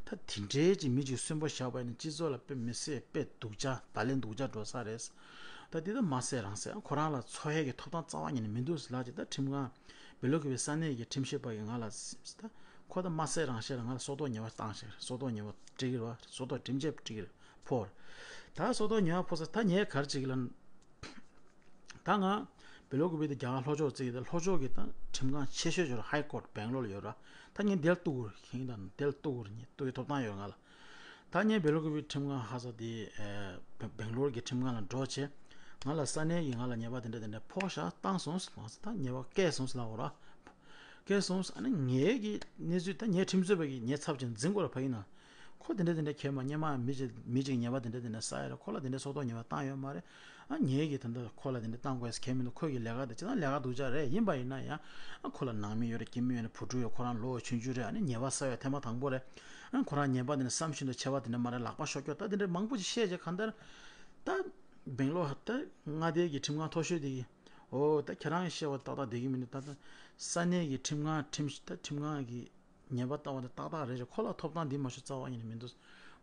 ད་དེ་འདྲའི་ཅིག་མི་ཅིག་གསོན་པོ་བཞག་པ་ནི་སྤྱི་ཚོགས་ལ་དཔེ་མི་སྲིད་དཔེ་སྡུག་ཅག་ད་ལན་སྡུག་ཅག་འགྲོ་ས་རེད། ད་དེ་ད་མ་བསད་རང་བསད་ཁོ་རང་ལ་འཚོ་ཡས་ཀྱི་ཐོབ་ཐང་རྩ་བ་ཉིད་ནས་མི་འདུག་ཟེར་ལབ་ཅིག་ད་ཁྲིམས་ཁང་སྦེལ་ཀོབ་ས་གནས་ཀྱི་ཁྲིམས་ཞིབ་པ་གིས་ང་ལ་ཟེར་ད། ཁོ་ད་མ་བསད་རང་བསད་ལ་ང་ལ་སྲོག་ཐོག་ཉེས་པ་བཏང་ཞིག་རེད། སྲོག་ཐོག་ཉེས་པ་སྤྲད་ཀྱི་རེད་བ། སྲོག་ཐོག་དྲིམ་ཆད་སྤྲད་ཀྱི་རེད་ཕོར། ད་སྲོག་ཐོག་ཉེས་པ་ཕོག་ས་ད་ངས་ག་རེ་བྱེད་ཀྱི་ལ། ད་ང་སྦེལ་ཀོབ་དེ་རྒྱ་གར་ལྷོ་ཕྱོགས་བརྩིས་ཀྱི་ད་ལྷོ་ཕྱོགས་ཀྱི་ད་ཁྲིམས་ཁང་ཆེ་ཤོས་ཅིག་རེད། ཧའི་ཀོར་སྦེང་ལོར་ལ་ཡོད་ར། ད་ངས་འདིར་གཏུག་གི་རེད། ཁྱེད་ད་འདིར་གཏུག་གི་རེད། ངས་གཏུག་གི་ཐོབ་ཐང་ཡོད་ང་ལ། ད་ངས་སྦེལ་ཀོབ་ཁྲིམས་ཁང་ཧ་ས་དེ་སྦེང་ལོར་གྱི་ཁྲིམས་ཁང་ལ་འགྲོ་བྱས། ང་ལ་ས་གནས་ཀྱིས་ང་ལ་ཉེས་པ་དེ་འདྲ་དེ་འདྲ་ཕོག་ཤག་བཏང་སོང་ཟེར་ད་ཉེས་པ་བཀལ་སོང་ཟེར་ལབ་པ་ར། བཀལ་སོང་ཟེར། ཨ་ནི་ངའི་གི་གནས་ཚུལ་ད་ངའི་ཁྲིམས་རྩོད་པ་གིས་ངའི་ཚབ་བྱས་འཛིན་དགོས་ར་ཕ་ཡིན་ན། ཁོ་དེ་འདྲ་དེ་འདྲ་ཁྱེད་མ་སྔོན་མ་མི་ཅིག་མི་ཅིག་ཉེས་པ་དེ་འདྲ་དེ་འདྲ་བསགས་ཡོད་ར། ཁོ་ལ་དེ་འདྲ་སྲོག་ཐོག་ཉེས་པ་བཏང་ཡོད་མ་རེད། ཨ་ངའི་གི་ད་ལྟ་ཁོ་ལ་དེ་འདྲ་བཏང་དགོས་ཟེར་ཁྱེད་མི་འདུག་ཁོ་གི་ལས་ཀ་དེ་ཅི་ད་ལས་ཀ་སྡུག་ཅག་རེད། ཡིན་པ་ཡིན་ན་ཡང་ཨ་ཁོ་ལ་ནང་མི་ཡོད་རེད། སྐྱེ་དམན་ཡོད་རེད། བུ་ཕྲུག་ཡོད། ཁོ་རང་ལོ་ཆུང་ཆུང་རེད། ཨ་ནི་ཉེས་པ་བསགས་ཡོད་ཐེངས་མ་དང་པོ་རེད། ཨ་ཁོ་རང་ཉེས་པ་དེ་འདྲ་བསམ་བཞིན་དུ་ཆེ་བ་དེ་འདྲ་མ་རེད། ལག་པ་ཤོར་སྐྱོ་ད་དེ་འདྲ་མང་པོ་ཅིག་བཤད་བྱས་གང་ལྟར་ད་སྦེང་ལོར་ད་མངའ་སྡེ་གི་ཁྲིམས་ཁང་མཐོ་ཤོས་དེ་གི་ཨོ་ད་ཁྱེད་རང་གིས་བཤད་པ་ཏག་ཏག་བསྡད་ཀྱི་མི་འདུག་ད་ལྟ་ས་གནས་ཀྱི་ཁྲིམས་ཁང་ཁྲིམས་ད་ཁྲིམས་ཁང་གི་ཉེས་པ་ལྟ་བ་དེ་ཏག་ཏག་རེད་ཤག་ཁོ་ལ་ཐོབ་ཐང་འདི་མ་ཞུ་རྩ་བ་ཉིད་ནས་མི་འདུག་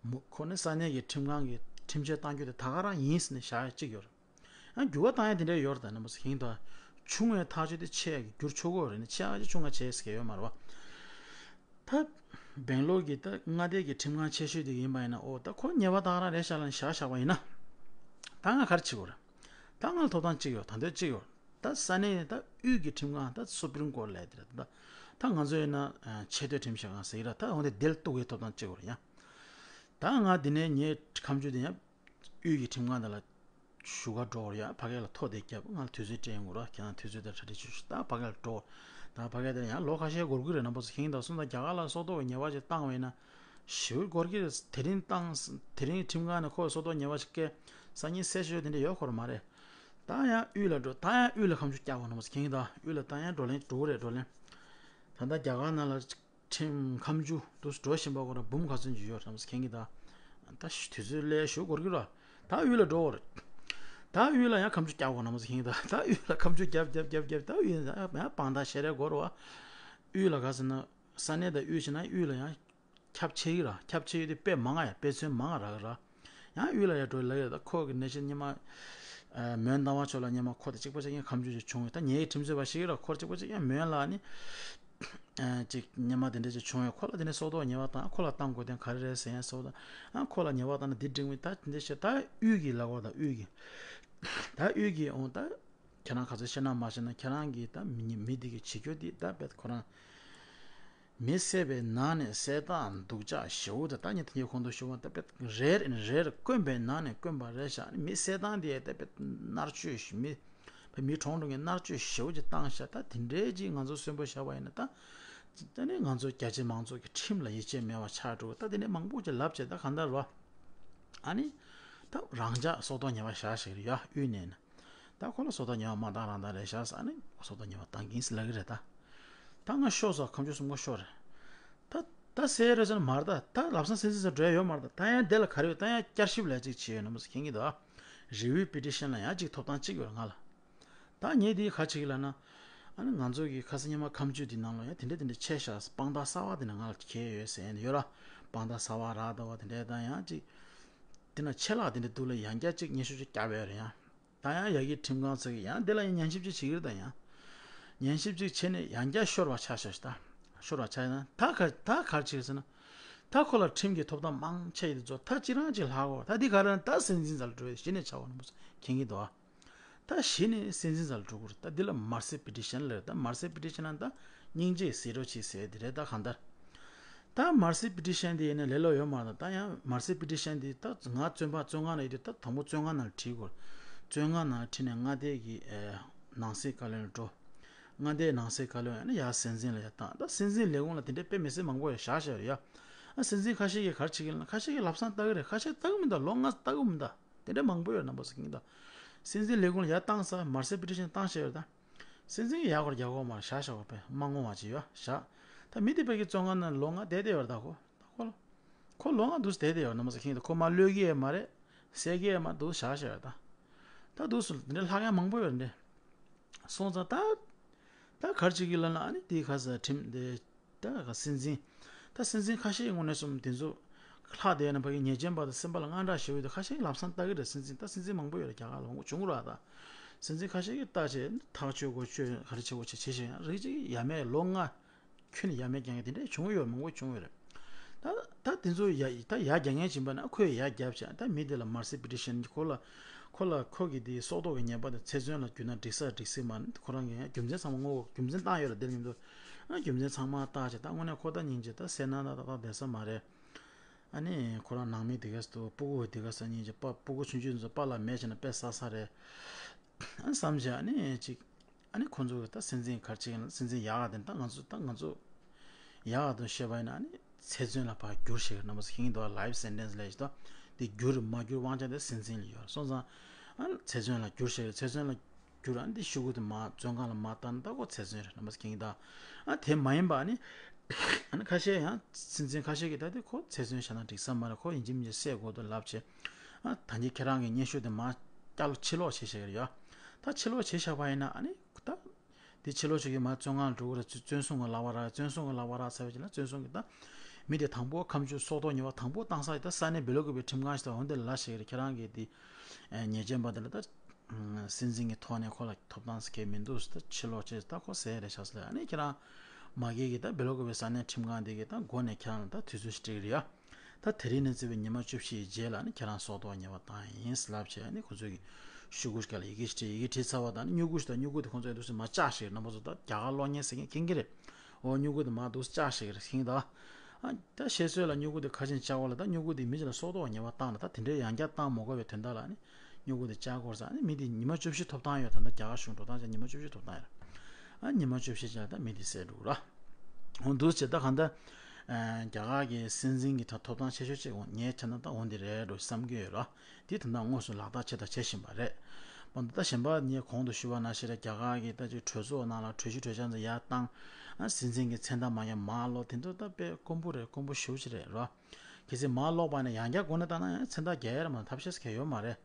མོ་ཁོ་ནི་ས་གནས་ཀྱི་ཁྲིམས་ཁང་གི་ཁྲིམས་ཆད་གཏང་རྒྱུ་དེ་ད་ག་རང་ཡིན་ཟེར་ནས་བཞག་ཡ་གཅིག་ཡོད་རེད། ཡང་འགྱུར་བ་བཏང་ཡ་དེ་འདྲ་ཡོད་རེད། ད་ནི་མོ་ཟེར་ཁེངས་ད་ཆུང་བའི་ཐག་གཅོད་དེ་ཆེ་ཡ་གི་འགྱུར་ཆོག་གི་རེད། ནི་ཆེ་ཡ་གི་ཆུང་ང་བྱས་ཟེར་གྱི་ཡོད་མ་རེད་བ། ད་སྦེང་ལོར་གྱི་ད་མངའ་སྡེ་གི་ཁྲིམས་ཁང་ཆེ་ཤོས་དེ་ཡིན་པ་ཡིན་ན་ཨོ་ད་ཁོ་ཉེས་པ་ད་ག་རང་རེད་ཤག་ལབ་ནས་བཞག་བཞག་པ་ཡིན་ན། ད་ང་ག་རེ་བྱེད་དགོས་རེད། ད་ང་ལ་ཐོབ་ཐང་གཅིག་ཡོད། ད་འདོད་གཅིག་ཡོད། ད་ས་གནས་ད་དབུས་ཀྱི་ཁྲིམས་ཁང་ད་སུ་པྲིམ་ཀོར་ལས་དེ་རེད། ད་ད་ང་ཚོ་ཡིན་ན་ཆེས་མཐོའི་ཁྲིམས་ཞིབ་ཁང་ཟེར་གྱི་ར། ད་འོན་ཏེ་དེར་གཏུག་གི་ཐོབ་ཐང་གཅིག་ཡོད་རེད་ཡ། ད་ང་འདི་ནས་ངའི་ཁ་མཆུ་དེ་ཡང་དབུས་ཀྱི་ཁྲིམས་ཁང་དེ་ལ་ཞུ་ག་འགྲོ་བར་ཡ་ཕ་གི་ལ་ཐོ་དེ་བརྒྱབ། ང་ལ་དུས་ཚོད་སྤྲད་ཡོང་དགོས་ར། ཁྱེད་རང་དུས་ཚོད་དེ་གྲ་སྒྲིག་བྱོས་ཤིག་ད་ཕ་གི་ལ་འགྲོ། ད་ཕ་གི་དེ་ཡང་ལོ་ཁ་ཤས་འགོར་གི་རེད། རྣམ་པ་ཚོ་ཁེངས་ད་སོང་ད་རྒྱ་གར་ལ་སྲོག་ཐོག་གི་ཉེས་པ་ཅིག་བཏང་བ་ཡིན་ན་ཞེ་པོ་འགོར་གི་རེད། དེ་རིང་བཏང་དེ་རིང་ཁྲིམས་ཁང་ནས་ཁོ་སྲོག་ཐོག་ཉེས་པ་ཅིག་བཀལ་སང་ཉིན་གསལ་བཤད་དེ་འདྲ་ཡོད་ཁོ་ར་མ་རེད། ད་ཡང་དབུས་ལ་འགྲོ། ད་ཡང་དབུས་ལ་ཁ་མཆུ་རྒྱག་དགོས། རྣམ་པ་ཚོ་ཁེངས་ད་དབུས་ལ་ད་ཡང་བགྲོ་གླེང་འགྲོ་གི་རེད། བགྲོ་གླེང་ད་ད་རྒྱ་གར་ནང་ལ། ཁྲིམས་ཁ་མཆུ་དུ་འགྲོ་བཞིན་པ་ཁོ་ར་འབུམ་ག་ཚོད་ཅིག་ཡོད་རེད་ཟེར་མཁན་གྱི་ད། ད་དུས་ཚོད་སླེབས་ཞུ་འགོར་གྱི་ར། ད་དབུས་ལ་འགྲོ་བར། ད་དབུས་ལ་ཡང་ཁ་མཆུ་རྒྱག་དགོས་རེད་ཟེར་མཁན་གྱི་ད། ད་དབུས་ལ་ཁ་མཆུ་རྒྱབ་རྒྱབ་རྒྱབ་རྒྱབ་ད་དབུས་ཡང་དཔང་རྟགས་བཤད་རེས་འགོར་བ། དབུས་ལ་ག་ཟེར་ན་ས་གནས་དང་དབུས་བྱས་ན་དབུས་ལ་ཡང་ཁྱབ་ཆེ་གི་ར། ཁྱབ་ཆེ་ཡོད་དུས་དཔེ་མང་ང་ཡ་དཔེ་མཚོན་མང་ང་རག་གི་ར། ཡང་དབུས་ལ་ཡ་འགྲོ་ལ་ཡ་ད་ཁོ་གི་ནས་ཤི་ཉི་མ། མོན་རྟ་དབང་ཕྱོགས་ལ་ཉི་མ་ཁོ་དང་གཅིག་པ་ཆགས་མཁན་ཁ་མཆུ་ཅིག་བྱུང་ཡོད། ད་ངའི་ཁྲིམས་རྩོད་པ་ཞིག་ར། ཁོ་གཅིག་པ་ཆགས་མཁན་མོན་ལ་ནི། ཅིག་ཉི་མ་དེ་འདྲ་ཅིག་བྱུང་ཡོད། ཁོ་ལ་དེ་འདྲ་སྲོག་ཐོག་ཉེས་པ་བཏང་། ཁོ་ལ་བཏང་དགོས་དོན་ག་རེ་རེད་ཟེར་ཡང་སྲོག་དང་ཁོ་ལ་ཉེས་པ་བཏང་ན་འདི་འགྲིག་མི་ད་དེ་འདྲ་བཤད། ད་དབུས་ཀྱི་ལབ་དགོས། ད་དབུས་ཀྱི་ད་དབུས་ཀྱི་འོང་ད་ཁྱེད་རང་ག་ཚོད་ཤེས་ན་མ་ཤེས་ན་ཁྱེད་རང་གིས་ད་མི་མི་འདི་གི་བྱེད་རྒྱུ་འདི་ད་དཔེ་ཁོ་རང་མི་བསད་པའི་ནང་ནས་བསད་སྟངས་སྡུག་ཅག་ཞེ་པོ་དེ་ད་ངས་དེ་གོང་དུ་ཞུས་པ་ད་དཔེ་རེད་རེད། དཀོན་པའི་ནང་ནས་དཀོན་པ་རེད་ཤག་མི་བསད་སྟངས་དེ་ད་དཔེ་མནར་གཅོད་མི། བོད་མིའི་གྲོངས་འགྲོ་མཁན་མནར་གཅོད་ཞེ་པོ་ཅིག་བཏང་ཤག་ད་དེ་འདྲའི་ཅིག་ང་ཚོ་གསོན་པོ་བཞག་པ་ཡིན་ན་ད། ད་ནི་ང་ཚོ་རྒྱ་ཆེ་མང་ཚོགས་ཀྱི་ཁྲིམས་ལ་ཡིད་ཆེས་མེད་པ་ཆགས་འགྲོ། ད་དེ་འདྲའི་མང་པོ་ཅིག་ལབ་བྱས་ད་གང་ལྟར་བ། ཨ་ནི། ད་རང་ཅག་སྲོག་ཐོག་ཉེས་པ་བཞག་ཞིག་རེད་ཡ་དབུས་ནས་ན། ད་ཁོ་ལ་སྲོག་ཐོག་ཉེས་པ་མ་བཏང་རང་བཏང་རེད་ཤག་ཨ་ནི་སྲོག་ཐོག་ཉེས་པ་བཏང་གིན་ཟེར་ལབ་ཀྱི་རེད་ད། ད་ང་ཤོར་སོང་། ཁ་མཆུ་གསུམ་ཀ་ཤོར་རེད། ད་ད་ཟེར་རེད་ཟེར་ན་མ་རེད་ད། ད་ལམ་སང་སྲིད་འཛིན་སར་འགྲོ་ཡ་ཡོད་མ་རེད་ད། ད་ཡང་དེ་ལ་ག་རེ་ཡོད། ད་ཡང་བསྐྱར་ཞིབ་ལས་ཅིག་བྱས་ཡོད་ན་མོ་ཟེར་མཁན་གྱི་འདུག་ཨ། Review petition ལ་ཡང་ཅིག་ཐོབ་ཐང་གཅིག་ཡོད་རེད་ང་ལ། ད་ངས་འདི་ག་བྱེད་ཀྱི་ལབ་ན། ཨ་ནི་ང་ཚོ་གི་ཁ་སང་ཉི་མ་ཁ་མཆུ་འདི་ནང་ལ་ཡང་དེ་འདྲ་དེ་འདྲ་ཆེ་ཤག་དཔང་རྟགས་གསར་བ་དེ་འདྲ་ང་ལ་འཁྱེར་ཡོད་ཟེར་ཡོད་ར། དཔང་རྟགས་གསར་བ་རག་ད་བ་དེ་འདྲ་དང་ཡང་ཅིག་དེ་ན་ཆད་ལྷག་དེ་འདྲ་འདུག་ལ་ཡང་བསྐྱར་ཅིག་སྙན་ཞུ་ཅིག་བརྒྱབ་ཡོད་རེད་ཡང་། ད་ཡང་ཡ་གི་ཁྲིམས་ཁང་ཚོ་གི་ཡང་དེ་ལ་ཡང་ཉན་ཞིབ་ཅིག་བྱེད་ཀྱི་རེད་ད་ཡང་། ཉན་ཞིབ་ཅིག་བྱས་ནས་ཡང་བསྐྱར་ཤོར་བ་ཆགས་ཤག་ད། ཤོར་བ་ཆགས་ན་ད་ག་ད་ག་རེ་བྱེད་ཟེར་ན། ད་ཁོ་ལ་ཁྲིམས་ཀྱི་ཐོབ་ཐང་མང་ཆེ་ཡོད་དེ་ཚོ་ད་ཅི་རང་ཅིག་ལྷག་གོ་ད་འདི་ག་རེ་ན་ད་སྲིད་འཛིན་རྩ་ལ་འགྲོ་བའི་གཞི་ནས་ཆགས་པ་ནི་མོ་ཟེར་མཁན་གྱི་འདུག་ཨ། ད་གཞི་ནས་སྲིད་འཛིན་རྩ་ལ་འགྲོ་དགོས་རེད། ད་འདི་ལ་མར་སེ་པི་ཊི་ཤན་ལབ་རེད། ད་མར་སེ་པི་ཊི་ཤན་ན་ད་སྙིང་རྗེ་ཟེར་རོགས་བྱེད་ཟེར་དེ་རེད་ད་གང་ལྟར། ད་མར་སི་པི་ཊི་ཤན་དེ་ཡིན་ན་ལས་སླ་པོ་ཡོད་མ་རེད། ད་ཡང་མར་སི་པི་ཊི་ཤན་དེ་ད་ང་བཙོན་པ་བཙོན་ཁང་ནང་ཡོད་དུས་ད་དང་པོ་བཙོན་ཁང་ནང་ཁྲིད་དགོས། བཙོན་ཁང་ནང་ཁྲིད་ནས་མངའ་སྡེ་གི་ཨེ་ནང་སྲིད་བཀའ་བློན་འགྲོ། མངའ་སྡེའི་ནང་སྲིད་བཀའ་བློན་ཡང་ན་ཡར་སྲིད་འཛིན་ལ་ཡར་བཏང་། ད་སྲིད་འཛིན་ལས་ཁུངས་ལ་དེ་འདྲའི་དཔེ་མི་སྲིད་མང་པོ་ཡོད་བཞག་བཞག་ཡོད་ཡ། ཨ་སྲིད་འཛིན་ཁ་ཤས་ཀྱིས་ག་རེ་བྱེད་ཀྱི་ཡོད་ན། ཁ་ཤས་ཀྱིས་ལམ་སང་ལྟ་གི་རེད། ཁ་ཤས་ལྟ་གི་མི་འདུག་ལོ་ལྔ་ལྟ་གི་མི་འདུག་དེ་འདྲ་མང་པོ་ཡོད། རྣམ་པ་ཚོ་མཁྱེན་གྱི་འདུག་སྲིད་འཛིན་ལས་ཁུངས་ལ་ཡར་བཏང་ས་མར་སི་པི་ཊི་ཤན་བཏང་བཞག་ཡོད་ད། སྲིད་འཛིན་གྱིས་ཡག་པར་རྒྱག་དགོས་མ་རེད། བཞག་བཞག་པ་དཔེ་མ་ངོ་མ་ཅིག་ཡོད་བཞག་ད་མི་དེ་དཔེ་གི་བཙོན་ཁང་ནང་ལོ་ལྔ་བསྡད་བསྡད་ཡོད་རེད། ད་ཁོ་ད་ཁོ་ལ་ཁོ་ལོ་ལྔ་འདུག་བསྡད་བསྡད་ཡོད། རྣམ་པ་ཚོ་མཁྱེན་གྱི་འདུག་ཁོ་མར་གློད་ཀྱི་ཡོད་མ་རེད། བསད་ཀྱི་ཡོད་མ་འདུག་བཞག་བཞག་ཡོད་ད། ད་འདུག་སེ་འདི་འདྲ་ལྷག་ཡ་མང་པོ་ཡོད་རེད། སོང་ཙང་ད་ད་ག་རེ་བྱེད་ཀྱི་ལབ་ན། ཨ་ནི་དེའི་ཁ་ས་ཁྲིམས་དེ་ད་ག་སྲིད་འཛིན། ད་སྲིད་འཛིན་ཁ་ཤས་ཀྱི་ངོས་ནས་སོང་དེ་ཚོ་ལྷག་བསྡད་ན་ཕ་གི་ཉེས་ཅན་པ་དང་སེམས་པ་ལ་དངངས་སྐྲག་ཞེ་པོ་ཡོད་དུས་ཁ་ཤས་ཀྱིས་ལམ་སང་ལྟ་གི་རེད། སྲིད་འཛིན་ད་སྲིད་འཛིན་མང་པོ་ཡོད་རེད། རྒྱ་གར་ལ་མང་པོ་བྱུང་རེད་ད། སྲིད་འཛིན་ཁ་ཤས་ཀྱིས་ལྟ་བྱས་ཐག་གཅོད་དགོས་གཅོད་ག་རེ་བྱེད་དགོས་བྱེད་བྱེད་བཞིན་ཡང་རིགས་གཅིག་ཡ་མེད་ལོ་ལྔ་ཁྱོན་ནས་ཡ་མེད་རྐྱང་གི་དེ་འདྲས་བྱུང་ཡོད། མང་པོ་བྱུང་ཡོད་རེད། ད་ད་དེ་ཚོ་ཡ་ད་ཡར་རྒྱག་མཁན་ཡིན་པ་ན་ཁོས་ཡར་རྒྱབ་བྱས་ད་མི་དེ་ལ་མར་སི་པི་ཊི་ཤན་ཁོ་ལ་ཁོ་ལ་ཁོ་གི་དེ་སྲོག་ཐོག་གི་ཉེས་པ་དེ་ཚེ་བཙོན་ལ་བསྒྱུར་ན་འགྲིག་ས་འགྲིག་སྲིད་མ་རེད། ཁོ་རང་གི་རྒྱུ་མཚན་ཚང་མ་ངོ་རྒྱུ་མཚན་བཏང་ཡོད་རེད། དེ་མཉམ་དུ་ཨ་རྒྱུ་མཚན་ཚང་མ་བཏགས་བྱས་ད་དངོས་གནས་ཁོ་ད་སྙིང་རྗེ་ད་སེམས་ནང་ད་ད་ད་བསྡད་ས་མ་རེད། ཨ་ནི་ཁོ་རང་ནང་མི་དེ་གས་སུ་སྤུ་གུ་དེ་གས་སུ་སྙིང་རྗེ་པ། སྤུ་གུ་ཆུང་ཆུང་ཚོ་པཱ་ལགས་མེད་བྱས་ན་དཔེ་བསགས་ས་རེད། ཨ་བསམ་བྱས་ཨ་ནི་ཅིག་ཨ་ནི་ཁོང་ཚོ་གི་ད་སྲིད་འཛིན་ག་རེ་བྱེད་ཀྱི་ཡིན་ན། སྲིད་འཛིན་ཡག་ག་དེ་ད་ང་ཚོ་ད་ང་ཚོ་ཡག་ག་དུ་བཤད་པ་ཡིན་ན་ཨ་ནི་ཚེ་བཙོན་ལ་ཕར་བསྒྱུར་བྱེད་ཀྱི་རྣམ་པ་ཚོ་མཁྱེན་གྱི་འདུག་ལའིབ་སེན་ཊེན་སི་ལབ་ཡག་ཅིག་ད་དེ་བསྒྱུར་མ་བསྒྱུར་དབང་ཆ་དེ་སྲིད་འཛིན་ལ་ཡོད་སོང་ཙང་ཨ་ནི་ཚེ་བཙོན་ལ་བསྒྱུར་བྱེད་ཀྱི་ཚེ་བཙོན་ལ་བསྒྱུར། ཨ་ནི་དེ་ཤོག་གུ་དེ་མར་བཙོན་ཁང་ལ་མར་བཏང་ན་ད་ཁོ་ཚེ་བཙོན་རེད། རྣམ་པ་ཚོ་མཁྱེན་གྱི་འདུག་ཨ་དེ་མ་ཡིན་པ་ཨ་ནི་ཨ་ནི་ཁ་ཤས་ཡང་སྲིད་འཛིན་ཁ་ཤས་ཀྱིས་ད་དེ་ཁོ་ཚེ་བཙོན་བཞག་ན་འགྲིག་ས་མ་རེད། ཁོ་ཡིན་གཅིག་མིན་གཅིག་བསད་དགོས་འདུག་ལབ་བྱས། ཨ་ད་གིན་ཁྱེད་རང་གི་སྙན་ཞུ་དེ་མར་བསྐྱར་ཕྱིར་སློག་བྱས་བཞག་གི་རེད་ཡ། ད་ཕྱིར་སློག་བྱས་བཞག་པ་ཡིན་ན་ཨ་ནི་ད་དེ་ཕྱིར་སློག་བྱེད་ཀྱི་མར་བཙོན་ཁང་འགྲོ་གི་རེད། བཙོན་བཙོན་སྲུང་གི་ལག་པ་རག་བཙོན་སྲུང་གི་ལག་པ་རག་ཚར་བ་ཅིག་ལ་བཙོན་སྲུང་གི་ད་མི་དེ་དང་པོ་ཁ་མཆུ་སྲོག་ཐོག་ཉེས་པ་དང་པོ་བཏང་ས་ཡི་ད་ས་གནས་སྦེལ་ཀོབ་པའི་ཁྲིམས་ཁང་ཞིག་ད་འོན་ཏེ་ལ་བཤད་ཀྱི་རེད། ཁྱེད་རང་གི་དེ་ཉེས་ཅན་པ་དེ་ལ་ད་སྲིད་འཛིན་གྱི་ཐོག་ནས་ཁོ་ལ་ཐོབ་ཐང་ཟེར་མཁན་མི་འདུག་ད་ཕྱིར་སློག་བྱས་ད་ཁོ་ཟེར་རེད་ཤག་ཟེར་ལ་ཨ་ནི་ཁྱེད་རང་མ་གིའི་གི་ད་སྦེལ་ཀོབ་པའི་ས་གནས་ཁྲིམས་ཁང་དེ་གི་ད་འགོ་ནས་ཁྱེད་རང་ལ་ད་དུས་ཚོད་ཞིག་སྤྲད་ཀྱི་རེད་ཡ། ད་དེ་རིང་ནས་བརྩིས་པའི་ཉི་མ་བཅུ་བཞི་ཡི་རྗེས་ལ་ནི་ཁྱེད་རང་སྲོག་ཐོག་ཉེས་པ་བཏང་ཡིན་ལབ་བྱས་ནི་ཁོ་ཚོས་ཀྱི་ཤོག་གུ་ཞིག་ལ་ཡི་གེ་ཞིག་བྲིས། ཡི་གེ་བྲིས་ཚར་བ་དང་ནི་སྨྱུ་གུ་ཞིག་དང་། སྨྱུ་གུ་དེ་ཁོ་ཚོས་འདུག་སེ་མར་བཅག་བཞག་རྣམ་པ་ཚོ་ད་རྒྱ་གར་གློག་བརྙན་ཟེར་མཁན་མཁྱེན་གྱི་རེད། འོ་སྨྱུ་གུ་དེ་མར་འདུག་སེ་བཅག་བཞག་རེད་ཤིང་ད། ཨ་ད་བཤད་སྲོལ་ལ་སྨྱུ་གུ་དེ་ཁ་ཆེམས་བཅག་པ་ལ་ད་སྨྱུ་གུ་དེ་མི་གཅིག་ལ་སྲོག་ཐོག་ཉེས་པ་བཏང་ལ་ད་དེ་འདྲའི་ཡང་བསྐྱར་བཏང་མ་དགོས་པའི་དོན་དག་ལ་ནི་སྨྱུ་གུ་དེ་བཅག་དགོས་ས་ནི་མི་དེ་ཉི་མ་བཅུ་བཞི་ཐོབ་ཐང་ཡོད། ད་ལྟ་རྒྱ་གར་གཞུང་འགྲོ་སྟངས་བྱས་ཉི་མ་བཅུ་བཞི་ཐོབ་ཐང་ཡོད་རེད། ཨ་ཉི་མ་བཅུ་བཞི་ཅན་ད་མི་དེ་བསད་འགྲོ་ར། འོ་འདུག་བྱས་ད་གང་ལྟར། ཨ་རྒྱ་གར་གྱི་སྲིད་འཛིན་གྱི་ད་ཐོབ་ཐང་ཆེ་ཤོས་གཅིག་འོང་ངའི་ཆ་ན་ད་འོང་འདི་རེད་འགྲོ་བསམ་གྱི་ཡོད་ར། དེ་ད་ལྟ་དངོས་སུ་ལག་བསྟར་བྱས་དང་བྱེད་བཞིན་པ་རེད། འོ་འདི་ད་གཞན་པ་ངས་གོང་དུ་ཞུས་པ་ནང་བཞིན་རེད། རྒྱ་གར་གྱི་ད་ཅིག་གྲོས་ཚོགས་ནང་ལ་གྲོས་གཞི་གྲོས་འཆར་ཚོ་ཡར་བཏང་། ཨ་སྲིད་འཛིན་གྱི་མཚན་རྟགས་མ་ཉམས་མར་སློག་དེ་ཚོ་ད་དཔེ་དཀོན་པོ་རེད། དཀོན་པོ་ཞེ་པོ་ཅིག་རེད་ར། གལ་སྲིད་མར་སློག་པ་ནས་ཡང་བསྐྱར་འགོ་ནས་བཏང་ན་ཡང་མཚན་རྟགས་རྒྱག་ཡ་རེད་མ་གཏོགས་ཐབས་ཤེས་གང་ཡང་ཡོད་མ་རེད།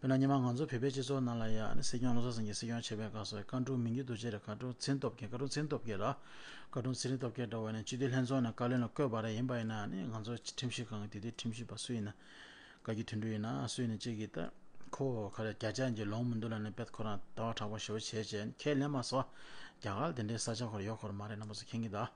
དཔེར་ན་སྔོན་མ་ང་ཚོ་བོད་པའི་སྤྱི་ཚོགས་ནང་ལ་ཡང་ནི་སྲིད་སྐྱོང་བློ་བཟང་སེང་གེ་སྲིད་སྐྱོང་བྱེད་པའི་སྐབས་སུ་བཀའ་དྲུང་མི་འགྱུར་རྡོ་རྗེ་རེད། བཀའ་དྲུང་ཚེ་རིང་སྟོབས་རྒྱལ། བཀའ་དྲུང་ཚེ་རིང་སྟོབས་རྒྱལ་ར། བཀའ་དྲུང་ཚེ་རིང་སྟོབས་རྒྱལ་འདྲ་བོ་ནས་སྤྱི་འཐུས་ལྷན་ཚོགས་ནས་བཀའ་བློན་ལ་བསྐོས་པ་རེད། ཡིན་པ་ཡིན་ན་ནི་ང་ཚོ་ཁྲིམས་ཞིབ་ཁང་གི་དེ་དུས་ཁྲིམས་ཞིབ་པ་སུ་ཡིན་ན། བཀའ་བརྒྱུད་དོན་གྲུབ་ཡིན་ན་སུ་ཡིན་ན་གཅིག་གིས་ད་ཁོ་ག་རེ་བརྒྱ་ཆ་ཡིན་གྱི་ལོང་མི་འདུག་ལབ་ནས་དཔེ་ཁོ་རང་ལྟ་བ་དྲག་པོ་ཞེ་པོ་བྱས་བྱས་ཁས་ལེན་མ་སོང་། རྒྱ་གར་ལ་དེ་འདྲའི་ས་ཆ་ཁོ་རང་ཡོད་ཁོ་རང་མ་རེད། རྣམ་པ་ཚོ་མཁྱེན་གྱི་འདུག་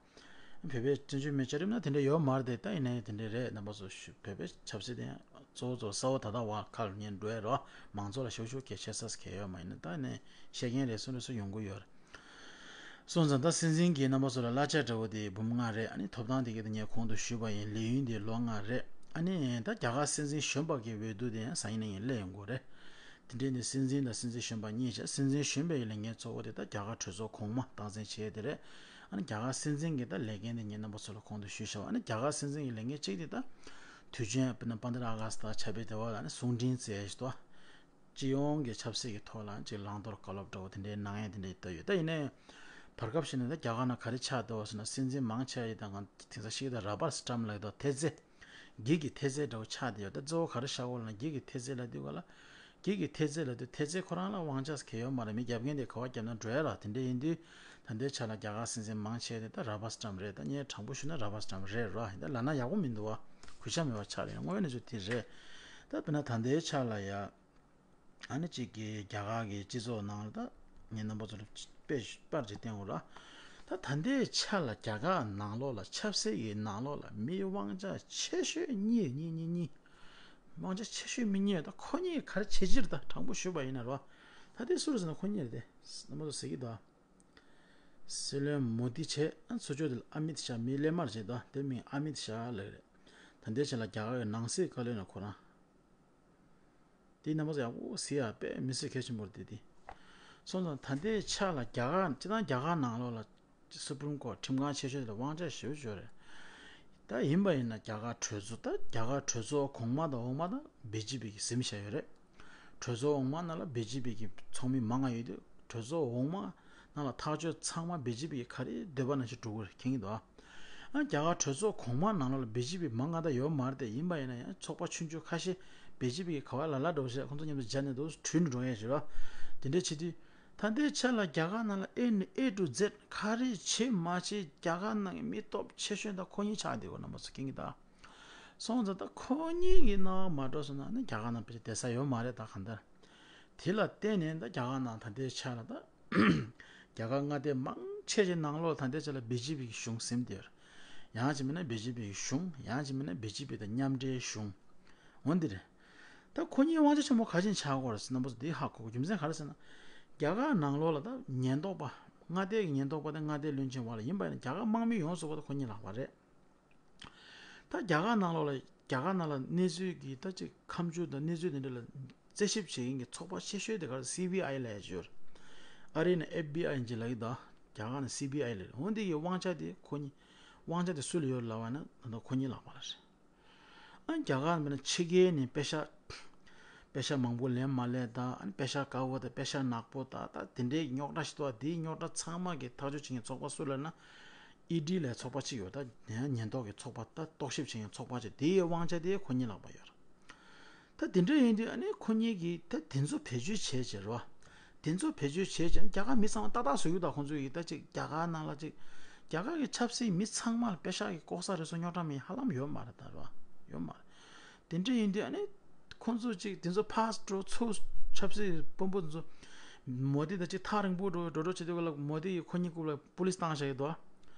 བོད་པའི་བཙན་བྱོལ་མི་སྐྱ་རིམ་ན་དེ་འདྲ་ཡོད་མ་རེད་དེ། ད་ཡིན་ནའི་དེ་འདྲ་རེད། རྣམ་པ་ཚོ་ཞུ་བོད་པའི་ཆབ་སྲིད་དེ་ཡང་གཙོ་བོ་གཙོ་བོ་གསལ་པོ་ད་ལྟ་བར་ཁ་ལ་ཉན་འགྲོ་ཡ་རོ། མང་ཚོགས་ལ་ཞུ་ཞུ་གལ་ཆེ་ས་གལ་ཡོད་མ་ཡིན་ན་ད་ནས་བཤད་མཁན་རེ་ཟུང་རེ་ཟུང་ཡོང་གི་ཡོད་རེད། སོང་ཙང་ད་སྲིད་འཛིན་གྱི་རྣམ་པ་ཚོ་ལ་གླ་ཆ་འདྲ་བོ་དེ་འབུམ་ལྔ་རེད། ཨ་ནི་ཐོབ་ཐང་དེ་གའི་ད་ངས་གོང་དུ་ཞུས་པ་ཡིན། ལས་ཡུན་དེ་ལོ་ལྔ་རེད། ཨ་ནི་ད་རྒྱ་གར་སྲིད་འཛིན་གཞོན་པ་གི་འོས་བསྡུ་དེ་ཡང་སང་ཉིན་གནངས་ཉིན་སླེབས་ཡོང་གི་རེད། དེ་འདྲའི་ནི་སྲིད་འཛིན་དང་སྲིད་འཛིན་གཞོན་པ་གཉིས་བྱས། སྲིད་འཛིན་གཞོན་པའི་ལས་འགན་གཙོ་བོ་དེ་ད་རྒྱ་གར་གྲོས་ཚོགས་གོང་མ་སྟངས་འཛིན་བྱེད་ཡས་དེ་རེད། ཨ་ནི་རྒྱ་གར་སྲིད་འཛིན་གྱི་ད་ལས་འགན་དེ་ངས་རྣམ་པ་ཚོ་ལ་གོང་དུ་ཞུས་བཞག་པ། ཨ་ནི་རྒྱ་གར་སྲིད་འཛིན་གྱི་ལས་འགན་གཅིག་དེ་ད་དུས་ཆེན་དཔེར་ན་པནྡྲ་ཨ་གསྟ་དང་ཆབ་ཡིན་དེ་བ་ལ་ནི་གསུང་འཕྲིན་བསྩལ་ཞིག་ཏུ། སྤྱི་ཡོངས་ཀྱི་ཆབ་སྲིད་ཀྱི་ཐོག་ལ་ཅིག་བླང་དོར་བཀའ་སློབ་འདྲ་བོ་དེ་འདྲའི་གནང་ཡས་དེ་འདྲ་ཡོད་ད་ཡོད། ད་ཡིན་ནའི་བར་སྐབས་ཤིག་ནས་ད་རྒྱ་གར་ནང་ག་རེ་ཆགས་འདུག་ཟེར་ན། སྲིད་འཛིན་མང་ཆེ་བ་ཡིས་ད་ང་དེང་སང་ཤེས་ཀྱི་ད་ར་བར་སི་ཊམ་ལབ་ཀྱི་འདུག་འཐེ་རྩེ། འགྱིག་གི་འཐེ་རྩེ་འདྲ་བོ་ཆགས་བསྡད་ཡོད། ད་གཙོ་བོ་ག་རེ་བཞག་དགོས་ལབ་ན་འགྱིག་གི་འཐེ་རྩེ་ལབ་དུས་ག་ལ། འགྱིག་གི་འཐེ་རྩེ་ལབ་དུས་འཐེ་རྩེ་ཁོ་རང་ལ་དབང་ཆ་གང་ཡང་ཡོད་མ་རེད། མི་རྒྱབ་མཁན་དེ་ག་པར་བརྒྱབ་ན་འགྲོ་ཡ་ར། དེ་འདྲ་ཡིན་དུས་ད་ལྟའི་ཆ་ལ་རྒྱ་གར་སྲིད་འཛིན་མང་ཆེ་དེ་ད་ར་བར་སི་ཊམ་རེད། ད་ངས་དྲང་པོ་ཞུས་ན་ར་བར་སི་ཊམ་རེད་ར། ཡིན་ད་ལབ་ན་ཡག་པོ་མི་འདུག་བ། གུས་ཞབས་མེད་པ་ཆགས་རེད། དངོས་ཡོད་གནས་ཚུལ་དེ་རེད། ད་དཔེར་ན་ད་ལྟའི་ཆ་ལ་ཡ། ཨ་ནི་གཅིག་གིས་རྒྱ་གར་གྱི་སྤྱི་ཚོགས་ནང་ལ་ད་ངས་རྣམ་པ་ཚོ་ལ་དཔེ་པར་ཅིག་བསྟན་དགོས་ར། ད་ད་ལྟའི་ཆ་ལ་རྒྱ་གར་ནང་ལོགས་ལ་ཆབ་སྲིད་ཀྱི་ནང་ལོགས་ལ་མི་དབང་ཆ་ཆེ་ཤོས་གཉིས་གཉིས་གཉིས་གཉིས། དབང་ཆ་ཆེ་ཤོས་མི་གཉིས་ད་ཁོ་གཉིས་ག་རེ་བྱེད་ཀྱི་རེད། ད་དྲང་པོ་ཞུས་པ་ཡིན་ན་ར། ད་དེ་སུ་རེད་ཟེར་ན་ཁོ་གཉིས་རེད་དེ། རྣམ་པ་ཚོ་ཟེར་གྱི་འདུག་སྲིད་བློན་མོ་དི་བྱས། ཨ་ཚུར་ཕྱོགས་དེ་ལ་ཨ་མིད་ཤ། མི་སླེབས་མར་བྱས་དོ། དེ་མིང་ཨ་མིད་ཤ་ལབ་རེད། ད་ལྟའི་ཆ་ལ་རྒྱ་གར་གྱི་ནང་སྲིད་བཀའ་བློན་ལ་ཁོ་རང་། དེ་རྣམ་པ་ཚོ་ཡག་པོ་གཟིགས་ཡ། དཔེ་མི་སྲིད་གལ་ཆེན་པོ་རེད་དེ། དེ་སོང་ཙང་ད་ལྟའི་ཆ་ལ་རྒྱ་གར་སྤྱིར་བཏང་རྒྱ་གར་ནང་ལོགས་ལ་སུ་པྲིམ་ཀོར་ཁྲིམས་ཁང་ཆེ་ཤོས་དེ་ལ་དབང་ཆ་ཞེ་པོ་ཅིག་ཡོད་རེད། ད་ཡིན་པ་ཡིན་ན་རྒྱ་གར་གྲོས་ཚོགས། ད་རྒྱ་གར་གྲོས་ཚོགས་གོང་མ་དང་འོག་མ་ད་བི་ཇེ་པི་གིས་ཟིན་བཞག་ཡོད་རེད། གྲོས་ཚོགས་འོག་མ་ནང་ལ་བི་ཇེ་པི་གི་ཚོགས་མི་མང་ང་ཡོད་དུས། གྲོས་ཚོགས་འོག་མ་ནང་ལ་ཐག་གཅོད་ཚང་མ་བི་ཇེ་པི་གི་ཁ་རེ་འདོད་པ་ནང་བཞིན་འགྲོ་གི་རེད། མཁྱེན་གྱི་འདུག་ཨ། ཨ་རྒྱ་གར་གྲོས་ཚོགས་གོང་མ་ནང་ལོགས་ལ་བི་ཇེ་པི་མང་ང་ད་ཡོད་མ་རེད་དེ། ཡིན་པ་ཡིན་ན་ཡང་ཚོགས་པ་ཆུང་ཆུང་ཁ་ཤས་བི་ཇེ་པི་གི་ག་བ་ལ་ལ་འགྲོ་བྱས། ཁོང་ཚོ་མཉམ་དུ་མཇལ་ནས་འདུག་གྲོས་ནས་འགྲོ་ཡས་ཞིག་རེད། དེ་འདྲ་བྱེད་དུས། ད་ལྟའི་ཆ་ལ་རྒྱ་གར་ནང་ལ་ཨེ་ནས་ཨེ་ཊུ་ཛེཌ་ག་རེ་བྱེད་མ་བྱེད་རྒྱ་གར་ནང་གི་མི་སྟོབས་ཆེ་ཤོས་ད་ཁོ་གཉིས་ཆགས་བསྡད་ཡོད། རྣམ་པ་ཚོ་མཁྱེན་གྱི་འདུག་སོང་ཙང་ད་ཁོ་གཉིས་ཀྱི་སྣང་བ་མ་འགྲོ་སོང་ན་ནི་རྒྱ་གར་ནང་བེད་སྤྱོད་བསྡད་ས་ཡོད་མ་རེད། ད་གང་ལྟར་དེ་ལ་བརྟེན་ནས་ད་རྒྱ་གར་ནང་ད་ལྟའི་ཆ་ལ་ད་རྒྱ་གར་མངའ་སྡེ་མང་ཆེ་ཆེ་ནང་ལོགས་ད་ལྟའི་ཆ་ལ་བི་ཇེ་པི་གི་གཞུང་ཟིན་བསྡད་ཡོད་རེད། ཡང་ཅིག་མིན་ན་བི་ཇེ་པི་གི་གཞུང་། ཡང་ཅིག་མིན་ན་བི་ཇེ་པི་དང་མཉམ་འབྲེལ་གཞུང་། འོ་འདི་རེད། ད་ཁོ་གཉིས་དབང་ཆ་ཆེན་པོ་ག་ཅིག་ཆགས་ཀྱི་ཡོད་རེད་ཟེར་ན། འདི་ཧ་གོ་དགོས། རྒྱུ་མཚན་ག་རེ་ཟེར་ན། རྒྱ་གར་ནང་ལོགས་ལ་ད་ཉེན་རྟོག་པ། མངའ་སྡེ་གི་ཉེན་རྟོག་པ་དང་མངའ་སྡེ་བློན་ཆེན་བར་ལ་ཡིན་པ་ཡིན་ན་རྒྱ་གར་དམག་མི་ཡོངས་སུ་རྫོགས་པ་ད་ཁོ་གཉིས་ལག་པ་རེད། ད་རྒྱ་གར་ནང་ལོགས་ལ། རྒྱ་གར་ནང་ལ་གནས་ཚུལ་གྱི་ད་ཅིག་ཁ་མཆུ་དང་གནས་ཚུལ་དེ་འདྲ་ལ་རྩད་ཞིབ་བྱེད་མཁན་གྱི་ཚོགས་པ་ཆེ་ཤོས་དེ་ག་རེ། སི་བི་ཨའི་ལབ་ཡ་ཅིག་ཡོད་རེད། ཨ་རི་ནས་ཨེཕ་བི་ཨའི་ཅིག་ལབ་ཀྱི་འདུག་རྒྱ་གར་ནས་སི་བི་ཨའི་ལབ་རེད། འོ་འདི་གི་དབང་ཆ་དེ་ཁོ་གཉིས། དབང་ཆ་དེ་སུ་ལ་ཡོད་ལབ་པ་ན་ད་ལྟ་ཁོ་གཉིས་ལག་པ་ལ་རེད། ཨ་རྒྱ་གར་མིན་ན་ཕྱི་རྒྱལ་ནས་པེ་ཤ། པེ་ཤ་མང་པོ་ལེན་མ་ལེན་དང་། ཨ་ནི་པེ་ཤ་དཀར་པོ་དང་པེ་ཤ་ནག་པོ་དང་། ད་དེ་འདྲའི་རྙོག་དྲ་ཞིག་འདུག་དེའི་རྙོག་དྲ་ཚང་མ་གི་ཐག་གཅོད་བྱེད་མཁན་ཚོགས་པ་སུ་ལབ་ན། ཨི་ཌི་ལབ་ཚོགས་པ་གཅིག་ཡོད། ད་ཉེན་རྟོག་གི་ཚོགས་པ། ད་རྟོག་ཞིབ་བྱེད་མཁན་ཚོགས་པ་གཅིག་དེའི་དབང་ཆ་དེ་ཁོ་གཉིས་ལག་པ་ཡོད་རེད། ད་དེ་འདྲ་ཡིན་དུས་ཨ་ནི་ཁོ་གཉིས་ཀྱིས་ད་དེ་ཚོ་བེད་སྤྱོད་བྱས་བྱས་རེད་བ། དེ་ཚོ་བེད་སྤྱོད་བྱས་བྱས་རྒྱ་གར་མི་ཚང་མ་ཏག་ཏག་བཟོ་གི་འདུག་ཁོང་ཚོ་ཡིས་ད་ཅིག་རྒྱ་གར་ནང་ལ་ཅིག་རྒྱ་གར་གྱི་ཆབ་སྲིད་མི་ཚང་མ་ལ་པེ་ཤ་གི་ལྐོག་ཟ་རེད་སོགས་རྙོག་དྲ་མེད་ཧ་ལམ་ཡོད་མ་རེད། ད་རེད་བ། ཡོད་མ་རེད། དེ་འདྲ་ཡིན་དུས་ཨ་ནི་ཁོང་ཚོ་ཅིག་དེ་ཚོ་ཕར་འགྲོ། ཚུར། ཆབ་སྲིད་དཔོན་པོ་དེ་ཚོ་མོ་དི་དང་ཅིག་ཐག་རིང་པོ་འགྲོ་འགྲོ་འགྲོ་བྱེད་དུས་སྐབས་ལ་མོ་དི་ཡིས་ཁོ་གཉིས་རྐུབ་ལ་པུ་ལིས་བཏང་བཞག་གི་འདུག་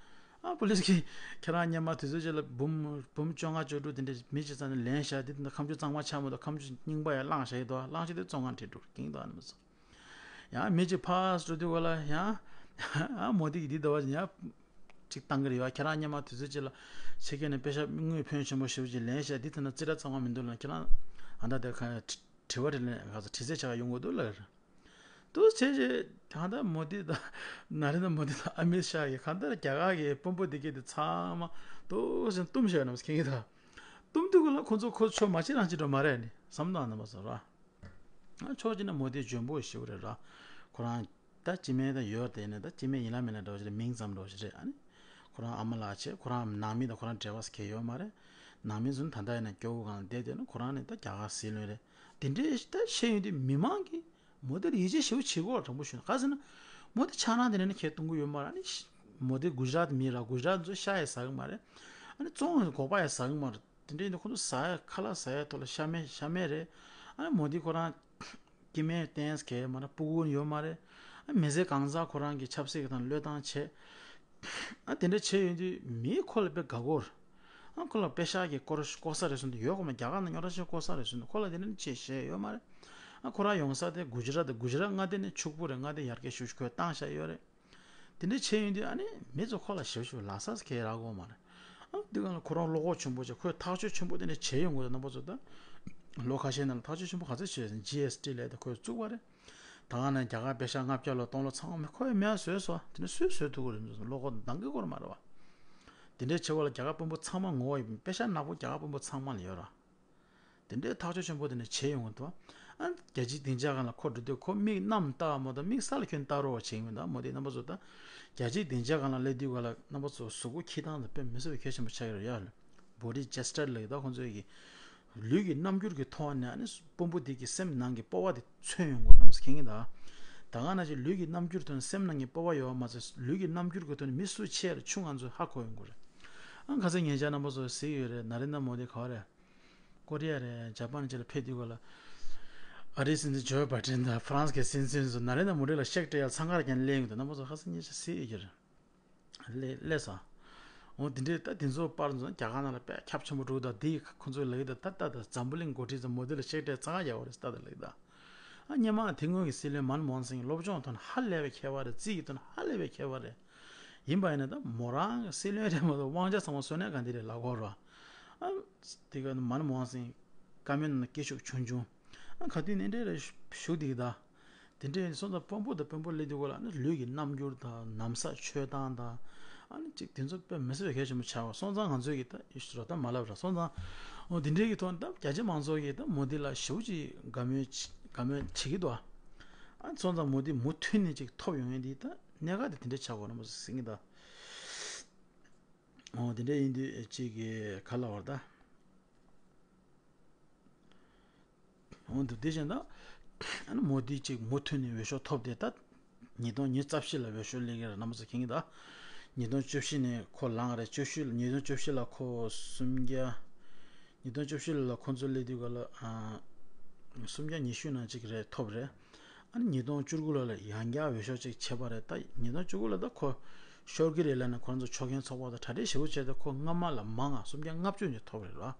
ཨ་པུ་ལིས་ཀྱིས་ཁྱེད་རང་སྔོན་མ་དུས་ཚོད་ཅིག་ལ་འབུམ་འབུམ་བཅོ་ལྔ་བཅུ་དྲུག་དེ་འདྲ་མི་གཅིག་རྩ་ནས་ལེན་བཞག་དེ་དེ་འདྲ་ཁ་མཆུ་གཙང་མ་ཆགས་མ་གཏོགས་ཁ་མཆུ་རྙིང་པ་ཡང་བླངས་བཞག་གི་འདུག་བླངས་བཞག་དེ་བཙོན་ཁང་ཁྲིད་འགྲོ་གིན་འདུག་ཨ་ནི་མ་སོང་། ཡང་མི་གཅིག་ཕར་འགྲོ་དུས་སྐབས་ལ་ཡང་ཨ་མོ་དི་གིས་འདི་ཟླ་བ་ཡང་ཅིག་བཏང་གི་རེད་བ། ཁྱེད་རང་སྔོན་མ་དུས་ཚོད་ཅིག་ལ་ཕྱི་རྒྱལ་ནས་པེ་ཤ་དངུལ་ཕོན་ཆེན་པོ་ཞེ་པོ་ཅིག་ལེན་བཞག་དེ་དེ་འདྲ་རྩིས་ཁྲ་གཙང་མ་མི་འདུག་ལབ་ན། ཁྱེད་རང་ཨ་ད་དེར་ག་དྲི་བ་དྲིས་ལན་ག་ཚོད་དྲི་རྩད་བྱ་ག་ཡོང་དགོས་འདུག་ལབ་རེད། འདུག་བྱས་རྗེས་གང་ལྟར་མོ་དི་དང་ནཱ་རེན་དྲ་མོ་དི་དང་ཨ་མིད་ཤ་གིས་གང་ལྟར་རྒྱ་གར་གྱི་དཔོན་པོ་འདི་གས་དེ་ཚང་མ་འདུག་སེ་བཏུམས་བཞག་ནམ་མཁྱེན་གྱི་འདུག་བཏུམས་དུས་སྐབས་ལ་ཁོ་ཚོ་ཁོ་ཕྱོགས་མ་གཅིག་རང་གཅིག་འགྲོ་མ་རེད་ནི་བསམ་བློ་བཏང་ན་མ་སོང་ར། ཕྱོགས་གཅིག་ནས་མོ་དི་འཇོན་པོ་ཞེ་པོ་རེད་ར། ཁོ་རང་ད་སྤྱི་མེས་ད་ཡོད་དེ་ནས་ད་སྤྱི་མེས་ཡིན་ལ་མིན་ལ་འདྲ་བོ་ཞིག་རེད། མིང་ཙམ་འདྲ་བོ་ཞིག་རེད། ཨ་ནི་ཁོ་རང་ཨ་མ་ལགས་བྱས། ཁོ་རང་ནང་མི་དང་ཁོ་རང་འབྲེལ་བ་གང་ཡང་ཡོད་མ་རེད། ནང་མི་ཚོ་ནི་ད་ལྟ་ཡིན་ན་སྐྱོ་བོ་སྒང་ལ་བསྡད་དེ་ནི་ཁོ་རང་ནི་ད་རྒྱ་གར་སྲིད་བློན་རེད། དེ་འདྲའི་ད་བཤད་ཡོང་དུས་མི་མང་གིས་མོ་དི་ལ་ཡིད་ཆེས་ཞེ་པོ་བྱེད་དགོས་པ་དྲང་པོ་ཞུ་ན། ག་ཟེར་ན་མོ་དི་ཆང་རག་དེ་འདྲ་ནི་ཁས་གཏོང་གི་ཡོད་མ་རེད། ཨ་ནི་མོ་དི་གུ་ཇ་རཱཏ་མི་ར། གུ་ཇ་རཱཏ་ཚོ་ཤ་ཡང་ཟ་གི་མ་རེད། ཨ་ནི་བཙོང་སྒོག་པ་ཡང་ཟ་གི་མ་རེད། དེ་འདྲ་ཡིན་དུས་ཁོ་ཚོ་ཟ་ཡ་ཁ་ལག་ཟ་ཡ་ཐོག་ལ་ཤ་མེད་ཤ་མེད་རེད། ཨ་ནི་མོ་དི་ཁོ་རང་སྐྱེ་དམན་བསྟེན་མཁན་མ་རེད། སྤུ་གུ་ཡོད་མ་རེད། ཨ་མི་ཚེ་གང་ཟག་ཁོ་རང་གི་ཆབ་སྲིད་ཀྱི་ཐོག་ནས་བློས་བཏང་བྱས། ཨ་དེ་འདྲ་བྱས་ཡོང་དུས་མིས་ཁོ་ལ་དཔེ་དགའ་གོ། ཨ་ཁོ་ལ་པེ་ཤ་གི་ལྐོག་ལྐོག་ཟ་རེད་ཟེར་དུས་ཡོད་ཁོ་མ། རྒྱ་གར་ནང་རྙོག་དྲ་ཆེ་ལྐོག་ཟ་རེད་ཟེར་དུས་ཁོ་ལ་དེ་འདྲ་ཅིག་བཤད་ཡོད་མ་རེད། ཨ་ཁོ་རང་ཡོང་ས་དེ་གུ་ཇི་རཱཏ་དེ། གུ་ཇི་རཱཏ་མངའ་སྡེ་ནི་ཕྱུག་པོ་རེད། མངའ་སྡེ་ཡར་རྒྱས་ཤུགས་ཆེ་ཁོས་བཏང་བཞག་ཡོད་རེད། དེ་འདྲ་བྱས་ཡོང་དུས་ཨ་ནི་མི་ཚོ་ཁོ་ལ་ཞེ་པོ་ཞེ་པོ་ལབ་ས་གང་ཡང་རག་གི་མ་རེད། ཨ་དེ་སྒང་ལ་ཁོ་རང་བློ་ཁོག་ཆེན་པོ་བྱས། ཁོས་ཐག་གཅོད་ཆེན་པོ་དེ་འདྲ་བྱས་ཡོང་གི་འདུག་རྣམ་པ་ཚོ། ད་ལོ་ཁ་ཤས་ནང་ལ་ཐག་གཅོད་ཆེན་པོ་ག་ཚོད་བྱས་ཟེར་ན། ཇི་ཨེས་ཊི་ལབ་དེ་ཁོས་བཙུགས་པ་རེད། ད་ག་ནང་རྒྱ་གར་པེ་ཤ་ལྔ་བརྒྱ་ལོ་སྟོང་ལོ་ཚང་མ་ཁོས་མེད་པ་བཟོས་སོང་། དེ་ནས་སུས་བཟོས་ཐུབ་ཀྱི་རེད། བློ་ཁོག་འདང་གི་ཡོད་མ་རེད་བ། དེ་འདྲའི་ཆེ་བ་ལ་རྒྱ་གར་དཔོན་པོ་ཚང་མ་ངོ་བོ་ཡིན། པེ་ཤ་ནག་པོ་རྒྱ་གར་དཔོན་པོ་ཚང་མ་ལ་ཡོད་ར། དེ་འདྲའི་ཐག་གཅོད་ཆེན་པོ་དེ་འདྲ་བྱས་ཡོང་གི་འདུག་ཨ་རྒྱལ་སྤྱིའི་སྡིངས་ཆ་སྒང་ལ་ཁོ་འགྲོ་དུས་ཁོ་མིག་གནམ་ལྟ་བ་མ་གཏོགས་མིག་ས་ལ་ཁྱོན་ལྟ་རོགས་བྱེད་ཀྱི་མི་འདུག་མོ་དི་རྣམ་པ་ཚོ། ད་རྒྱལ་སྤྱིའི་སྡིངས་ཆ་སྒང་ལ་སླེབས་དུས་སྒང་ལ་རྣམ་པ་ཚོ་གཟུགས་པོ་འཁྱེར་སྟངས་དེ་དཔེ་མི་སྲིད་པའི་གལ་ཆེན་པོ་ཆགས་ཀྱི་རེད་ཡ། Body gesture ལབ་ཀྱི་འདུག་ཁོང་ཚོའི་གི་ལུས་ཀྱི་རྣམ་འགྱུར་གྱི་ཐོག་ནས་ཨ་ནི་དཔོན་པོ་དེ་གི་སེམས་ནང་གི་སྤོབས་པ་དེ་མཚོན་ཡོང་གི་རེད། རྣམ་པ་ཚོ་མཁྱེན་གྱི་འདུག་ད་ག་ནང་བཞིན་ལུས་ཀྱི་རྣམ་འགྱུར་དང་སེམས་ནང་གི་སྤོབས་པ་ཡོད་པ་མ་ཟད། ལུས་ཀྱི་རྣམ་འགྱུར་གྱི་ཐོག་ནས་མི་སུ་ཆེ་རེད་ཆུང་ང་ཚོས་ཧ་གོ་ཡོང་གི་རེད། ཨ་ཁ་སང་ཉེ་ཆར་རྣམ་པ་ཚོ་གཟིགས་ཡོད་རེད། ན་རེན་དྲ་མོ་དི་ག་བ་རེད། ཀོ་རི་ཡ་རེད། ཇ་པན་བཅས་ལ་ཕེབས་དུས་སྒང་ལ། ཨ་རིའི་སྲིད་འཛིན་ཇོ་བྷའི་ཌེན་དང་ཧྥ་རན་སི་གི་སྲིད་འཛིན་ཚོ་ན་རེན་དྲ་མོ་དི་ལ་ཤེག་སྤྲད་ཡ་འཚང་ཁ་རྒྱག་ནས་སླེབས་ཡོང་གི་འདུག་རྣམ་པ་ཚོ་ཁ་སང་ཉེ་ཆར་གཟིགས་ཡོད་ཀྱི་རེད། སླེབས་སླེབས་སོང་། འོ་དེ་འདྲའི་ད་དེ་ཚོ་པར་ཚོ་རྒྱ་གར་ནང་ལ་དཔེ་ཁྱབ་ཆེན་པོ་འགྲོ་གི་འདུག་དེ་ཁོང་ཚོས་ལབ་ཀྱི་འདུག་ད་ལྟ་ད་འཛམ་བུ་གླིང་འགོ་ཁྲིད་ཚོ་མོ་དི་ལ་ཤེག་སྤྲད་འཚང་ཁ་རྒྱག་པ་རེད་ད་ད་ལབ་ཀྱི་འདུག་ཨ་སྔོན་མ་དེ་སྔོན་གྱི་སྲིད་བློན་མན་མོ་ཧན་སིང་སློབ་སྦྱོང་ཐོག་ནས་ཧ་ལས་པའི་མཁས་པ་རེད། རྩིས་ཀྱི་ཐོག་ནས་ཧ་ལས་པའི་མཁས་པ་རེད། ཡིན་པ་ཡིན་ན་ད་མོ་རང་གི་སྲིད་བློན་རེད་མ་གཏོགས་དབང་ཆ་ཚང་མ་སོ་ནའི་ག་འདི་རེད་ལབ་ཀྱི་ཡོད་རེད་བ། ཨ། དེ་ག་མན་མོ་ཧན་སིང་བཀའ་མོལ་ནང་སྐད་ཤུགས་ཆུང་ཆུང་། ཨ། ག་དུས་ནས་འདྲ་རེ་ཞུགས་དེ་གི་ད། དེ་འདྲ་ཡིན་སོང་ཙང་དཔོན་པོ་དང་དཔོན་པོ་སླེབས་དུས་སྐོར་ལ་ནི་ལུས་ཀྱི་རྣམ་འགྱུར་དང་ན་བཟའ་མཆོད་སྟངས་དང་། ཨ་ནི་གཅིག་དེ་ཚོ་དཔེ་མི་སྲིད་པའི་གལ་ཆེན་པོ་ཆགས་པ་སོང་ཙང་ང་ཚོས་ཀྱི་ད་ཡུལ་ཤུལ་རོ་ད་མ་ལབ་ར་སོང་ཙང་། འོ་དེ་འདྲའི་གི་ཐོག་ནས་ད་རྒྱ་ཆེ་མང་ཚོགས་ཀྱིས་ད་མོ་དི་ལ་ཞེ་པོ་ཅིག་དགའ་མོས་བྱེད་དགའ་མོས་བྱེད་ཀྱི་འདུག་ཨ། སོང་ཙང་མོ་དི་མུ་མཐུད་ནས་ཅིག་ཐོབ་ཡོང་ཡས་འདི་ད་གནད་འགག་དེ་དེ་འདྲ་ཆགས་དགོས་ན་མོ་ཟིན་གྱི་ད། འོ་དེ་འདྲ་ཡིན་དུས་ཅིག་གི་ག་ལ་བར་ད། འོ་འདུག་དེ་བཞིན་ད། ཨ་ནི་མོ་དི་ཅིག་མུ་མཐུད་ནས་འོས་ཤོག་ཐོབ་སྟེ་ད། ཉིས་སྟོང་ཉི་ཤུ་རྩ་བཞི་ལ་འོས་ཤོག་སླེབས་ཀྱི་རེད་རྣམ་པ་ཚོ་མཁྱེན་གྱི་ད། ཉིས་སྟོང་བཅུ་བཞི་ནས་ཁོ་ལངས་རེད་བཅུ་བཞི་ལ་ཉིས་སྟོང་བཅུ་བཞི་ལ་ཁོ་སུམ་བརྒྱ། ཉིས་སྟོང་བཅུ་བཞི་ལ་ཁོ་ཚོ་སླེབས་དུས་ག་ལ། ཨ། སུམ་བརྒྱ་ཉི་ཤུ་ནང་ཅིག་རེད་ཐོབ་རེད། ཨ་ནི་ཉིས་སྟོང་བཅུ་དགུ་ལོ་ལ་ཡང་བསྐྱར་འོས་ཤོག་ཅིག་བྱས་པ་རེད་ད་ཉིས་སྟོང་བཅུ་དགུ་ལ་ད་ཁོ་ཤོར་གི་རེད་ལབ་ནས་ཁོ་རང་ཚོ་ཕྱོགས་འགན་ཚོགས་པ་དང་གྲ་སྒྲིག་ཞེ་པོ་བྱས་ཏེ་ཁོ་སྔ་མ་ལ་མང་ང་སུམ་བརྒྱ་ལྔ་བཅུ་ནས་ཐོབ་རེད་ར།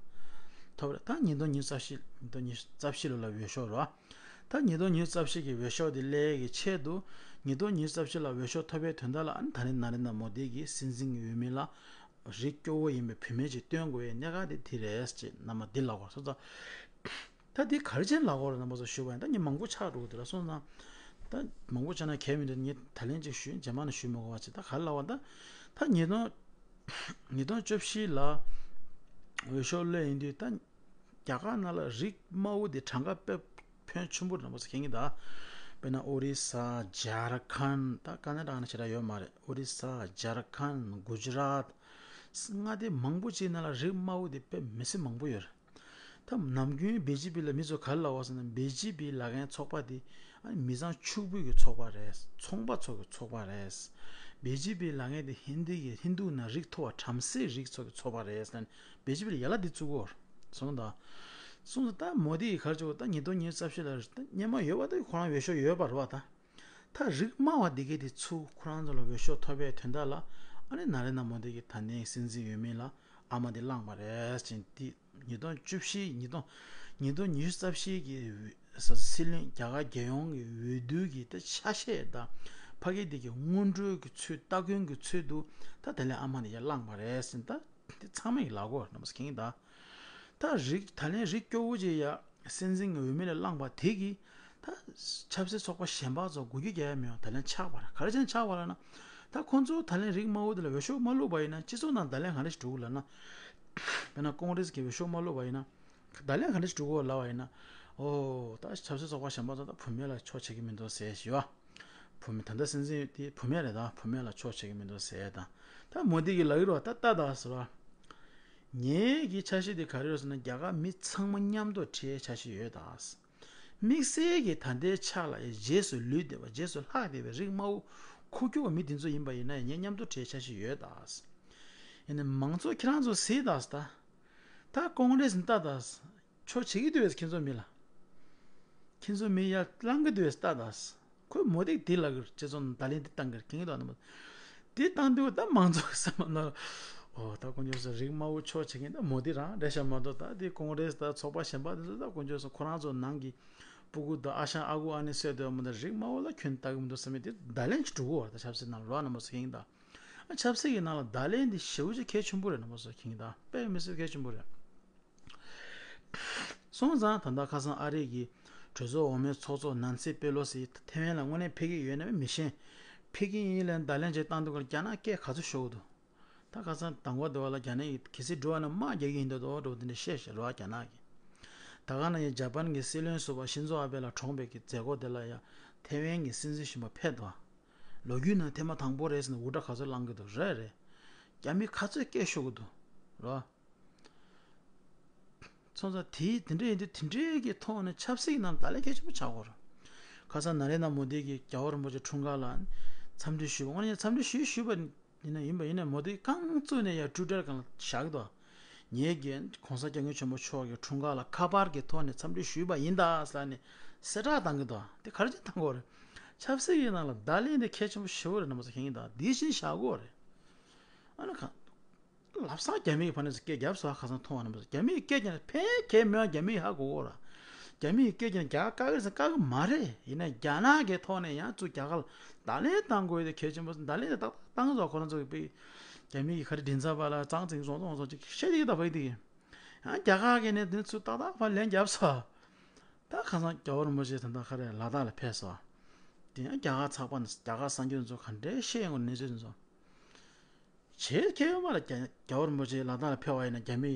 ཐོབ་རེད་ད་ཉིས་སྟོང་ཉི་ཤུ་རྩ་བཞི་ཉིས་སྟོང་ཉི་ཤུ་རྩ་བཞི་ལོ་ལ་འོས་ཤོག་ར། ད་ཉིས་སྟོང་ཉི་ཤུ་རྩ་བཞི་གི་འོས་ཤོག་དེ་སླེབས་ཀྱི་ཆེད་དུ་ཉིས་སྟོང་ཉི་ཤུ་རྩ་བཞི་ལ་འོས་ཤོག་ཐོབ་པའི་དོན་དག་ལ་ཨ་ནི་ད་རིང་ན་རེ་ན་མོ་དི་གི་སྲིད་འཛིན་གྱི་འོས་མི་ལ་རིགས་སྐྱོ་བོ་ཡིན་པའི་བུད་མེད་ཅིག་སྟོན་དགོས་པའི་གནད་འགག་དེ་དེ་རེད་ཅེས་རྣམ་པ་འདི་ལབ་པ་སོང་ཙང་། ད་འདི་ག་རེ་བྱས་ནས་ལབ་དགོས་རེད་རྣམ་པ་ཚོ་ཞུས་པ་ཡིན་ད་ངས་མང་པོ་ཆགས་འགྲོ་གི་འདུག་ལ་སོང་ཙང་། ད་མང་པོ་ཆགས་ན་གལ་མི་འདུག་ངས་ད་ལན་ཅིག་ཞུས་རྗེས་མ་ནས་ཞུས་མི་དགོས་པ་ཅིག་ད་ག་རེ་ལབ་པ་ད། ད་ཉིས་སྟོང་ཉིས་སྟོང་བཅུ་བཞི་ལ་འོས་ཤོག་སླེབས་ཡིན་དུས་ད་རྒྱ་གར་ནང་ལ་རིགས་དམའ་བོ་དེ་གྲངས་ཀ་དཔེ་ཕོན་ཆེན་པོ་རེད་རྣམ་པ་ཚོ་མཁྱེན་གྱི་ད། དཔེར་ན་ཨོ་རི་ས། ཇར་ཁན། ད་ཀ་ན་ཌ་ནང་ཞེ་དྲག་ཡོད་མ་རེད། ཨོ་རི་ས། ཇར་ཁན། གུ་ཇ་རཱཏ། མངའ་སྡེ་མང་པོ་ཅིག་ནང་ལ་རིགས་དམའ་བོ་དེ་དཔེ་མི་སྲིད་མང་པོ་ཡོད་རེད། ད་ནམ་རྒྱུན་བི་ཇེ་པི་ལ་མི་ཚོ་ག་རེ་ལབ་པ་ཟེར་ན་བི་ཇེ་པི་ལབ་མཁན་ཚོགས་པ་དེ་ཨ་ནི་མི་ཚང་ཕྱུག་པོའི་གི་ཚོགས་པ་རེད། ཚོང་པ་ཚོ་གི་ཚོགས་པ་རེད། བི་ཇེ་པི་ལབ་མཁན་དེ་ཧིན་དི་གི་ཧིན་དུ་ནང་རིགས་མཐོ་བ་བྲམ་ཟེའི་རིགས་ཚོ་གི་ཚོགས་པ་རེད་ཟེར་ནས་བི་ཇེ་པི་ལ་ཡ་ལ་འདི་བཙུགས་ཡོད་སོང་ད། སོང་ཙང་ད་མོ་དི་གི་ག་རེ་བྱེད་དགོས་ད་ཉིས་སྟོང་ཉི་ཤུ་རྩ་བཞི་ལ་རེད་ད་སྔོན་མ་ཡོད་པ་ད་ཁོ་རང་འོས་ཤོག་ཡོད་པ་རེད་བ་ད། ད་རིགས་དམའ་བ་འདི་གའི་དེ་ཚུར་ཁོ་རང་ཚོ་ལ་འོས་ཤོག་ཐོབ་པའི་དོན་དག་ལ་ཨ་ནི་ན་རེ་ན་མོ་དི་གི་ད་ནས་སྲིད་འཛིན་འོས་མི་ལ་ཨ་མ་དེ་བླངས་པ་རེད་ཅེས་དེ་ཉིས་སྟོང་བཅུ་བཞི་ཉིས་སྟོང་ཉིས་སྟོང་ཉི་ཤུ་རྩ་བཞི་གི་སྲིད་བློན་རྒྱ་གར་རྒྱལ་ཡོངས་ཀྱི་འོས་བསྡུ་གི་ད་ཆ་ཤས་དང་ཕ་གི་དེ་གི་སྔོན་འགྲོའི་གི་ཚུལ་སྟ་གོན་གྱི་ཚུལ་དུ་ད་དེ་ལས་ཨ་མ་དེ་ཡར་བླངས་པ་རེད་ཟེར་ད། དེ་ཚང་མས་ལབ་དགོས་རྣམ་པ་མཁྱེན་གྱི་ད། ད་རིགས་ད་ལན་རིགས་སྐྱོ་བོ་ཅིག་ཡ་སྲིད་འཛིན་གྱི་འོས་མི་ལ་བླངས་པ་དེ་གིས་ད་ཆབ་སྲིད་ཚོགས་པ་གཞན་པ་ཚོ་འགུལ་སྐྱོད་རྒྱག་ཡ་མེད་པ་ད་ལན་ཆགས་པ་རེད། ག་རེ་བྱས་ནས་ཆགས་པ་རེད་ན། ད་ཁོང་ཚོ་ད་ལན་རིགས་དམའ་བོ་དེ་ལ་འོས་ཤོག་མ་བླུགས་པ་ཡིན་ན་སྤྱི་ཚོགས་ནང་བརྡ་ལན་ག་འདྲ་ཞིག་འགྲོ་གི་ལབ་ན། དཔེར་ན་ཀོང་རེས་ཀྱི་འོས་ཤོག་མ་བླུགས་པ་ཡིན་ན། བརྡ་ལན་ག་འདྲ་ཞིག་འགྲོ་གི་ལབ་པ་ཡིན་ན། ཨོ་ད་ཆབ་སྲིད་ཚོགས་པ་གཞན་པ་ཚོ་ད་བུད་མེད་ལ་ཕྱོགས་བྱེད་ཀྱི་མི་འདུག་ཟེར་ཞུ་བ། བུད་མེད་ད་ལྟ་སྲིད་འཛིན་དེ་བུད་མེད་རེད་ད་བུད་མེད་ལ་ཕྱོགས་བྱེད་ཀྱི་མི་འདུག་ཟེར་ད། ད་མོ་དི་གིས་ལབ་ཀྱི་རེད་བ་ད་ལྟ་ད་ཟེར་བ། ངའི་གི་འཆར་གཞི་དེ་ག་རེ་རེད་ཟེར་ན་རྒྱ་གར་མི་ཚང་མ་མཉམ་དུ་ཁྲིད་འཆར་གཞི་ཡོད་ད། དམིགས་བསལ་གྱི་ད་ལྟའི་ཆ་ལ་རྗེས་སུ་ལུས་བསྡད་པ་རྗེས་སུ་ལྷག་བསྡད་པའི་རིགས་དམའ་བོ་ཁུག་ཀྱོག་མི་དེ་ཚོ་ཡིན་པ་ཡིན་ན་ཡང་ངས་མཉམ་དུ་ཁྲིད་འཆར་གཞི་ཡོད་ད། ཡིན་ནའི་མང་ཚོགས་ཁྱེད་རང་ཚོ་གཟིགས་ད་ཟེར་ད། ད་ཀོང་རེས་ནི་ལྟ་ད། ཆོ་བྱེད་ཀྱི་འདུག་བས་ཁྱེད་ཚོ་མི་ལ། ཁྱེད་ཚོ་མི་ཡར་ལངས་ཀྱི་འདུག་བས་ལྟ་ད། ཁོས་མོ་དེ་དེ་ལ་གི་སྤྱི་ཚོགས་ནང་བརྡ་ལན་འདི་བཏང་གི་རེད་ཁྱེད་ཀྱི་འདུག་ནམ། དེ་བཏང་དུས་ད་མང་ཚོགས་ཀྱི་བསམ་པ་ནང་ལ། འོ་ད་དཀོན་མཆོག་གསུམ་རིགས་དམའ་བོ་ཆོ་བྱེད་མཁན་ད་མོ་དེ་རང་རེད་ཤག་མ་གཏོགས་ད་དེ་ཀོང་རེས་ད་ཚོགས་པ་གཞན་པ་དེ་ཚོ་ད་དཀོན་མཆོག་གསུམ་ཁོ་རང་ཚོ་ནང་གི་སྤུ་གུ་ད་ཨ་ཞང་ཨ་ཁུ་ཨ་ནེ་སུ་ཡོད་དོ་མོ་ད་རིགས་དམའ་བོ་ལ་ཁྱོན་ལྟ་གི་མི་འདུག་བསམ་མེད་དེ་བརྡ་ལན་ཅིག་འགྲོ་གི་བར་ད་ཆབ་སྲིད་ནང་ལོགས་ནམ་སོ་ཁྱེད་ཀྱི་ད། ཆབ་སྲིད་ཀྱི་ནང་ལ་བརྡ་ལན་འདི་ཞེ་པོ་ཅིག་གལ་ཆེན་པོ་རེད་རྣམ་པ་ཚོ་མཁྱེན་གྱི་ད་དཔེ་མི་སྲིད་གལ་ཆེན་པོ་རེད། སོང་ཙང་ད་ལྟ་ཁ་སང་ཨ་རི་གི་གྲོས་ཚོགས་འོག་མའི་ཚོགས་གཙོ་ནན་སི་པེ་ལོ་སི་ཐེ་ཝན་ལ་དངོས་གནས་ཕེབས་ཀྱི་ཡོད་ན་མི་ཤེས། ཕེབས་ཀྱི་ཡིན་ལབ་བརྡ་ལན་ཅིག་བཏང་དུས་རྒྱ་ནག་སྐད་ག་ཚོད་ཤོར་གི་འདུག་ད་ཁ་སང་དང་པོ་དེ་བ་ལ་རྒྱ་ནག་གིས་གལ་སྲིད་འགྲོ་བ་ན་དམག་རྒྱག་གི་ཡིན་འདུག་འདུག་འདྲ་བོ་དེ་འདྲ་བཤད་བཞག་རེད་བ་རྒྱ་ནག་གིས། ད་ག་ནང་བཞིན་ཇ་པན་གྱི་སྲིད་བློན་ཟུར་པ་ཤིན་ཛོ་ཨ་བྷེ་ལ་གྲོངས་པའི་གི་མཛད་སྒོ་དེ་ལ་ཡང་ཐེ་ཝན་གྱི་སྲིད་འཛིན་གཞོན་པ་ཕེབས་འདུག་ལོ་རྒྱུས་ནང་ཐེངས་མ་དང་པོ་རེད་ཟེར་ནས་འུར་སྒྲ་ག་ཚོད་ལངས་ཀྱི་འདུག་རེད་རེད། རྒྱ་མི་ག་ཚོད་སྐད་ཤོར་གྱི་འདུག་རེད། སོང་ཙང་དེའི་དེ་འདྲ་ཡིན་དུས་དེ་འདྲའི་གི་ཐོག་ནས་ཆབ་སྲིད་ནང་བརྡ་ལན་གལ་ཆེན་པོ་ཆགས་ཀྱི་ཡོད་རེད། ཁ་སང་ན་རེ་ན་མོ་དི་གིས་རྒྱལ་བ་རིན་པོ་ཆེ་འཁྲུངས་སྐར་ལ་འཚམས་འདྲི་ཞུས་པ་དངོས་གནས་འཚམས་འདྲི་ཞུས་ཞུས་པ་ཡིན་ན་ཡིན་པ་ཡིན་ན་མོ་དི་རྐང་བཙུགས་ནས་ཡང་ཊུ་ཊར་སྒང་ལ་བཞག་གི་འདུག་ངེད་ཀྱིས་གོང་ས་སྐྱབས་མགོན་ཆེན་པོ་མཆོག་གི་འཁྲུངས་སྐར་ལ་ཁ་པར་གྱི་ཐོག་ནས་འཚམས་འདྲི་ཞུས་པ་ཡིན་ད་ཟེར་ནས་གསལ་བསྒྲགས་བཏང་གི་འདུག་དེ་ག་རེ་བྱས་བཏང་དགོས་རེད། ཆབ་སྲིད་ཀྱི་ནང་ལ་བརྡ་ལན་དེ་གལ་ཆེན་པོ་ཞེ་པོ་རེད་རྣམ་པ་ཚོ་མཁྱེན་གྱི་འདུག་འདི་བཞིན་བཞག་དགོས་རེད། ཨ་ནི་གང་། ལབ་སང་རྒྱ་མིའི་ཕ་ནས་སྐད་རྒྱབ་སོ་ཁ་སང་མཐོང་བ་རྣམ་པ་ཚོ་རྒྱ་མིའི་སྐད་ཀྱང་ཕན་གྱི་མེད་པ་རྒྱ་མིའི་ཧ་གོ་གོ་ར། རྒྱ་མིའི་སྐད་ཀྱང་རྒྱ་གར་བཀག་གི་རེད་ཟེར་བཀག་གི་མ་རེད། ཡིན་ན་རྒྱ་ནག་གི་ཐོག་ནས་ཡང་ཚུར་རྒྱ་གར་ལ་བརྡ་ལན་བཏང་དགོས་དེ་གལ་ཆེན་པོ། བརྡ་ལན་དེ་ཏག་ཏག་བཏང་སོང་། ཁོ་རང་ཚོ་གི་པི་རྒྱ་མི་གི་ག་རེ་མགྲིན་ཚབ་པ་ལ་ཙང་ཙིང་སོང་སོང་སོང་ཅིག་བཤད་དེ་གི་ད་བག་དེ་གི་ཡང་རྒྱ་གར་གི་ནས་དེ་ཚུར་ཏག་ཏག་ཕར་ལན་བརྒྱབ་སོང་། ད་ཁ་སང་རྒྱལ་བ་རིན་པོ་ཆེ་ད་ལྟ་ག་རེ་ལ་དྭགས་ལ་ཕེབས་སོང་། དེ་ཡང་རྒྱ་གར་ཚགས་པ་ནས་རྒྱ་གར་གསར་འགྱུར་ཚོ་ག་འདྲའི་བཤད་ཡོང་གི་གནས་ཚུལ་ཚོ། བྱེད་ཁྱེད་ཡོད་མ་ལ་རྒྱ་རྒྱལ་བ་རིན་པོ་ཆེ་ལ་དྭགས་ལ་ཕེབས་པ་ཡིན་ན་རྒྱ་མི་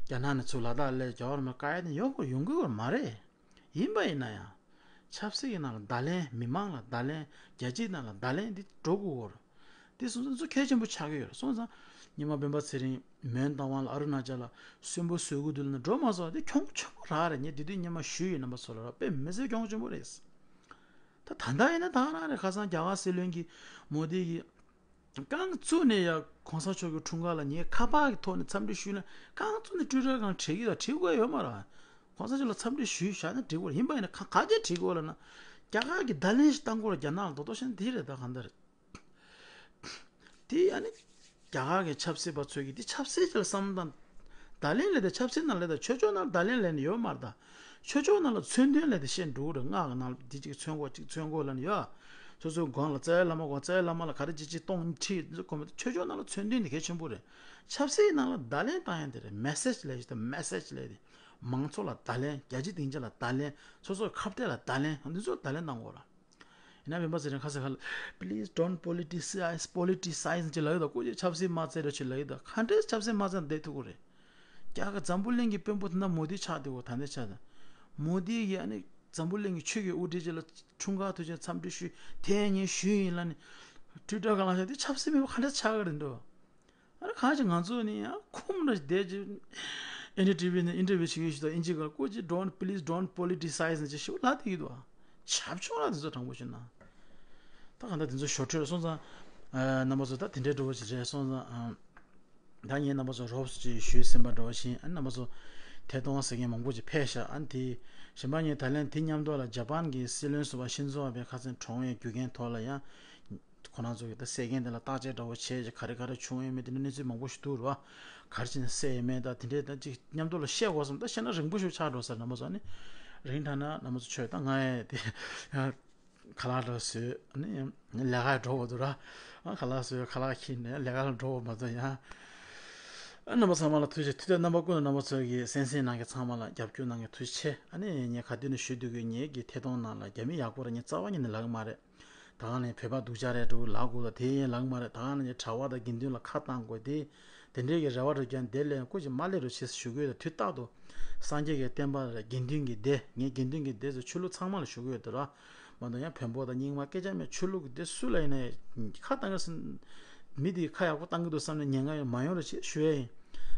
རྒྱ་ནག་ནས་ཚུར་ལ་དྭགས་སླེབས་རྒྱལ་བ་རིན་པོ་ཆེ་བཀག་ཡ་དེ་ཡོང་དགོས་ཡོང་དགོས་མ་རེད། ཡིན་པ་ཡིན་ན་ཡང་། ཆབ་སྲིད་ཀྱི་ནང་ལ་བརྡ་ལན། མི་མང་ལ་བརྡ་ལན། རྒྱལ་སྤྱིའི་ནང་ལ་བརྡ་ལན་འདི་འགྲོ་དགོས་ཀྱི་ཡོད་རེད། དེ་སོང་ཙང་ཚོ་གལ་ཆེན་པོ་ཆགས་ཀྱི་ཡོད་རེད། སོང་ཙང་ཉི་མ་སྤེན་པ་ཚེ་རིང་མོན་རྟ་དབང་ལ་ཨ་རུ་ན་ཅལ་ལ་གསོན་པོ་བཟོ་གི་འདུག་ལབ་ན་འགྲོ་མ་སོང་། དེ་གྱོང་ཆེན་པོ་རག་རེད། ངས་དེ་དུས་སྔོན་མ་ཞུས་ཡོད། རྣམ་པ་ཚོ་ལ་ར་དཔེ་མི་སྲིད་གྱོང་ཆེན་པོ་རེད། ད་ད་ལྟ་ཡིན་ན་ད་རང་རེད། ཁ་སང་རྒྱ་གར་སྲིད་བློན་གྱིས་མོ་དི་གིས་རྐང་བཙུགས་ནས་ཡ་གོང་ས་མཆོག་གི་འཁྲུངས་སྐར་ལ་ངས་ཁ་པར་གྱི་ཐོག་ནས་འཚམས་འདྲི་ཞུས་ན་རྐང་བཙུགས་ནས་ཊུའི་ཊར་སྒང་བྲིས་ཀྱི་ཡོད། བྲིས་དགོས་ཡོད་མ་རེད། གོང་ས་མཆོག་ལ་འཚམས་འདྲི་ཞུས་བཞག་ན་འགྲིག་གི་རེད། ཡིན་པ་ཡིན་ན་ག་ག་ཅི་བྲིས་དགོས་ལབ་ན། རྒྱ་གར་གྱི་བརྡ་ལན་ཞིག་བཏང་དགོས་རེད། རྒྱ་ནག་ལ་རྡོག་རྡོག་བཤད་ན་དེ་རེད། ད་གང་ལྟར་དེ་ཡ་ནི་རྒྱ་གར་གྱི་ཆབ་སྲིད་པ་ཚོས་ཀྱིས་དེ་ཆབ་སྲིད་ཅིག་ལ་བསམ་བློ་བཏང་། བརྡ་ལན་ལས་དེ་ཆབ་སྲིད་ནང་ལས་དང་ཆོས་ཕྱོགས་ནང་བརྡ་ལན་ལས་ནི་ཡོད་མ་རེད། ད་ཆོས་ཕྱོགས་ནང་ལ་མཚོན་དོན་ལས་དེ་བཤད་འགྲོ་གི་རེད། སྔགས་ཀྱི་ནང་ལ་འདི་གཅིག་མཚོན་གོ་གཅིག་མཚོན་གོ་ལབ་ནི་ཡོད། སོ་སོའི་སྒོམ་ལ་རྩ་བའི་བླ་མ་སྒོམ། རྩ་བའི་བླ་མ་ལ་ག་རེ་གཅིག་གཅིག་གཏོང་ཁྲིད་གོམ། ཆོས་ཕྱོགས་ནང་ལ་མཚོན་དོན་དེ་གལ་ཆེན་པོ་རེད། ཆབ་སྲིད་ནང་ལ་བརྡ་ལན་བཏང་ཡ་དེ་རེད། མེ་སེ་ཇི་ལབ་ཡ་ཞིག་དང་། མེ་སེ་ཇི་ལབ་ཡ་དེ་མང་ཚོགས་ལ་བརྡ་ལན། རྒྱལ་སྤྱི་སྡིངས་ཆ་ལ་བརྡ་ལན། སོ་སོའི་ཁ་གཏད་ལ་བརྡ་ལན། འདི་ཚོ་བརྡ་ལན་གནང་དགོས་ར། ཡིན་ན་སྤེན་པ་ཚེ་རིང་ཁ་སང་ཁ་ལ། Please don't politicize, politicize ཅེས་ལབ་ཡོད་ད། སྐུ་མཁྱེན་ཆབ་སྲིད་མ་རྩེ་རོགས་ཅེས་ལབ་ཡོད་ད། ག་འདྲས་ཆབ་སྲིད་མ་རྩེ་ན་བསྡད་ཐུབ་ཀྱི་རེད། རྒྱ་གར་འཛམ་བུ་གླིང་གི་དཔོན་པོ་དེ་འདྲ་མོ་དི་ཆགས་བསྡད་ཡོད། ད་འདི་ཆགས་ད། མོ་དི་གིས་ཨ་ནི་འཛམ་བུ་གླིང་གི་ཆོས་ཀྱི་དབུ་ཁྲིད་ཅིག་ལ་འཁྲུངས་སྐར་དུས་ཆེན་འཚམས་འདྲི་ཞུས། དེ་ཡང་ངས་ཞུས་ཡིན་ལབ་ནས་ཊུའི་ཊར་སྒང་ལ་བཞག་དེ་ཆབ་སྲིད་མེད་པ་ག་འདྲས་ཆགས་ཀྱི་རེད་འདུག་ཨ་རེ་གང་ཅི་ང་ཚོ་ནི་ཡང་ཁོམ་ར་བསྡད་ཅིག་ཨེན་ཌི་ཊི་ཝི་ནས་ཨིན་ཊར་བིའུ་བྱེད་ཀྱི་ཞུ་དང་། ཨིན་ཇི་སྒང་སྐུ་མཁྱེན། Don't, please don't politicize ཅེས་ཞུ་ལབ་བསྡད་ཀྱི་འདུག་ཨ་བྱབ་ཆོག་ར་དེ་ཚོ་དྲང་པོ་བཤད་ན། ད་གང་ལྟར་དེ་ཚོ་ཞོར་འཕྲོས་སོང་ཙང་། ཨ་རྣམ་པ་ཚོ་ད་དེ་འདྲའི་འགྲོ་བ་ཞིག་རེད་སོང་ཙང་། ཨ་ད་ངས་རྣམ་པ་ཚོ་རོབ་ཙམ་ཅིག་ཞུས་ཟིན་པ་འདྲ་བ་བཞིན། ཨ་རྣམ་པ་ཚོ་ཐད་གཏོང་ཟེར་མཁན་མང་པོ་ཅིག་ཕེབས་ཤག་ཨ་དེ་གཞན་པ་ངས་ད་ལན་དེ་མཉམ་དུ་ལ་ཇ་པན་གྱི་སྲིད་བློན་ཟུར་པ་ཤིན་ཛོ་ཨ་བྷེ་ཁ་སང་གྲོངས་པའི་རྒྱུ་རྐྱེན་ཐོག་ལ་ཡང་། ཁོ་རང་ཚོ་གི་ད་སྲས་རྒན་དེ་ལ་བརྟག་དཔྱད་འདྲ་བོ་བྱས་ཀྱི་ག་རེ་ག་རེ་བྱུང་ཡོད་མེད་དེ་འདྲ་གནས་ཚུལ་མང་པོ་ཞིག་འདུག་རེད་བ། ག་རེ་བྱས་ནས་བསད་ཡོད་མེད་ད་དེ་འདྲས་ད་ཅིག་མཉམ་དུ་ལ་བཤད་དགོས་བསམ། ད་བཤད་ན་རིང་པོ་ཞིག་ཆགས་འགྲོ་ཟེར། རྣམ་པ་ཚོ་ནི་རིང་དྲགས་ན་རྣམ་པ་ཚོ་ཆོས་ད་ང་ཡས་དེ་ཡང་ཁ་ལག་འདྲ་བཟོས་ནི་ལས་ཀ་འགྲོ་བ་འདུག་ར། ཨ་ཁ་ལག་བཟོས་ཁ་ལག་ཁྱེར་ནས་ལས་ཀ་ལ་འགྲོ་བ་མ་གཏོགས་ཡང་། ཨ་རྣམ་པ་ཚང་མ་ལ་ཐུགས་རྗེ་ཆེ། དུས་དང་རྣམ་པ་ཀུན་ལ་རྣམ་པ་ཚོ་གི་གསན་གཟིགས་གནང་མཁན་ཚང་མ་ལ་རྒྱབ་སྐྱོར་གནང་མཁན་ཐུགས་རྗེ་ཆེ། ཨ་ནི་ངས་ག་དུས་ནས་ཞུ་འདོད་ཀྱི་ངེད་ཀྱི་ཐད་གཏོང་ནང་ལ་རྒྱ་མི་ཡག་པོ་ར་ངས་རྩ་བ་ཉིད་ནས་ལབ་ཀྱི་མ་རེད། ད་ག་ནས་བོད་པ་སྡུག་ཅག་རེད་འགྲོ་ལབ་དགོས་ལ་དེ་ཡིན་ལབ་མ་རེད། ད་ག་ནས་གྲྭ་པ་དང་དགེ་འདུན་ལ་ཁ་བཏང་དགོས་དེ། དེ་འདྲའི་གི་རེ་བ་རེ་རྒྱག་དེ་ལས་སྐུ་མཁྱེན་མ་སླེབས་རོགས་བྱེད་ཞུ་གི་ཡོད། དུས་རྟག་ཏུ་སངས་རྒྱས་ཀྱི་བསྟན་པ་རེད། དགེ་འདུན་གྱི་སྡེ། ངས་དགེ་འདུན་གྱི་སྡེ་ཚོ་ཆོས་ལུགས་ཚང་མ་ལ་ཞུ་གི་ཡོད་དེ་ར། མ་གཏོགས་ཡང་བོན་པོ་དང་རྙིང་མ་སྐད་ཆ་མེད། ཆོས་ལུགས་ཀྱི་སྡེ་སུ་ལ་ཡིན་ན་ཡང་ཁ་བཏང་གི་ཟིན། མི་དེ་ཁ་ཡག་པོ་བཏང་གི་འདུག་བསམ་ནས་ཉེན་ཁ་ཡང་མ་ཡོང་རོགས་བྱེད་ཞུ་ཡ་ཡིན།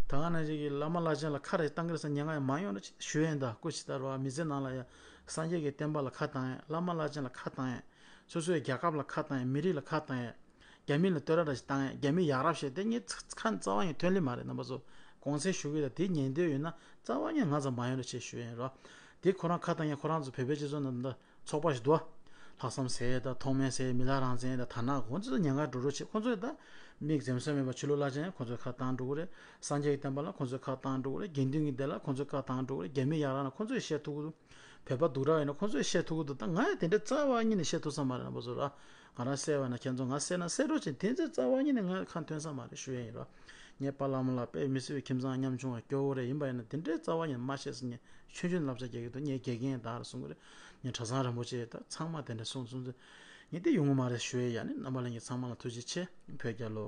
ད་ག་ནང་བཞིན་གྱི་བླ་མ་བླ་ཆེན་ལ་ཁ་རེ་བཏང་གི་རེད་བསམ་ཉེན་ཁ་ཡང་མ་ཡོང་རོགས་བྱེད་ཞུ་ཡ་ཡིན། ད་སྐུ་མཁྱེན་ལྟར་བ་མི་ཚེ་ནང་ལ་ཡང་སངས་རྒྱས་ཀྱི་བསྟན་པ་ལ་ཁ་བཏང་ཡ། བླ་མ་བླ་ཆེན་ལ་ཁ་བཏང་ཡ། སོ་སོའི་རྒྱལ་ཁབ་ལ་ཁ་བཏང་ཡ། མི་རིགས་ལ་ཁ་བཏང་ཡ། རྒྱ་མི་ལ་བསྟོད་ར་འདྲ་ཞིག་བཏང་ཡ། རྒྱ་མི་ཡག་རབས་བཤད་དེ་ངས་ཚ་ཁ་རྩ་བ་ནས་ཐོན་ལེ་མ་རེད། རྣམ་པ་ཚོ་དགོངས་སེལ་ཞུ་གི་ཡོད། ད་དེ་ཉན་འདོད་ཡོད་ན་རྩ་བ་ནས་ང་ཚོ་མ་ཡོང་རོགས་བྱེད་ཞུ་ཡ་ཡིན་རོ། དེ་ཁོ་རང་ཁ་བཏང་ཡ། ཁོ་རང་ཚོ་བོད་པའི་སྤྱི་ཚོགས་ནང་ད་ཚོགས་པ་ཞིག་འདུག་བ། ལྷག་བསམ་ཟེར་ཡ་ད་ཐོགས་མེད་ཟེར་ཡ། མི་ལ་རང་བཙན་ད་ཐ་ན་ཁོང་ཚོ་ཉེན་ཁ་འགྲོ་རོགས་བྱེད། ཁོང་ཚོས་ད་མིག་འཛེམ་ཟོན་མེད་པ་ཆོས་ལུགས་བླ་ཆེན་ཁོང་ཚོས་ཁ་བཏང་འགྲོ་གི་རེད། སངས་རྒྱས་ཀྱི་བསྟན་པ་ལ་ཁོང་ཚོས་ཁ་བཏང་འགྲོ་གི་རེད། དགེ་འདུན་གྱི་སྡེ་ལ་ཁོང་ཚོས་ཁ་བཏང་འགྲོ་གི་རེད། རྒྱ་མི་ཡག་རབས་ན་ཁོང་ཚོས་བཤད་ཐུབ་ཀྱི་འདུག་བོད་པ་སྡུག་ར་ཡིན་ན་ཁོང་ཚོས་བཤད་ཐུབ་ཀྱི་འདུག་ད་ང་ཡང་དེ་འདྲའི་རྩ་བ་ཉིད་ནས་བཤད་ཐུབ་ས་མ་རེད། རྣམ་པ་ཚོ་ར། ང་རང་བསད་པ་ན་ཁྱེད་ཚོ་ང་བསད་ན་བསད་རོགས་བྱེད། དེ་ཚོའི་རྩ་བ་ཉིད་ནས་ང་ཁ་འཐོན་ས་མ་རེད་ཞུ་ཡ་ཡིན་ར། ངའི་པཱ་ལགས་མོ་ལགས་དཔེ་མི་སྲིད་པའི་ཁྱིམ་ཚང་ཉམ་ཆུང་བ་སྐྱོ་བོ་རེད། ཡིན་པ་ཡིན་ན་དེ་འདྲའི་རྩ་བ་ཉིད་ནས་མ་བཤད་ཟེར་ངས་ཆུང་ཆུང་ནས་བསླབ་བྱ་རྒྱག་གི་འདུག་ངའི་དགེ་རྒན་ད་ར་གསུང་གི་རེད། ངའི་གྲྭ་ཚང་རིན་པོ་ཆེ་ད་ཚང་མ་དེ་འདྲ་གསུང་གསུང་ཚེ་ངས་དེ་ཡོང་གི་མ་རེད་ཞུ་ཡ་ཡིན། ཨ་ནི་རྣམ་པ་ལྷན་རྒྱས་ཚང་མ་ལ་ཐུགས་རྗེ་ཆེ། བོད་རྒྱལ་ལོ།